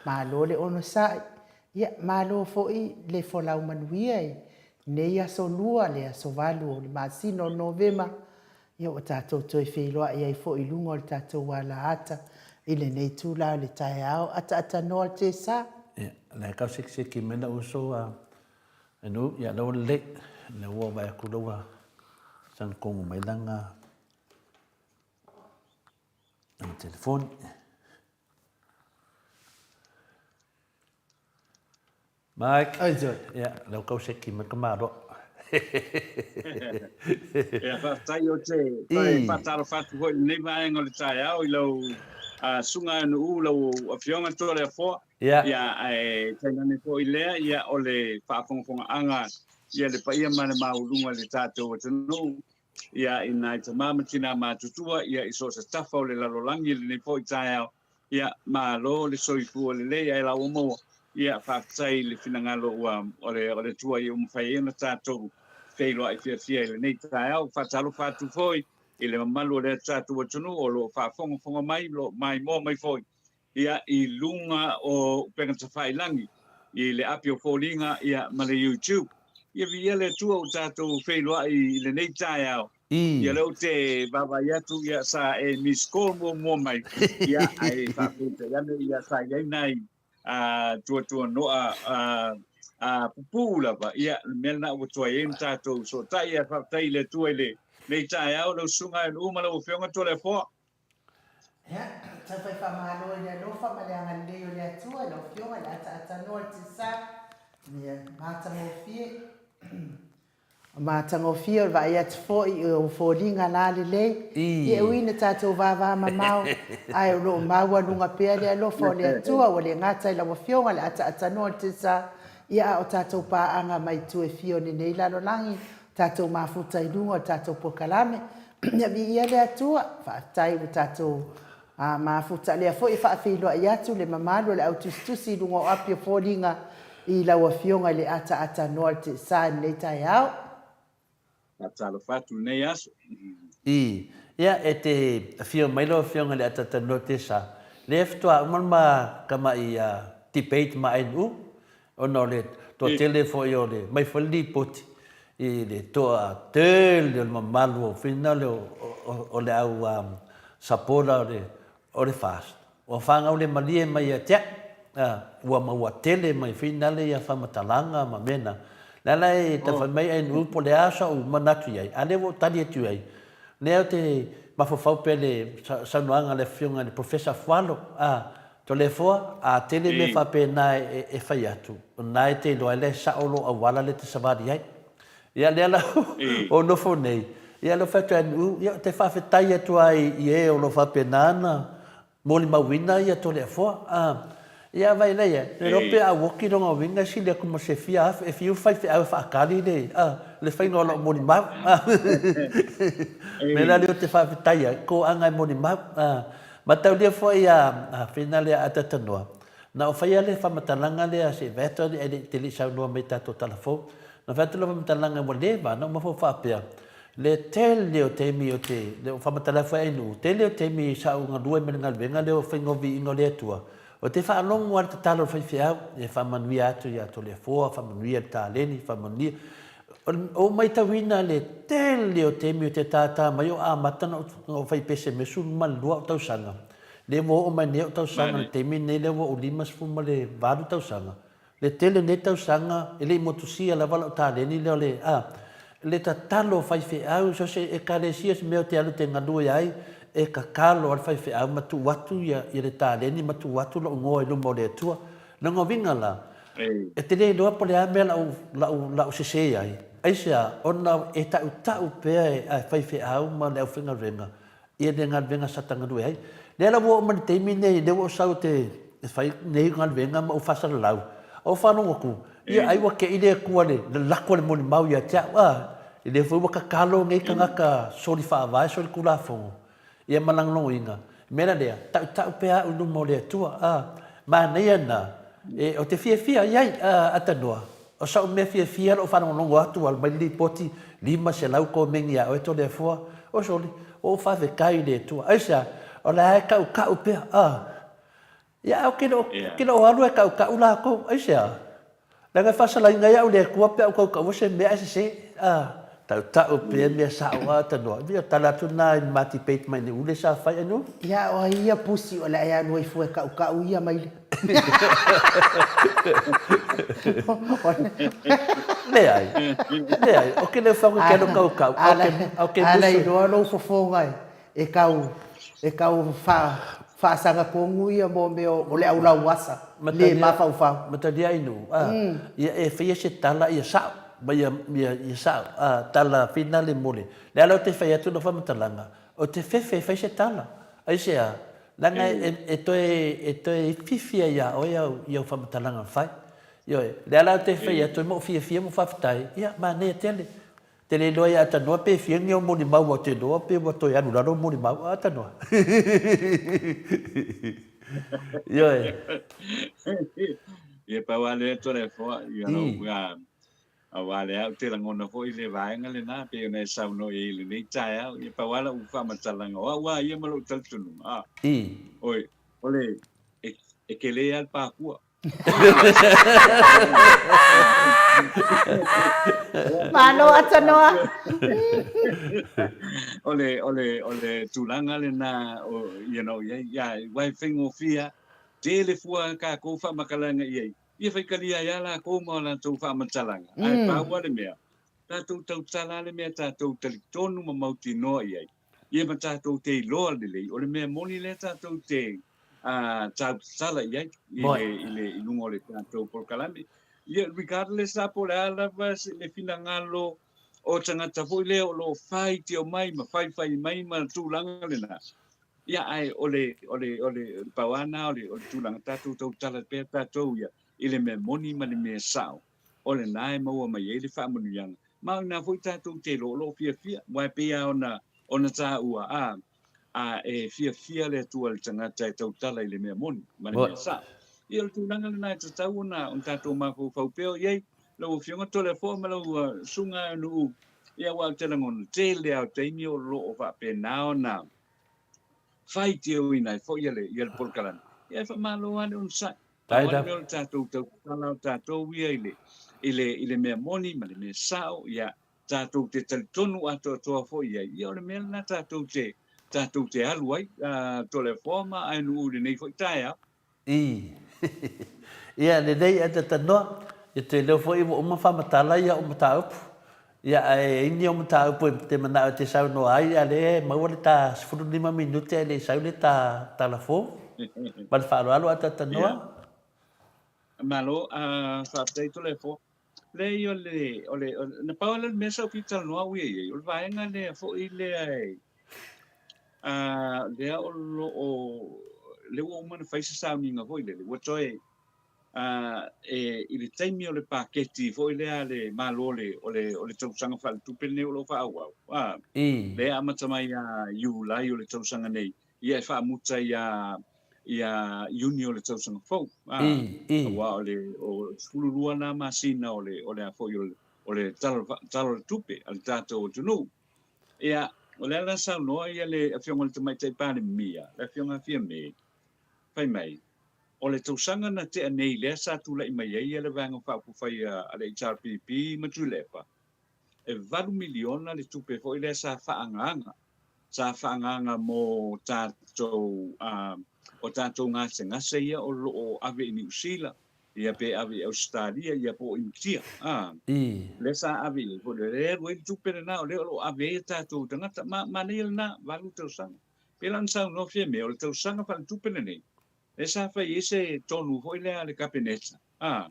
malo le onosai, Ia, malo foi le folau manuia i lenei aso lua, le aso valu o le masina o Novema, ia ua tatou toe feiloai ai foi i luga o le tatou alaata i lenei itula o le taeao ataatanoa o le tesa. Ia, o la e tau sekiseki mai lou uso a Enu, ia lea ua lelei, lea ua vaai atu lea ua saga tonu mai lana telefoni. Mike. Oi, Joy. Ia, lea ua tau seki mai ka maloa. Ia, faafetai ou te toe faatalofa atu foi i lenei vaega o le taeao i lau susuga Nuu, lau Afioga Toleafoa. Ia. Ia, ae tainane foi lea, ia, o le faafogafogaaga ia le paia ma le maualuga i le tatou atunuu, ia, i nai tama ma tina matutua, ia, i so o se tafa o le lalolagi i lenei foi taeao. Ia, malo le soifua lelei ae la ua maua. Ia, faafetai i le finagalo ua o le o le Atua ia ua mafai ai ona tatou feiloai fiafia i lenei taeao. Faatalofa atu foi i le mamalu o le tatou atunuu o lo o faafogafoga mai, o lo o maimoa mai foi ia i luga o upega tafailagi i le api o foliga ia ma le YouTube. Ia viia le Atua ua tatou feiloai i lenei taeao. Ia lea ou te vaavaai atu ia sa e miss call muamua mai ia ae faapeitai ane ia sa i ai nai tuatuanoa pupuu lava ia le mea lena ua tuai ai ona tatou fesootai ae faafetai i le Atua i lenei taeao lau susuga Nuu ma lau Afioga Toleafoa. Ia, tau fai faamalo i le alofa ma le agalelei o le Atua i lau Afioga i le ataatanoa i le Tisa, ia matagofie. Matagofie o le vaai atu foi i ou foliga lalelei, ia e ui ina tatou vavamamao, ae o lo o maualuga pea le alofa o le Atua, ua le gata i lau Afioga le ataatanoa o le Tisa, ia a o tatou paaga mai itu e fia o lenei lalolagi, tatou mafuta i luga o le tatou polokalame. Ia viia le Atua, faafetai ua tatou mafuta. Lea foi e faafeiloai atu le mamalu o le au tusitusi i luga o api o foliga i lau Afioga i le ataatanoa o le Teesa i lenei taeao. Faatalofa atu i lenei aso. I. Ia, e te afio mai lau Afioga i le ataatanoa o le Teesa, lea faatoa uma le ma tamai debate ma NU, Ona o le toatele foi o le mai foi le lipoti i le toatele o le mamalu o finale o le au supporter o le o le FAST ua fanau le malie mai ia te au, ua maua tele mai finale ia faamatalaga ma mea na. Le ala e tau fai mai NU po o le a sou manatu i ai, a lea ua ou tali atu i ai, lea ou te mafaufau pea i le saunoaga a le Afioga i le Professor Fualo, Toleafoa, a tele mea faapena e fai atu, o lena e te iloa ai la e sao lou auala lea e te savali ai. Ia lea la o nofo nei, ia lea fai atu e NU, ia ou te faafetai atu lava i e o lo o faapena ona molimauina ia Toleafoa. A, ia vaai la i ai, le iloa pe a uoki lona uiga e sili atu ma se fia afe, e fiu faifeau e faatali le, a, le faiga o lau molimau. A, mea la lea ou te faafetai ai, toaga e molimau. A, Mataulia foi a Fina lea a Tatanoa, na o faia le faamatalaga lea se i vae atu ae le te le i saunoa mai i tatou tala fou. Na fai atu le faamatalaga ua leva na uma foi faapea, le tele o taimi o te, le o faamatala foi ai nuu, tele o taimi sa ou galue ma le galuega lea o faiga o viiga o le Atua, o te faalogo lava i le tatalo a le faifeau, e faamanuia atu ia Toleafoa, faamanuia le taleni, faamanuia. Ua ou maitauina le tele o taimi ou te tātā mai o amata ona ou fai pese mai 12 au tausaga, lea ua oo mai nei au tausaga i le taimi lenei lea ua ou 58 tausaga, le tele o nei tausaga e le i motusia lava lau taleni lea o le, a. Le tatalo faifeau, so se ekalesia se mea o te alu te galue ai, e kakalo a le faifeau ma tuu atu ia ia le taleni ma tuu atu lou ngoa i luma o le Atua. Lona uiga la, e te le iloa po o le a mea lau lau lau sese ai. Aisea? Ona e tautau pea e a faifeau ma le aufaigaluega ia le galuega sa ta galue ai. Lea la ua oo mai le taimi nei, lea ua ou sau te fai nei galuega ma ou faasalalau, ou faalogo atu, ia ai ua tei le Atua le lalako le molimau ia te au, a, lea foi ua tatalo nei tagata soli faavae, soli tulafono, ia ma lagolagoina. O le mea la lea, tautau pea au i luma o le Atua, a, manaia na, e, ou te fiafia i ai, a, Atanoa, O sa'u mea fiafia lo'u faalogologo atu ua alu mai le lipoti 500 komeni ia oe Toleafoa. O sole, ua ou faafetai i le Atua. Aisea? O la e ka'uka'u pea. A. Ia ae ou te le o, ou te le o alu e ka'uka'u latou. Aisea? Leaga e faasalaina ai a'u e le Atua pe a ou kauka'ua se mea ae sese. A. Tautau pea mea sa'o a tanoa. Ia tala atu lena i le ma debate mai nei ule sa fai anu. Ia o ai ia pusi o le a e alu ai fua e kaukau ia maile. Leai, leai, o ke leo whangu ke alu kaukau, au ke musu. Ala iloa lou fofoga e kau, e kau faasaga tonu ia mo mea o le au lauasa le mafaufau. Matalia inu, ia e faia se tala ia sao, ma ia, ia, ia sao, tala finale mo le, le ala o te fai atu lau faamatalaga, o te fefe e fai se tala. Aisea? Leaga e toe, e toe fifi ai ia oe au, i au faamatalaga na fai. Ioe, le ala o te fai atu ai ma ou fiafia ma ou faafetai, ia, manaia tele. Te le iloa ia Tanoa pe fia ni au molimau ua te iloa pe ua toe alu lalo molimau a Tanoa. Ioe. Ia pau a lea Toleafoa, ia lau aua lea ou te lagona foi le vaega lena pei ona e saunoa i ai i lenei taeao. Ia pau lava lau faamatalaga o au lava ia ma lou talitonuga. Oi, o le e kele lava le pākua. Malo Atanoa. O le, o le, o le tulaga lena o, you know, ia, ia, aua e faigofie, tele fua tatou faamatalaga i ai, ia faitalia ai lava latou ma latou faamatalaga, ae pau lava le mea, tatou tautala lava le mea tatou talitonu ma mautinoa i ai, ia ma tatou te iloa lelei, o le mea moni lea tatou te tautatala i ai i le, i le, i luga o le tatou polokalame. Ia, regardless la po o le a lava le finagalo o tagata foi lea o lo o faitio mai ma faifai mai ma tulaga lena, ia, ae o le, o le, o le, pau lava lena o le, o le tulaga tatou tautala pea tatou ia i le mea moni ma le mea sao, o lena e maua mai ai le faamanuiaga. Ma o lena foi tatou te iloa o lo o fiafia, aua e pei lava ona, ona taua, a, a e fiafia le Atua i le tagata e tautala i le mea moni ma le mea sao. Ia, o le tulaga lena e tatau ona tatou mafaufau pea i ai, lau Afioga Toleafoa ma lau susuga Nuu, ia aua ou te lagona, tele lava o taimi o lo o faapena ona faitioina ai foi ia le, ia le polokalame. Ia e faamalo lava le onosai. Pau lava le mea o le tatou tautala o tatou ia i le, i le, i le mea moni ma le mea sao, ia tatou te talitonu atoatoa foi i ai, ia o le mea lena tatou te, tatou te alu ai, Toleafoa ma Aenuu i lenei foi taeao. I. Ia, lelei ae talanoa. Ia te leo foi ua uma faamatala ia au mataupu. Ia, ae ai ni au mataupu e te manao e te saunoa ai, a lea e maua le ta 15 minute ae le i sau le ta tala fou. Ma le faaaloalo ae talanoa. Ia. Malo, faafetai Toleafoa. Leai, o le, o le, na pau lava lea o le mea sa ou fia talanoa au ia i ai, o le vaega lea foi lea e, a, lea o lo o, lea ua uma ona fai se sauniga foi lele, ua toe, a, e, i le taimi o le paketi foi lea a le Malo o le, o le, o le tausaga faaletupe lenei o lo o faaauau, a, lea e amata mai ia Iulai o le tausaga nei, ia e faamuta ia ia Iuni o le tausaga fou, a, aua o le o 12 na masina o le o le a foi o le o le Tala Tala o le Tupe a le tatou atunuu. Ia, o le ala saunoa ia le Afioga i le Tamaitai Palemia, le Afioga a Fiame, fai mai, o le tausaga na tea nei lea sa tulai mai ai ia le Vaega Faaupufai a le HRPP ma Tuilaepa, e $8 miliona le tupe foi lea sa faaagaaga sa faaagaaga mo tatou o tatou gasegase ia o lo o ave i Niu Sila. ia pe ave i Ausetalia ia po o Initia, a. Lea sa ave i ai foi lea, lea e alu ai le tupe lena, o lea o lo o ave ai a tatou tagata. Ma, manaia lena, 8 tausaga. Pei la ona saunoa Fiamē, o le tausaga faaletupe lenei, lea sa fai ai se tonu foi lea a le Kapeneta, a,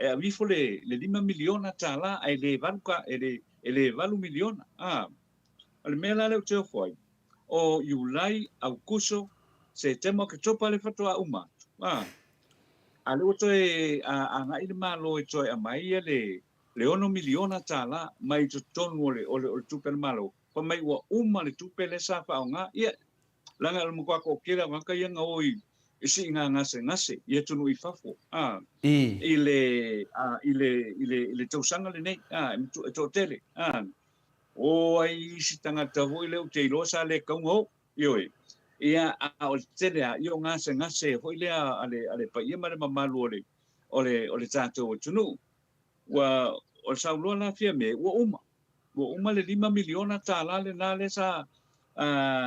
e ave ifo le, le $5 miliona tala ae le valu ka, e le, e le $8 miliona, a. O le mea la lea ou te ofo ai, o Iulai, Aukuso, Setema, Oketopa lea faatoa uma atu, a. A lea ua toe agai le Malo e toe aumai ia le $6 miliona tala mai totonu o le, o le, o le tupe a le Malo, fai mai ua uma le tupe lea sa faaaoga. Ia, leaga o le matua toatele o tagata ia na o i siiga gasegase i atunuu i fafo, a, i le, a, i le, i le, i le tausaga lenei, a, e toatele, a. O ai isi tagata foi lea ou te iloa sa le tatau ona o, ioe. Ia, a o le tele lava, ia o gasegase foi lea a le, a le paia ma le mamalu o le, o le, o le tatou atunuu. Ua, o le saunoa la Fiamē, ua uma. Ua uma le $5 miliona lena lea sa,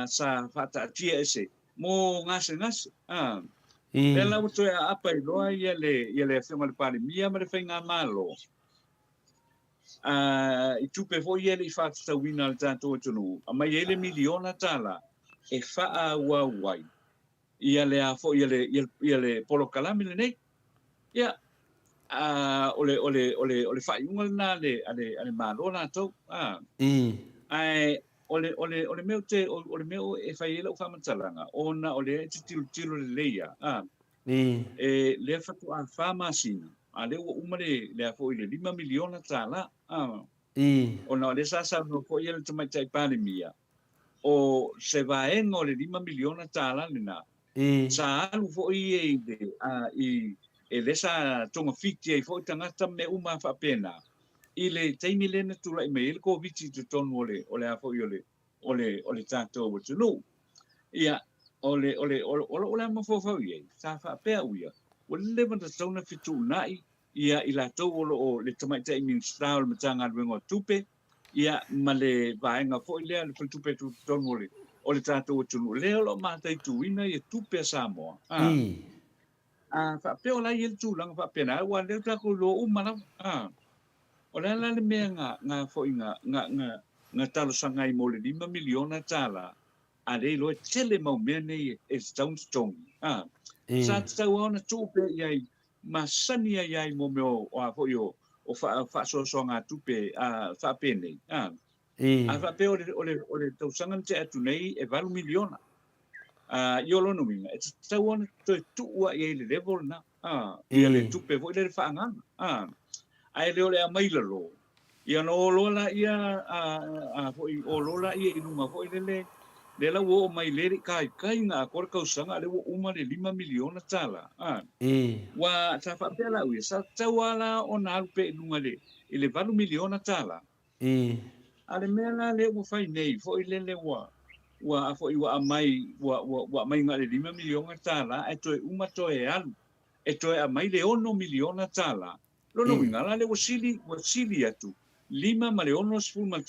sa faataatia ese mo gasegase. Lea la ua toe aapa ai loa ia le, ia le Afioga i le Palemia ma le Faigamalo, i tupe foi ia e le i faatatauina a le tatou atunuu, aumai ai le miliona tala e faaauau ai ia le a foi ia le, ia le polokalame lenei. Ia, o le, o le, o le, o le faaiuga lena a le, a le, a le Malo latou. Ae o le, o le, o le mea ou te, o le mea e fai ai lau faamatalaga, ona o lea e te tilotilo lelei lava, e, lea faatoa 4 masina, a lea ua uma le, le a foi le $5 miliona. Ona o lea sa saunoa foi le Tamaitai Palemia, o se vaega o le $5 miliona lena, sa alu foi ia i le, a, i, e lea sa togafiti ai foi tagata ma mea uma faapena, i le taimi lea na tulai mai ai le Koviti i totonu o le, o le a foi o le, o le, o le tatou atunuu. Ia, o le, o le, o, o lou la mafaufau i ai, sa faapea au ia, ua leva ona tatau ona fetuunai ia i latou o lo o le Tamaitai Minisita o le Matagaluega o Tupe, ia ma le vaega foi lea le faletupe tutotonu o le o le tatou atunuu lea o lo o mataituina ia tupe a Samoa. A, a faapea o la e i ai le tulaga faapena, aua lea ua tatou iloa uma lava. A, o le a la le mea na, na foi na, na, na, na talosaga ai mo le $5 miliona a lea iloa e tele mau mea nei e tatau ona totogi. A, sa tatau lava ona tuu pea i ai masani ai ai mo mea o a foi o o faasoasoagatupe faapenei. A a faapea o le o le o le tausaga na tea atu nei e $8 miliona. I o lona uiga, e tatau ona toe tuu lava i ai i le level lena. Ia le tupe foi lea le faaagaaga. Ae le o le aumai i lalo, Ia ona o loa laia a foi o loa laia i luga foi lele, lea la ua oo mai lea e le i taitai ona atoa le tausaga a lea ua uma le $5 miliona. A ua sa faapea la au ia, sa tatau lava la ona alu pea i luga i le $8 miliona. A le mea la lea ua fai nei foi lele ua ua a foi ua aumai ua ua ua aumai na o le $5 miliona ae toe uma toe alu e toe aumai le $6 miliona. Lona uiga la lea ua sili, ua sili atu 5 ma le 61.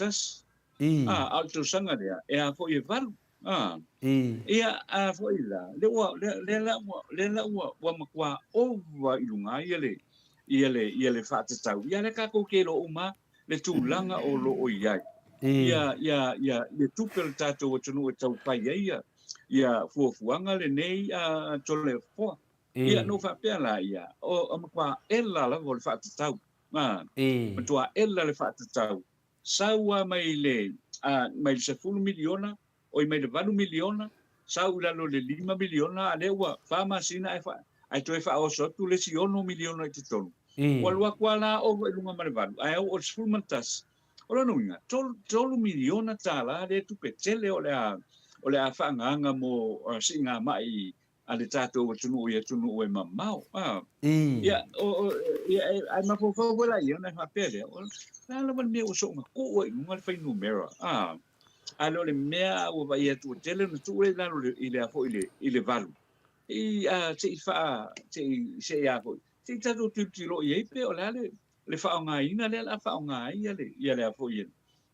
A, a o le tausaga lea, e a foi e 8. A, ia, a foi la, lea ua, lea, lea la ua, lea la ua, ua matua ova i luga ia le, ia le, ia le faatatau. Ia lea tatou te iloa uma le tulaga o lo o i ai. Ia, ia, ia, ia tupe o le tatou atunuu e tau fai ai ia, ia fuafuaga lenei a Toleafoa. Ia, na ou faapea la ia, o matua ela lava o le faatatau, a, matua ela le faatatau, sau lava mai le, a, mai le 10 miliona, oi mai le 8 miliona, sau i lalo i le 5 miliona, a lea ua fa masina ae, fa, ae toe faaoso atu le isi 6 miliona i totonu. Ua alu atu lava la ova i luga ma le 8, ae oo i le 11. O lona uiga, $3 miliona lea tupe tele o le a, o le a faaagaaga mo siigamai a le tatou atunuu i atunuu e mamao. A. Ia, o, o, ia, e, ae mafaufau foi la ia ona e faapea lea, o le a lava le mea ua soona tuu ai i luga le fuainumera. A. Ae le o le mea ua vaai atu ua tele ona tuu lea i lalo i le a foi i le, i le 8. I, a, se i faa, se i, se i a foi, se i tatou tilotilo i ai pe o le a le, le faaaogaina lea o le a faaaoga ai ia le, ia le a foi ia,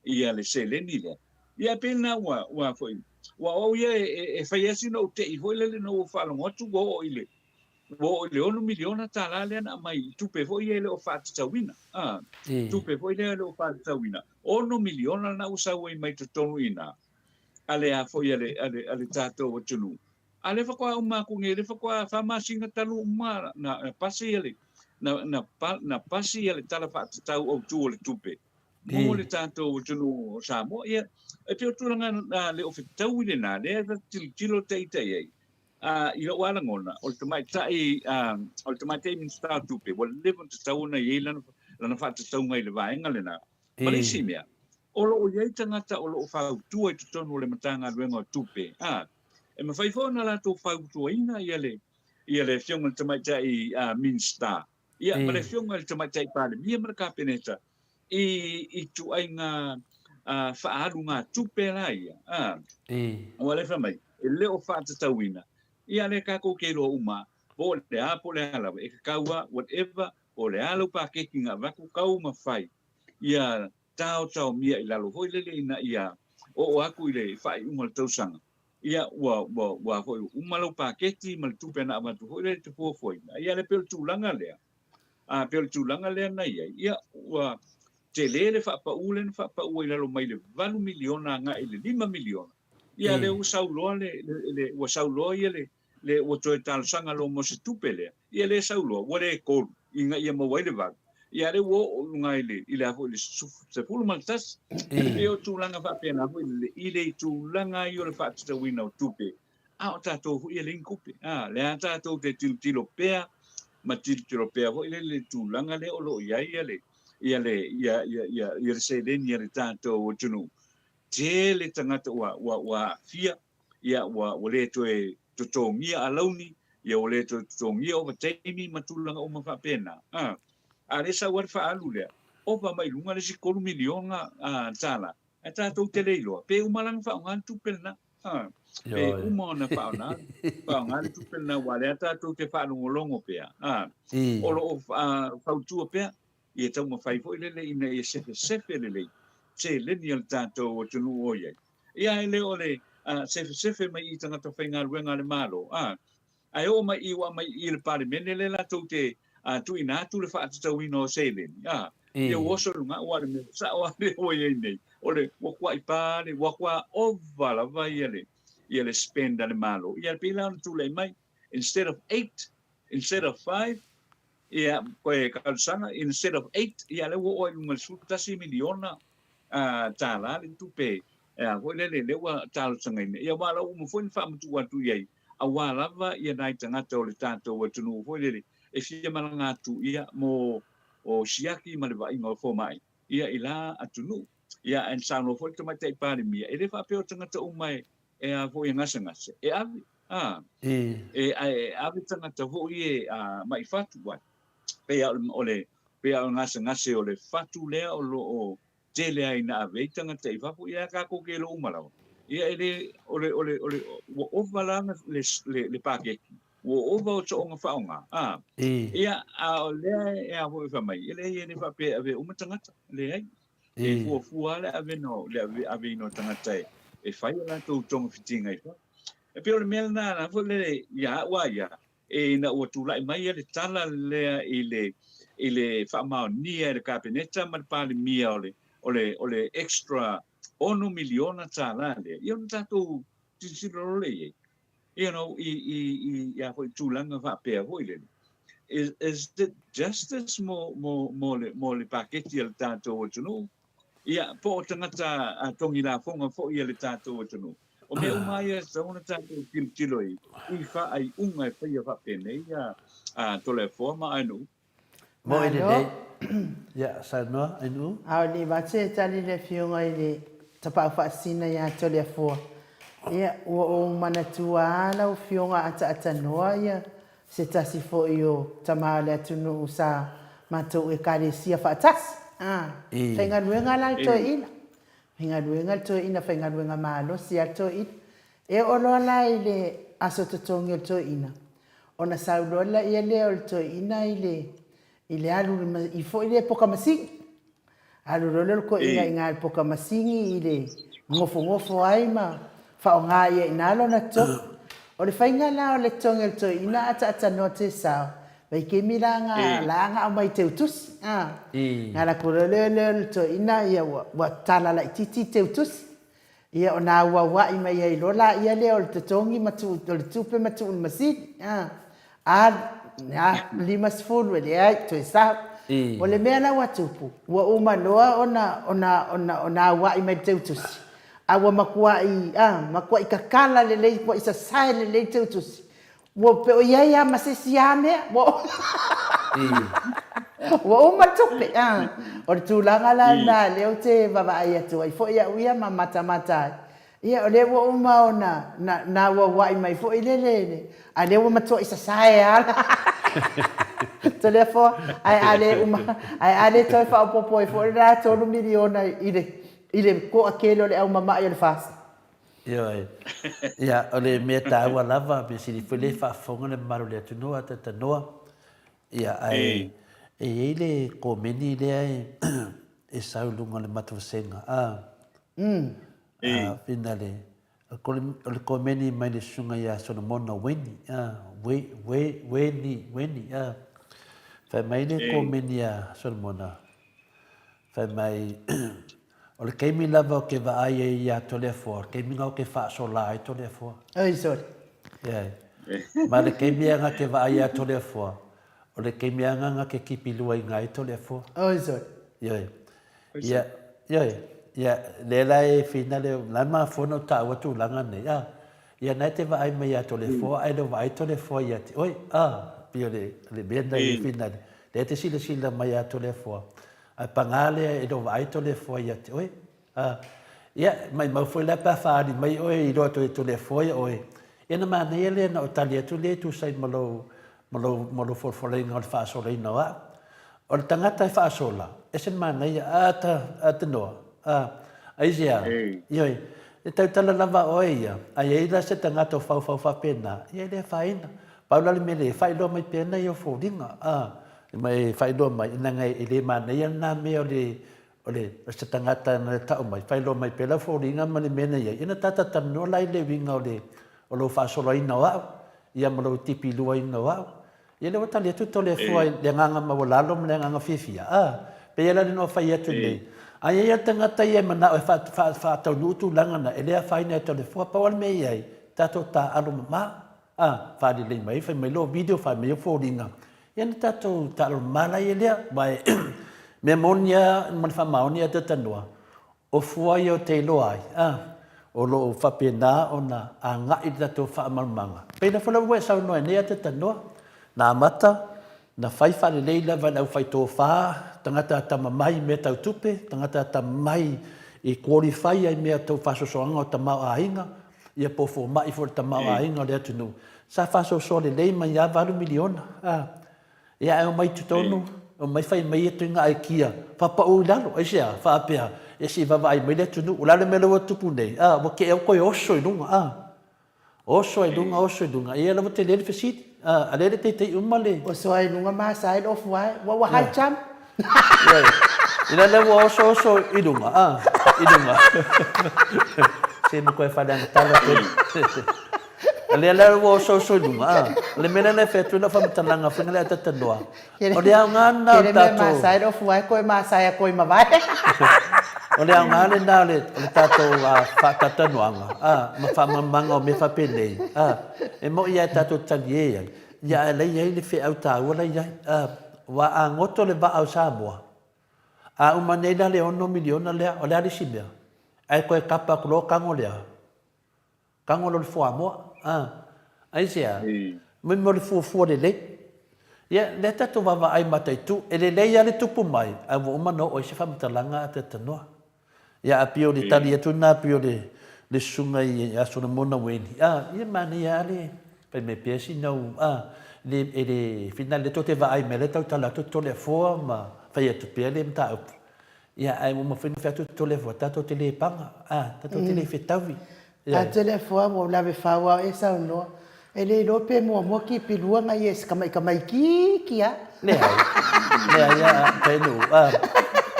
ia le seleni lea. Ia e pei lena ua, ua foi, ua o au ia e, e, e fai lava sina ou tei foi lele ina ua faalogo atu ua oo i le, Ua oo i le $6 miliona lea na aumai i tupe foi ia e le o faatatauina. A, tupe foi lea e le o faatatauina. $6 miliona lena ua sau ai mai totonu i ina, a le a foi a le, a le, a le tatou atunuu. A lea faatoa uma atu nei, lea faatoa fa masina talu uma na, na pasi ia le, na, na, na pasi ia le Tala Faatatau Autu o le Tupe mo le tatou atunuu o Samoa. Ia, e pei o tulaga na le o fetaui lena, lea e tilotilo ta ita i ai. I lou lava lagona, o le tamaitai, o le tamaitai Minisita o Tupe, ua leva ona tatau ona i ai lana, lana faatatauga i le vaega lena. Ma le isi mea, o lo o i ai tagata o lo o fautua i totonu o le Matagaluega o Tupe, a, e mafai foi ona latou fautuaina ia le, ia le Afioga i le Tamaitai Minisita, ia, ma le Afioga i le Tamaitai Palemia ma le Kapeneta i ituaiga faaalugatupe la ia, a, aua o lea e fai mai, e le o faatatauina, ia lea tatou te iloa uma, po o le a po o le a lava, e tatau lava, whatever, po o le a lau paketi na avatu, taumafai ia taotaomia i lalo foi lele ina ia oo atu i le faaiuga o le tausaga, ia ua, ua, ua foi uma lau paketi ma le tupe na avatu foi lele e te fuafuaina. Ia le pei o le tulaga lea, a pei o le tulaga lea na i ai, ia ua tele le faapau lea na faapau ai i lalo mai le $8 miliona agai i le $5 miliona. Ia lea ua sau loa le, le, le, ua sau loa ia le, le ua toe talosaga loa mo se tupe lea, ia lea sau loa, ua le 3 ina ia maua ai le 8. Ia lea ua oo i luga i le, i le a foi i le 11. E pei o tulaga faapena foi le, i le tulaga ia o le faatatauina o tupe, a o tatou foi e leai ni tupe. A, lea lava tatou te tilotilo pea ma tilotilo pea foi le, le tulaga lea o lo o i ai ia le, ia le, ia, ia, ia, ia le seleni a le tatou atunuu. Tele tagata ua, ua, ua aafia ia ua, ua le toe totogia alauni, ia ua le toe totogia ovataimi ma tulaga uma faapena. A, a lea sau lava le faaalu lea, ova mai luga le isi $3 miliona tala, ae tatou te le iloa, pe uma la ona faaaoga le tupe lena. A, pe uma ona faaaoga, faaaoga le tupe lena, aua o lea tatou te faalogologo pea. A, o lo o fautua pea, ia taumafai foi lele ina ia sefesefe lelei seleni a le tatou atunuu o i ai. Ia e le o le sefesefe mai i tagata faigaluega a le Malo, a, ae oo mai i ua aumai i le Palemene lea latou te tuuina atu le faatatauina o seleni, a, ia ua oso i luga, aua o le mea sao lava lea ua i ai nei, o le ua kuai pa le, ua kua ova lava ia le, ia le spend a le Malo. Ia pei la ona tulai mai, instead of 8, instead of 5, ia, koe talosaga, instead of 8, ia lea ua oo ai i luga i le $11 miliona tala le tupe foi lele lea ua talosagaina. Ia aua la ua uma foi ona faamatuu atu i ai, aua lava ia nai tagata o le tatou atunuu foi lele e fia malaga atu ia mo o siaki ma le vaaiga o fomai ia i la atunuu. Ia ae na saunoa foi le Tamaitai Palemia, e le faapea o tagata uma e e a foi e gasegase, e ave, a, e, e ave tagata foi e a, ma'i fatu ai. Pei lava o le, pei lava o le gasegase o le fatu lea o lo o tele ai ina ave ai tagata i fafo, ia tatou te iloa uma lava. Ia e le, o le, o le, o le, ua ova la le, le, le paketi, ua ova o soonga faaaoga, a. Ia, a o lea e a foi fai mai, e leai e le faapea e ave uma tagata, leai. E fuafua lava le avena o, le ave, aveina o tagata e, e fai a latou togafitiga i fafo. E pei o le mea lena la foi lele ia au a ia, ina ua tulai mai le tala lea i le i le faamaonia e le Kapeneta ma le Palemia o le o le o le extra $6 miliona lea, ia ona tatou tilotilo loa lea i ai, you know, i i i a foi tulaga faapea foi lele. Is, is it justice mo, mo, mo, le, mo le paketi a le tatou atunuu? Ia, po o tagata a togi lafoga foi a le tatou atunuu. O mea uma ia e tatau ona tatou tilotilo i i faaiuga e faia faapenei a Toleafoa ma Ainuu. Moi lelei. Ia, saunoa Ainuu. A o le vatu e tali le afioga i le Tapaau Faasisina ia Toleafoa. Ia, ua ou manatua lava lau afioga ataatanua ia se tasi foi o tama o le atunuu sa matou Ekalesia faatasi. A, faigaluega la le toeaina. Faigaluega le toeaina, faigaluega malosi lava le toeaina. E oo loa la i le aso totogi o le toeaina, ona sau loa laia lea o le toeaina i le, i le alu i foi lea poka masini. Alu loa lea o le toeaina i ina i le poka masini i le nofonofo ai ma faaaoga ai i ina lona totogi. O le faiga la o le totogi o le toeaina ataatanoa tesao, vaitaimi la nga la nga aumai teutusi a. Nga alu atu loa lea o le toeaina ia ua tala laitiiti teutusi. Ia ona auauai mai ai loa laia lea o le totogi ma tuu, o le tupe ma tuu i le masini a. Alu, 50 e leai, toe sau. O le mea la ua tupu, ua uma loa ona, ona, ona, ona auai mai le teutusi, a ua matuai, a, matuai tatala lelei, matuai sasae lelei le teutusi, ua pe o i ai lava ma se isi a mea, ua ua uma le tupe, a. O le tulaga la lena lea ou te vaavaai atu ai foi au ia ma matamata ai, Ia, o lea ua uma ona na auauai mai foi lele, a lea ua matuai sasae lava la. Toleafoa, ae a le uma, ae a le toe faaopoopo ai foi lena $3 miliona i le, i le toatele o le au mama'i o le FAST. Ioe. Ia, o le mea taua lava, mea sili foi lea e faafofoga le mamalu o le atunuu a tatanoa. Ia, ae e i ai le komeni lea e sau i luga o le matou vasega, a. A, finale, o le komeni mai le susuga ia Solomona Weni, a, We, We, Weni, Weni, a. Fai mai le komeni a Solomona, fai mai, o le taimi lava ou te vaai ai ia Toleafoa, o le taimi lena ou te faasola ai Toleafoa. Oi, sole. Ioe. Ma le taimi lava na te vaai ia Toleafoa, o le taimi lava lena na te tipiluaina ai Toleafoa. Oi, sole. Ioe. Ia, ioe, ia, lea la e finale, o la e mafua ona ou taua tulaga nei, a, ia na e te vaai mai ia Toleafoa ae le o vaai Toleafoa ia te oe, a, pei o le, o le mea lena e finale, lea e te silasila mai ia Toleafoa, ae paga lea e le o vaai Toleafoa ia te oe, a. Ia, maimau foi la pe a faaali mai oe i iloa atu e Toleafoa ia oe, ia ona manaia lea na ou tali atu lea e tusa ai ma lou, ma lou, ma lou folafolaina o le faasolaina o au. O le tagata e faasola, ese le manaia, a ta, a te noa, a, aisea, ioe, e tautala lava oe ia, a i ai la se tagata o faufau faapena, ia e le afaina. Pau la le mea lea, e faailoa mai pea nai ou foliga, a, ma e faailoa mai, leaga e le manaia lena mea o le, o le, o se tagata na tau mai, faailoa mai pea lau foliga ma le mea na i ai, ia na tata talanoa la i le uiga o le, o lou faasolaina o au, ia ma lou tipiluaina o au. Ia lea ua tali atu Toleafoa i le agaga maualalo ma le agaga fiafia. A, pei la lena ua fai atu nei. A i ai lava le tagata ia e manao e faataunuu tulaga na, e le afaina e Toleafoa. Pau lava le mea e i ai, tatou taaalo mama. A, faalelei mai, fai mai lou video, fai mai ou foliga. Ia na tatou taaalo mama la ia lea. Aua e mea moni lava ma le faamaoni a Tatanoa, O fua ia ou te iloa ai, a, o lo o faapena ona agai le tatou faamalamalamaga. Pei foi la ua e saunoa ai nei Atetanoa, na amata, na fai faalelei lava e le aufaitofa, tagata atamamai i mea tau tupe, tagata atamamai i qualify ai mea tau faasoasoaga o tamaoaiga, ia po o fomai foi o le tamaoaiga o le atunuu. Sa faasoasoa lelei mai lava $8 miliona, a. Ia ae omai i totonu, omai fai mai ia ituaiga aikia, faapau i lalo, aisea? Faapea, ia se i vaavaai mai le atunuu. O le a le mea lea ua tupu nei? A, ua te ea ua toe oso i luga, a. Oso ai i luga, oso i luga. Ia la ua tele le fesili, a, a lea le teitei uma le. Oso ai i luga ma asa ai le ofu ae, ua ua high jump. Ina lea ua oso oso i luga, a, i luga. Se matua e faaleaga tala tele. O lea la ua osoosoi luga, a. O le mea lea na fai atu ai lau faamatalaga foi lea Atatanoa, o le aoga lena o le tatou... Kele mea masae le ofu ae koe masae a koe mavae. O le aoga lena o le tatou faatatoanoaga, a, ma faamalamalamaga o mea faapenei, a, e moni lava e tatou te talie ai, ia ae la e i ai le feau taua la e i ai, a, aua a goto le vaa o Samoa, a uma nei la le $6 miliona lea, o le a le isi mea? Ae toe tapa atu loa tago lea, Tago loa le fuamoa, a. Aisea? Mai mo le fuafua lelei. Ia, lea tatou vaavaai mataitu, e lelei lava le tupu mai, ae ua uma ona oo ai se faamatalaga a Atetanoa. Ia, a pei o le tali atu lena pei o le, le susuga ia Solomona Weni, a, ia manaia lava le fai mai pea sina u, a, le, e le finale lea tou te vaai mai lea e tautala atu Toleafoa ma fai atu pea le mataupu. Ia, ae ua mafai ona fai atu Toleafoa, tatou te le paga, a, tatou te le fetaui. A Toleafoa ua ou lave fau a o e saunoa, e le iloa pe muamua kipilua na ia i se kamaikamaitiiti a. Leai, leai a Tainuu, a,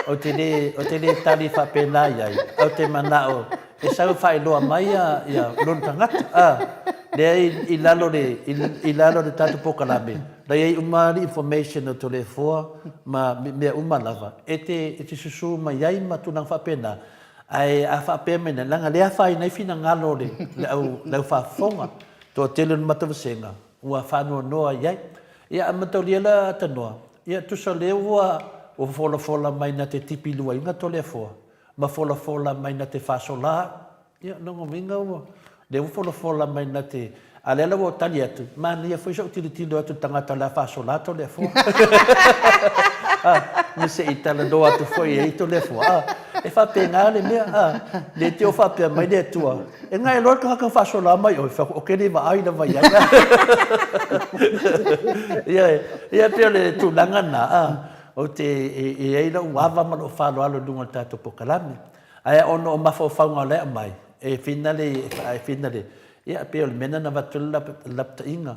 ou te le, ou te le tali faapena i ai, ou te manao e sau e faailoa mai ia, ia lona tagata, a. Lea i lalo le, i lalo le tatou polokalame, la i ai uma le information o Toleafoa ma mea uma lava e te, e te susu mai ai ma tulaga faapena. Ae a faapea mai nei, leaga lea e afaina ai finagalo o le, le au, le au faafofoga, toatele o le matou vasega ua faanoanoa i ai. Ia a mataulia la Tanoa, ia tusa o lea ua, ua folafola mai na te tipi luaina Toleafoa, ma folafola mai na te faasola Ia, lona uiga ua, lea ua folafola mai na te, a lea la ua ou tali atu, manaia foi so'u tilotilo atu i le tagata o le a faasola Toleafoa. A, ma se i talanoa atu foi i ai Toleafoa. A, e faapena le mea, a, le te o faapea mai le Atua, e gae loa le tagata ua faasola mai oe, fai atu, ou te le vaai lava i ai. Ia, ia pei o le tulaga lena, a, ou te, e i ai lou ava ma lou faaaloalo i luga o le tatou polokalame. Ae ona o mafaufauga o la e aumai, e finale, e finale, ia pei o le mea lena na avatu ai le lapataiga.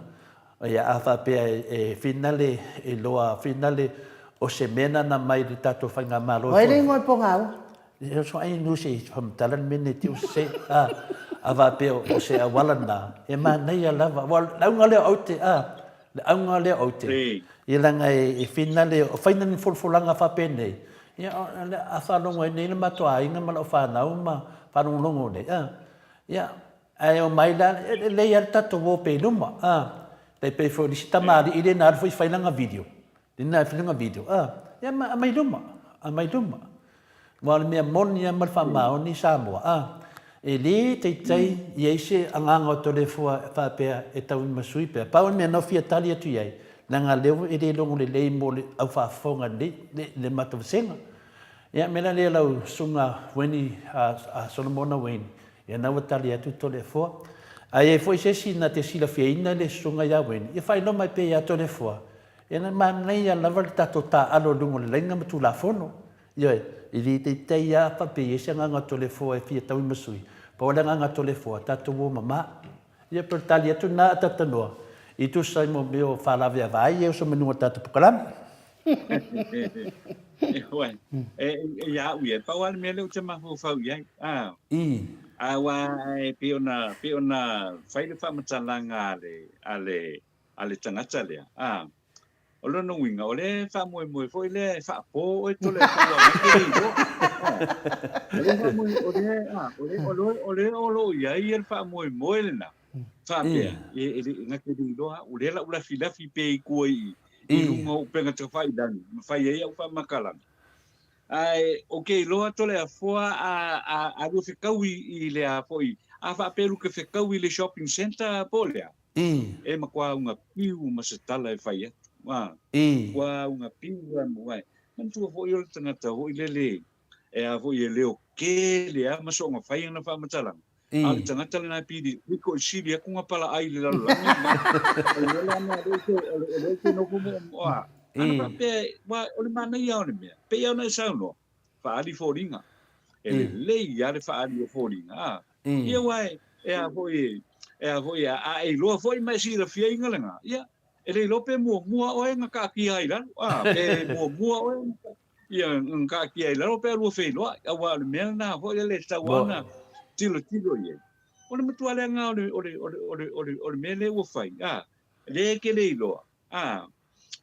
Ia a faapea e finale, e iloa finale o se mea lena na aumai i le tatou faigamalo. O ai le igoa o le pogaua? E oso ai nu se i faamatala le mea nei te use, a, a faapea o se auala lena, e manaia lava. Aua o le auga lea o aute, a, le auga lea o aute, ia leaga e finale, o fai ni folafolaga faapenei, Ia, a faalogo ai nei le matou aiga ma lau fanau ma faalogologo nei, a, ia, ae omai la, e lelei lava le tatou o pea i luma, a, tai pei foi o le isi tamalii lea na alu foi fai lana video, lea na alu fai lana video, a, ia aumai luma, aumai luma. Aua o le mea moni lava ma le faamaoni Samoa, a, e le taitai i ai se agaga o Toleafoa e faapea e tauimasui pea. Pau le mea na ou fia tali atu i ai, Leaga lea ua e le logo lelei mo le au faafofoga nei, le matou vasega. Ia, mea la lea lau Susuga Wayne, a Solomona Wayne, ia na ua tali atu Toleafoa. A i ai foi se isi na te silafiaina le Susuga ia Wayne, ia faailoa mai pea ia Toleafoa, ia na manaia lava le tatou taaalo i luga o le laina ma Tulafono. Ioe, e le teitei lava faapea i ai se agaga o Toleafoa e fia tauimasui, pau le agaga o Toleafoa, tatou o mama. Ia pe o le tali atu lena a Tatanoa i tusa ai mo mea o faalaveavae ia o Somenuga o le tatou polokalame. Ioe, e ia au ia, pau lava le mea lea ou te mafaufau i ai. A, I. aua e pei ona, pei ona fai le faamatalaga a le, a le, a le tagata lea. A, O lona uiga, o lea e faamoemoe foi lea e faapo oe Toleafoa na te le iloa. O lea faamoe, o lea, a, o lea, o lea, o lea o lo o i ai le faamoemoe lena, faapea, e, e, e, na te le iloa, o lea la u lafilafi pea i tua i, i luga o upega tafailagi, ma fai ai au faamatalaga. Ae, ou te iloa Toleafoa a, a, a lua fetaui i le a foi, a faapea lu te fetaui i le shopping centre po o le a? E matua auga piu ma se tala e fai atu. A, ua auga piu a mo ai. Manatua foi o le tagata foi lele e a foi e leo tele a ma soona fai ana faamatalaga. A o le tagata lena e pili pito i sili atu na palaai i le lalolagi ma o le mea la lena o lea ou te nofo moomoo a. Ana faapea ua o le manaia o le mea pei lava ona e saunoa faaali foliga. E lelei lava le faaali o foliga a. Ia aua e, e a foi, e a foi, a e iloa foi ma e silafia iga lena, ia, e le iloa pe muamua oe na taatia ai i lalo, a, pe muamua oe na, ia, na taatia ai i lalo pe a lua feiloai, aua o le mea lena foi e le tatau lava ona tilotilo i ai. O le matua leaga o le, o le, o le, o le, o le, o le mea lea ua fai, a, lea e te le iloa, a,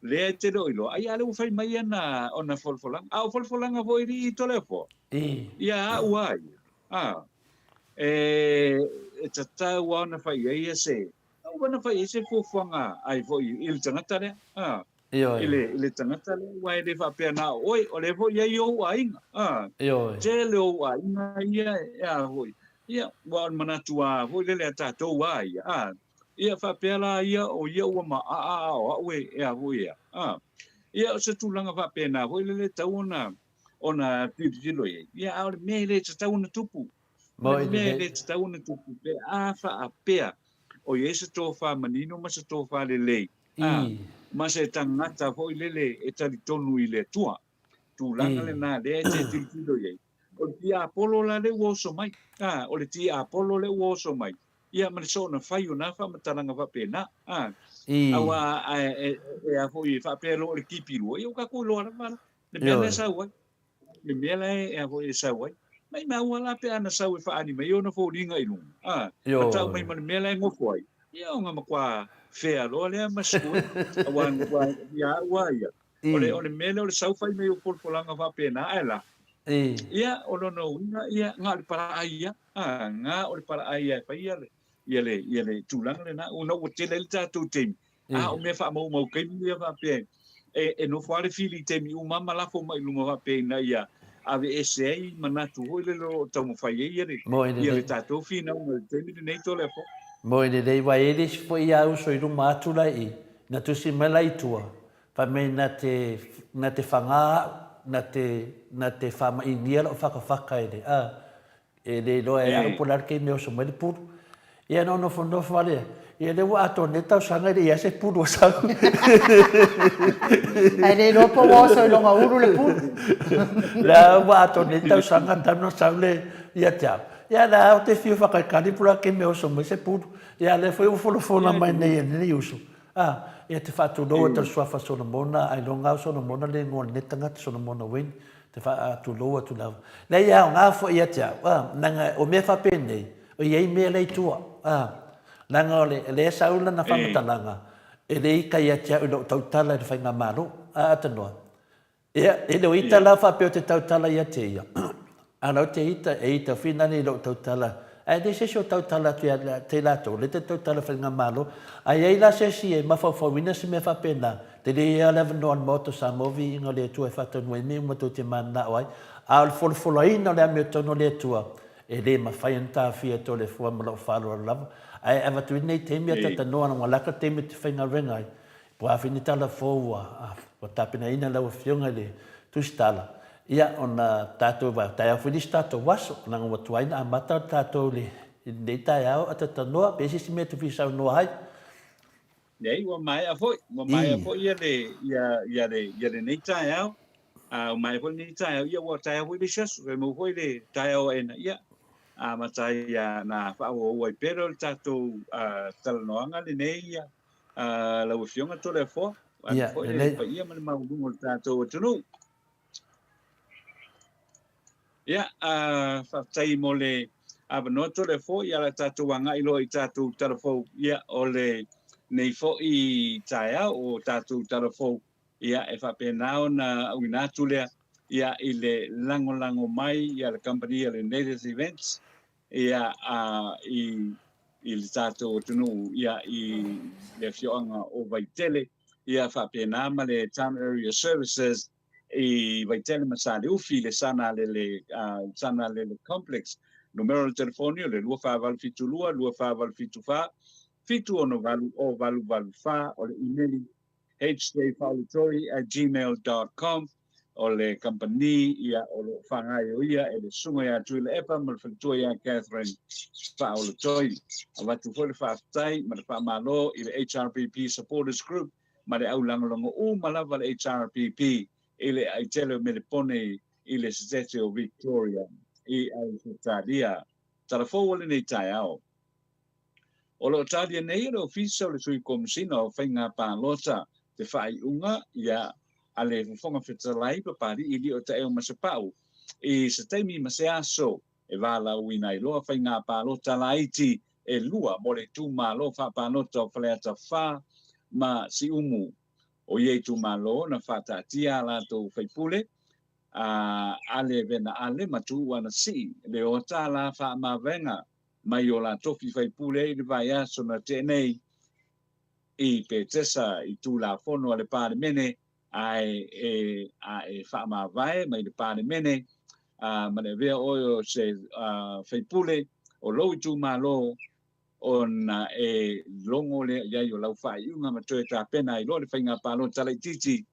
lea e te le o iloa, ai a lea ua fai mai ana, ona folafolaga. A o folafolaga foi i Toleafoa, ia au a ia, a, e, e tatau lava ona fai i ai se, tatau ona fai i ai se fuafuaga ai foi i le tagata lea, a, i le, i le tagata lea, aua e le faapea na o oe, o lea foi e i ai ou aiga, a, tele ou aiga ia e a foi, ia, aua o le manatu lava foi lele a tatou a ia, a, Ia faapea la ia o ia ua maaa a o au e a foi e a. A. Ia o se tulaga faapena foi lele e tatau ona ona tilotilo i ai. Ia a o le mea e le tatau ona tupu. O le mea e le tatau ona tupu pe a faapea o i ai se tofa manino ma se tofa lelei. A. Ma se tagata foi lele e talitonu i le Atua. Tulaga lena lea e te tilotilo i ai. O le tiapolo la lea ua oso mai. A, o le tiapolo lea ua oso mai. Ia ma le soona fai o na faamatalaga faapena. A, aua a, e, e a foi e faapea loa o le tipi lua, ia ua tatou iloa lava la, le mea la e sau ai. Le mea la e, a foi e sau ai. Maimau lava la pe ana sau e faaali mai ona foliga i luga. A, ma tau mai ma le mea la e nofo ai. Ia ona matua fea loa lea ma sue, aua na matua ia au a ia. O le, o le mea lea o le sau fai mai o folafolaga faapena, ae la. Ia, o lona uiga, ia, na o le palaai ia, a, na o le palaai ia e fai ia le, ia le, ia le tulaga lena, ona ua tele ai le tatou taimi, a o mea faamaumau taimi ia faapea, e, e nofo lava le fili i taimi uma ma lafo mai i luga faapea ina ia aveese ai manatu foi lele o lo o taumafai ai ia le, ia le tatou finauga i le taimi lenei Toleafoa. Moe lelei, aua e i ai le isi foi ia uso i luma atu la i i, na tusi mai la i tua, fai mai na te, na te whangā au, na te, na te whamainia lau whakawhaka e le, a, E le iloa e au po o le a le taimi e oso mai le pulu. Ia na ou nofonofo lava lea, ia lea ua atoa nei tausaga e le i ai se pulu o sau. Ae le iloa po ua oso i lona ulu le pulu. Lea ua atoa nei tausaga talu ona sau le ia te au. Ia lea ou te fiu whakaikari po o le a le taimi e oso mai se pulu. Ia lea foi ua folafola mai nei e lenei uso. A, ia te faatulou atu le suafa Solomona, ailoga au Solomona le igoa o lenei tagata Solomona Wayne. Te faatulou atu lava. Leai e aoga foi ia te au, a, leaga o mea faapenei, e i ai mea la i tua, a, leaga o le, lea e sau lana faamatalaga, e le ita ia te au i lou tautala i le faigamalo, a, atanoa. Ia, e le o ita la faapea ou te tautala ia te ia, a la ou te ita, e ita finale i lou tautala, ae leai se isi o tautala atu ia te i latou, lea te tautala i le faigamalo, a i ai la se isi e mafaufauina se mea faapena, Tele ia le avanoa o le Maota o Samoa viiga o le Atua e faataunuu ai mea uma tou te mananao ai, a o le folafolaina o le amiotonu a le Atua, e le mafai ona taofia e Toleafoa ma lou faaaloalo lava. Ae avatu ai lenei taimi a Tatanoa ua laka le taimi ou te faigaluega ai, po o a foi ni tala fou ua tapenaina e lau Afioga i le Tusitala, ia ona tatou taeao foi le isi tatou aso, leaga ua tuai ona amata tatou i lenei taeao a Tatanoa, pe i ai se isi mea e te fia saunoa ai. Leai, ua maea foi, ua maea foi ia le, ia, ia le, ia lenei taeao. A ua maea foi lenei taeao, ia ua taeao foi le isi aso, e maua foi le taeao aena, ia, amata ai ia na faaauau ai pea lea o le tatou talanoaga lenei, ia, lau Afioga Toleafoa, vaeatu foi le paia ma le maualuga o le tatou atunuu. Ia, faafetai mo le avanoa Toleafoa, ia o le a tatou agai loa i tatou tala fou, ia, o lenei foi taeao o tatou tala fou, ia, e faapena ona auina atu lea, ia, i le lagolago mai a le kamupani a le Native Events, ia, i, i le tatou atunuu, ia, i le afioaga o Vaitele, ia, faapena ma le Town Area Services, i Vaitele ma Saleufi i le Sanalele, Sanalele Complex. Numera o le telefoni o le 2472 2474 768 0884, o le imeli hjfaulutoi@gmail.com. O le kamupani ia o lo o faagaoioia e le Susuga ia Tuilaepa ma le faletua ia Catherine Faaulutoi. Avatu foi le faafetai ma le faamalo i le HRPP Supporters Group ma le au lagolago uma lava le HRPP i le aitele o Melepone i le Setete o Victoria i Ausetalia. Tala fou o lenei taeao. O lo o talia nei e le Ofisa o le Sui Komesina o Faiga Palota te faaiuga ia a le Fofoga Fetalai Papali'i Lio Taeo Masepau i se taimi ma se aso e valaauina ai loa faiga palota laiti e lua mo le itumalo faapalota o Faleata 4 ma Siumu. O ia itumalo na faataatia a latou faipule a Ale Vena Ale ma Tuuu Ana Sii le ota la faamavaega mai o la tofi faipule i le vaiaso na tea nei i Petesa i Tulafono a le Palemene ae e a e faamavae mai le Palemene a ma le avea oe o se faipule o lou itumalo ona e logo lea i ai o lau faaiuga ma toe tapena ai loa le faiga palota laitiiti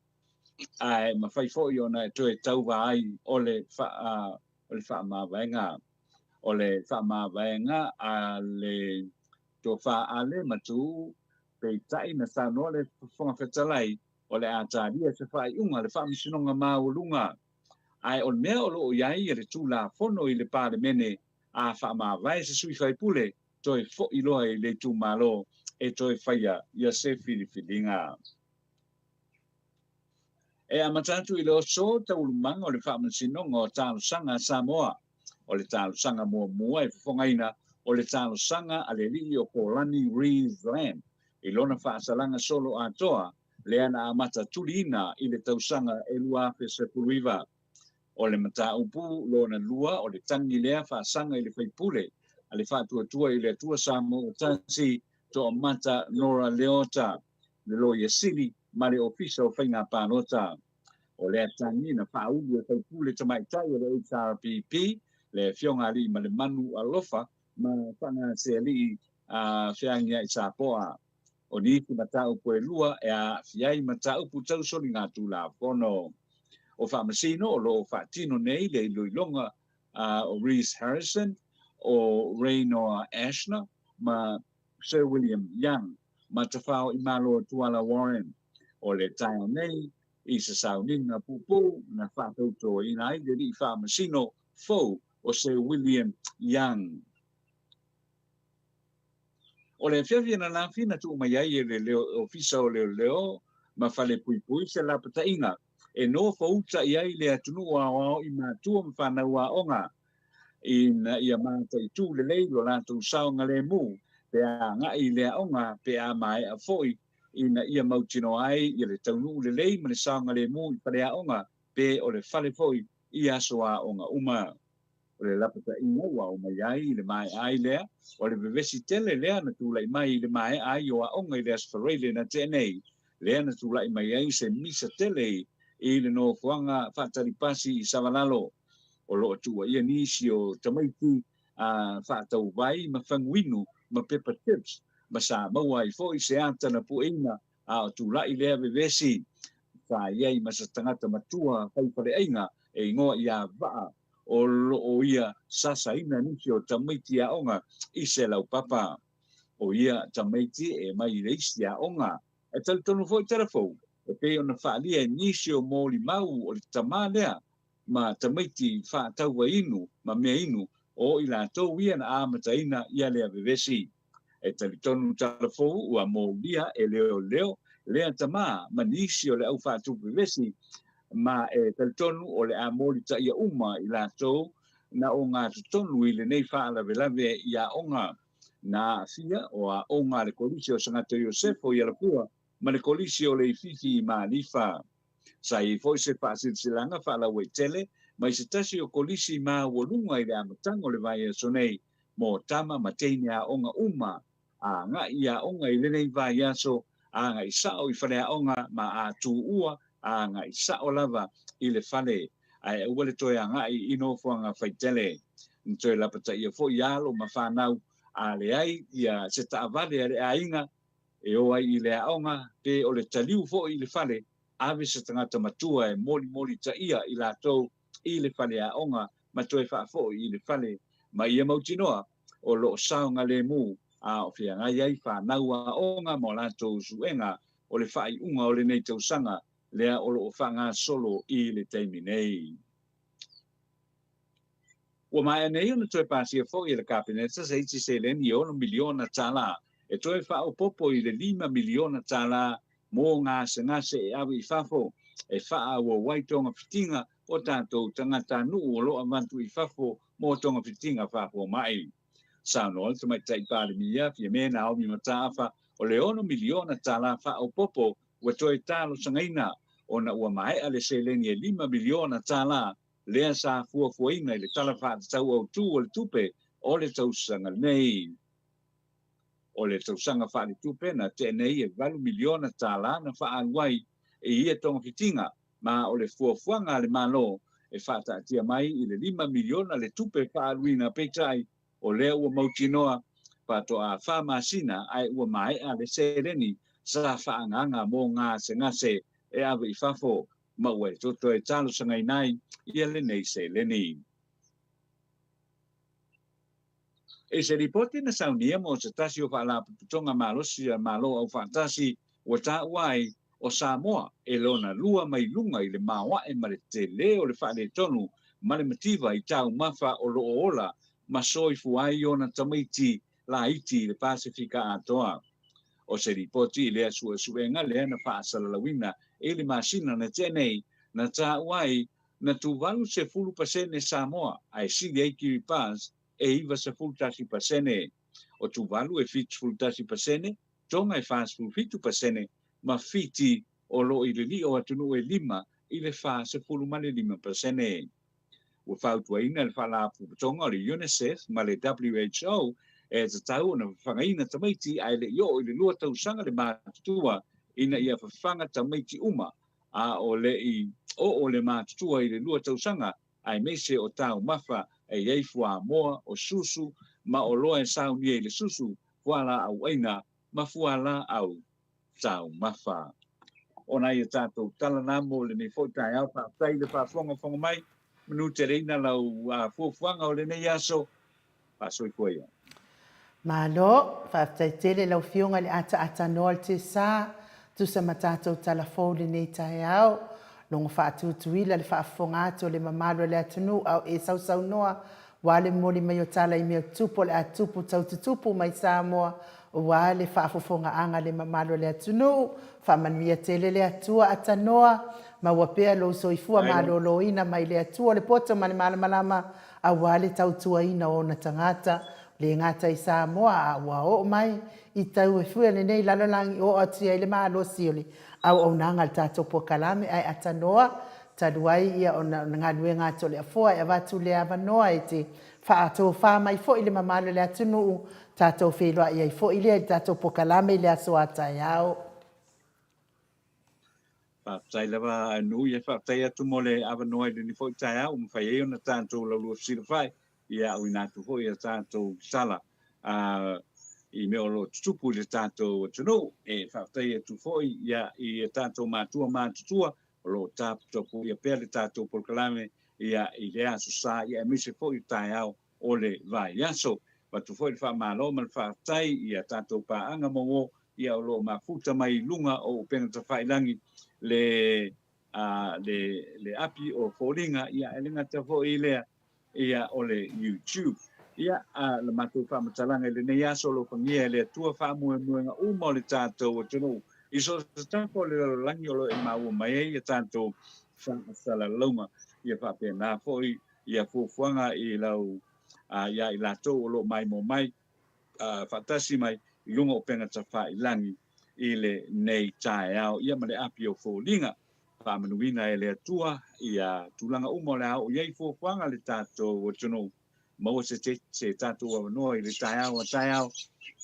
ae mafai foi ona e toe tauva ai o le o le faamavaega o le faamavaega a le Tofa Ale Matuu. Peitai na saunoa le Fofoga Fetalai o le a talia se faaiuga a le Faamasinoga Maualuga. Ae o le mea o lo o i ai le Tulafono i le Palemene, a faamavae se sui faipule, toe foi loa i le itumalo e toe faia ia se filifiliga. E amata atu i le oso taualumaga o le Faamasinoga o Talosaga a Samoa. O le talosaga muamua e fofogaina o le talosaga a le alii o Kolani Reeve Lamb i lona faasalaga solo atoa lea na amata tuliina i le tausaga e 2019. O le mataupu lona lua o le tagi lea faasaga i le faipule a le Faatuatua i le Atua Samoa ua Tasi, Toamata Nora Leota, le Loia Sili ma le Ofisa o Faiga Palota. O lea tagi na faaulu e faipule tamaitai o le HRPP, le Afioga Aliimalemanu Alofa ma Fagasealii a Feagiai Sapoa. O nisi mataupu e lua e aafia ai mataupu tau soligatulafono. O Faamasino o lo o faatino nei le iloiloga o Rhys Harrison, o Raynor Ashner ma Sir William Young ma Tafao Imalo Tuala Warren. O le taeao nei i se sauniga puupuu na faatautoina ai le alii faamasino fou o Sir William Young. O le afiafi ananafi na tuu mai ai e le Ofisa o Leoleo ma Falepuipui se lapataiga e nofouta i ai le atunuu aoao i matua ma fanau aoga ina ia mataitu lelei lo latou saogalemu pe a agai i le aoga pe a maea foi ina ia mautinoa ai ia le taunuu lelei ma le saogalemu i faleaoga pe o le fale foi i aso aoga uma. O le lapataiga ua oo mai ai i le maea ai lea, o le vevesi tele lea na tulai mai i le maea ai o aoga i le Aso Faraile na tea nei, lea na tulai mai ai se misa tele i le nofoaga faatalipasi i Savalalo. O lo o tuuaia nisi o tamaiti a faatau vai ma faguinu ma pepa chips ma sa maua ai foi se ata na pueina a o tulai lea vevesi. Sa i ai ma se tagata matua faifaleaiga e igoa ia Vaa o lo o ia sasaina nisi o tamaiti aoga i se laupapa. O ia tamaiti e mai i le isi aoga. E talitonu foi Telefou, e pei ona faaalia e nisi o molimau o le tama lea ma tamaiti faatauvainu ma meainu o i latou ia na amataina ia lea vevesi. E talitonu Telefou ua molia e leoleo lea tama ma nisi o le au faatupu vevesi ma e talitonu o le a molitaia uma i latou na ogatotonu i lenei faalavelave i aoga na aafia o aoga a le Kolisi o Sagato Iosefo i Alafua ma le Kolisi o Leififi i Malifa. Sa i ai foi se faasilasilaga faalauaitele mai se tasi o Kolisi maualuga i le amataga o le vaiaso nei mo tama ma teine aoga uma a agai i aoga i lenei vaiaso, a agai sao i faleaoga ma a tuua, a agai sao lava i le fale, ae aua le toe agai i nofoaga faitele. Na toe lapataia foi alo ma fanau, a leai ia se taavale a le aiga e o ai i le aoga, pe o le taliu foi i le fale, ave se tagata matua e molimolitaia i latou i le faleaoga ma toe faafoi i le fale ma ia mautinoa o lo o saogalemu a o feagai ai fanau aoga ma o latou suega o le faaiuga o lenei tausaga lea o lo o faagasolo i le taimi nei. Ua maea nei ona toe pasia foi e le Kapeneta se isi seleni e $6 miliona tala e toe faaopoopo i le $5 miliona tala mo gasegase e ave i fafo e faaauau ai togafitiga o tatou tagatanuu o lo o avatu i fafo mo togafitiga faafomai. Saunoa le Tamaitai Palemia Fiame Naomi Mataafa o le $6 miliona tala faaopoopo ua toe talosagaina ona ua maea le seleni e $5 miliona tala lea sa fuafuaina i le Tala Faatatau Autu o le Tupe o le tausaga nei. O le tausaga faaletupe na tea nei e $8 miliona tala na faaalu ai i ia togafitiga ma o le fuafuaga a le Malo e faataatia mai i le $5 miliona le tupe faaaluina peitai o lea ua mautinoa faatoa fa masina ae ua maea le seleni sa faaagaaga mo gasegase e ave i fafo ma ua e toe talosagaina ai ia lenei seleni. I se lipoti na saunia mo se tasi o Faalapotopotoga Malosi a Malo Aufaatasi ua taua ai o Samoa e lona lua mai luga i le maoae ma le tele o le faaletonu ma le mativa i taumafa o lo o ola ma soifua ai ona tamaiti laiti i le Pasefika atoa. O se lipoti i lea suesuega lea na faasalalauina i le masina na tea nei, na taua ai na 80% Samoa ae sili ai Kiribati. e 91%, o Tuvalu e 71%, Tonga e 47% ma Fiti o lo o i le li'a o atunuu e lima i le 45%. Ua fautuaina le Faalapotopotoga o le UNICEF ma le WHO e tatau ona fafagaina tamaiti ae le i oo i le 2 tausaga le matutua ina ia fafaga tamaiti uma a o le i oo le matutua i le 2 tausaga aemaise o taumafa e i ai fuamoa, o susu ma oloa e saunia i le susu, fualaau aina ma fualaau taumafa. O nai a tatou tala na mo lenei foi taeao. Faafetai i le faafogafoga mai, manuteleina lau fuafuaga o lenei aso. Faasoifua ia. Malo, faafetai tele lau Afioga i le ataatanoa o le Tesa, tusa ma tatou tala fou i lenei taeao. Logo faatutuila le faafofoga atu o le mamalu o le atunuu a o e sausaunoa Ua le momoli mai o tala i mea tutupu o le a tupu tau tutupu mai Samoa, ua le faafofogaaga le mamalu o le atunuu. Faamanuia tele le Atua atanoa, maua pea lou soifua maloloina mai le Atua o le poto ma le malamalama aua le tautuaina o ona tagata, le gata i Samoa a ua oo mai i tau e fua lenei lalolagi oo atu i ai le malosi o le auaunaga a le tatou polokalame ae atanoa Talu ai ia ona galuega atu o le Afoa e avatu lea avanoa e te faatofa mai foi le mamalu o le atunuu, tatou feiloai ai foi lea i le tatou pokalame i le aso a taeao. Faafetai lava Nui, e faafetai atu mo le avanoa i lenei foi taeao ua mafai ai ona tatou laulua fesilafai ia auina atu foi a tatou tala i mea o lo o tutupu i le tatou atunuu. E faafetai atu foi ia i a tatou matua matutua o lo o taputapuia pea le tatou polokalame ia i lea aso sa ia aemaise foi o taeao o le vaiaso. Avatu foi le faamalo ma le faafetai i a tatou paaga mauo ia o lo o mafuta mai i luga o upega tafailagi le a le le api o foliga ia e le gata foi i lea ia o le YouTube. Ia a la matou faamatalaga i lenei aso alofagia e le Atua faamoemoega uma o le tatou atunuu i so o se tafa o le lalolagi o lo o e maua mai ai a tatou faasalalauga. Ia faapena foi ia fuafuaga i lau iā i latou o lo o maimoa mai faatasi mai i luga o upega tafailagi i lenei taeao ia ma le api o foliga. Faamanuina e le Atua ia tulaga uma o le a oo i ai fuafuaga a le tatou atunuu. Maua se se tatou avanoa i le taeao a taeao,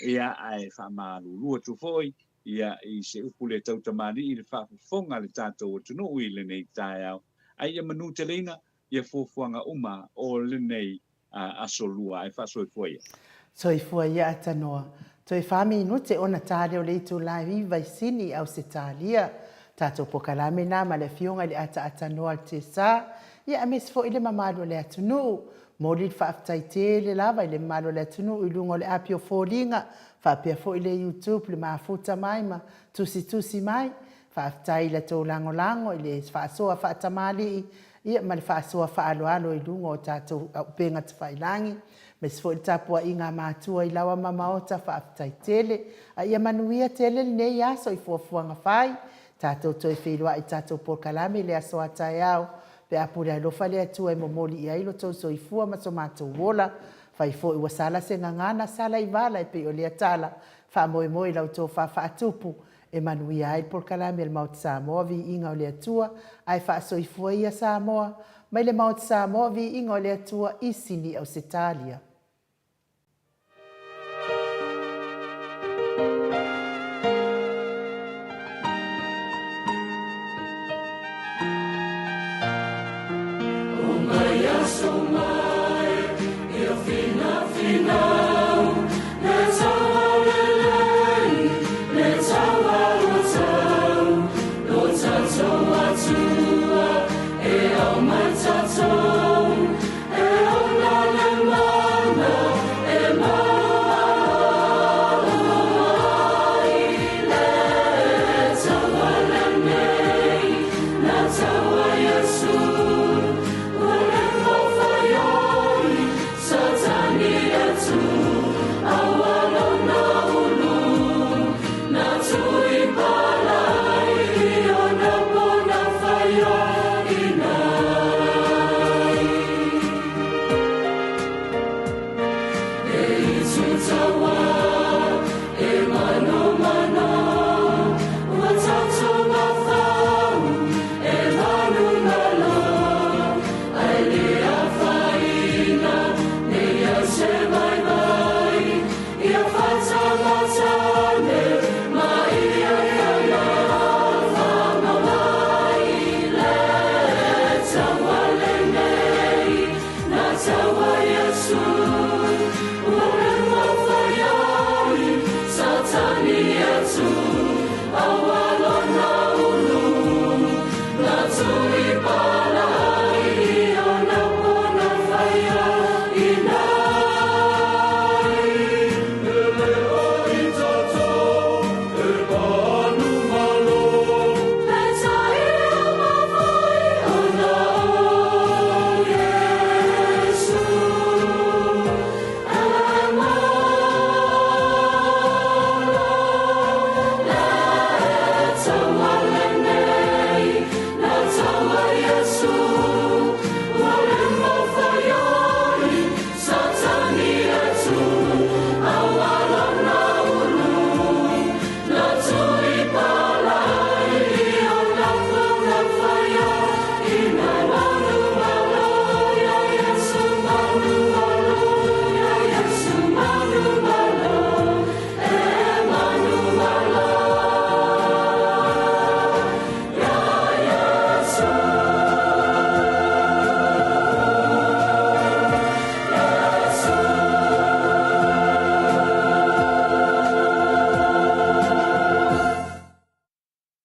ia ae faamalulu atu foi ia i se upu le tautamalii i le faafofoga a le tatou atunuu i lenei taeao. Ae ia manuteleina ia fuafuaga uma o lenei aso lua ae faasoifua ia. Soifua ia Atanoa. Toe fa minute ona ta lea o le itula e 9 i Sini, Ausetalia. Tatou pokalame na ma le afioga i le ataatanoa o le Tesa, ia aemaise foi le mamalu o le atunuu. Momoli le faafetai tele lava i le mamalu o le atunuu i luga o le api o foliga, faapea foi le YouTube, le mafuta mai ma tusitusi mai. Faafetai i la tou lagolago i le faasoa faatamalii ia ma le faasoa faaaloalo i luga o tatou auupega tafailagi, aemaise foi le tapuaiga a matua i laoa ma maota, faafetai tele. A ia manuia tele lenei aso i fuafuaga fai, tatou toe feiloai i tatou polokalame i le aso a taeao, pe a pule alofa le Atua e momoli i ai lo tou soifua ma so matou ola. Fai foi ua sala se gagana, sala i vala e pei o lea tala, faamoemoe i la outou faafaatupu E manuia ai le polokalame a le Maota Samoa, Viiga o le Atua, ae faasoifua ia Samoa, mai le Maota Samoa, Viiga o le Atua, i Sini, Ausetalia. O mai aso mai.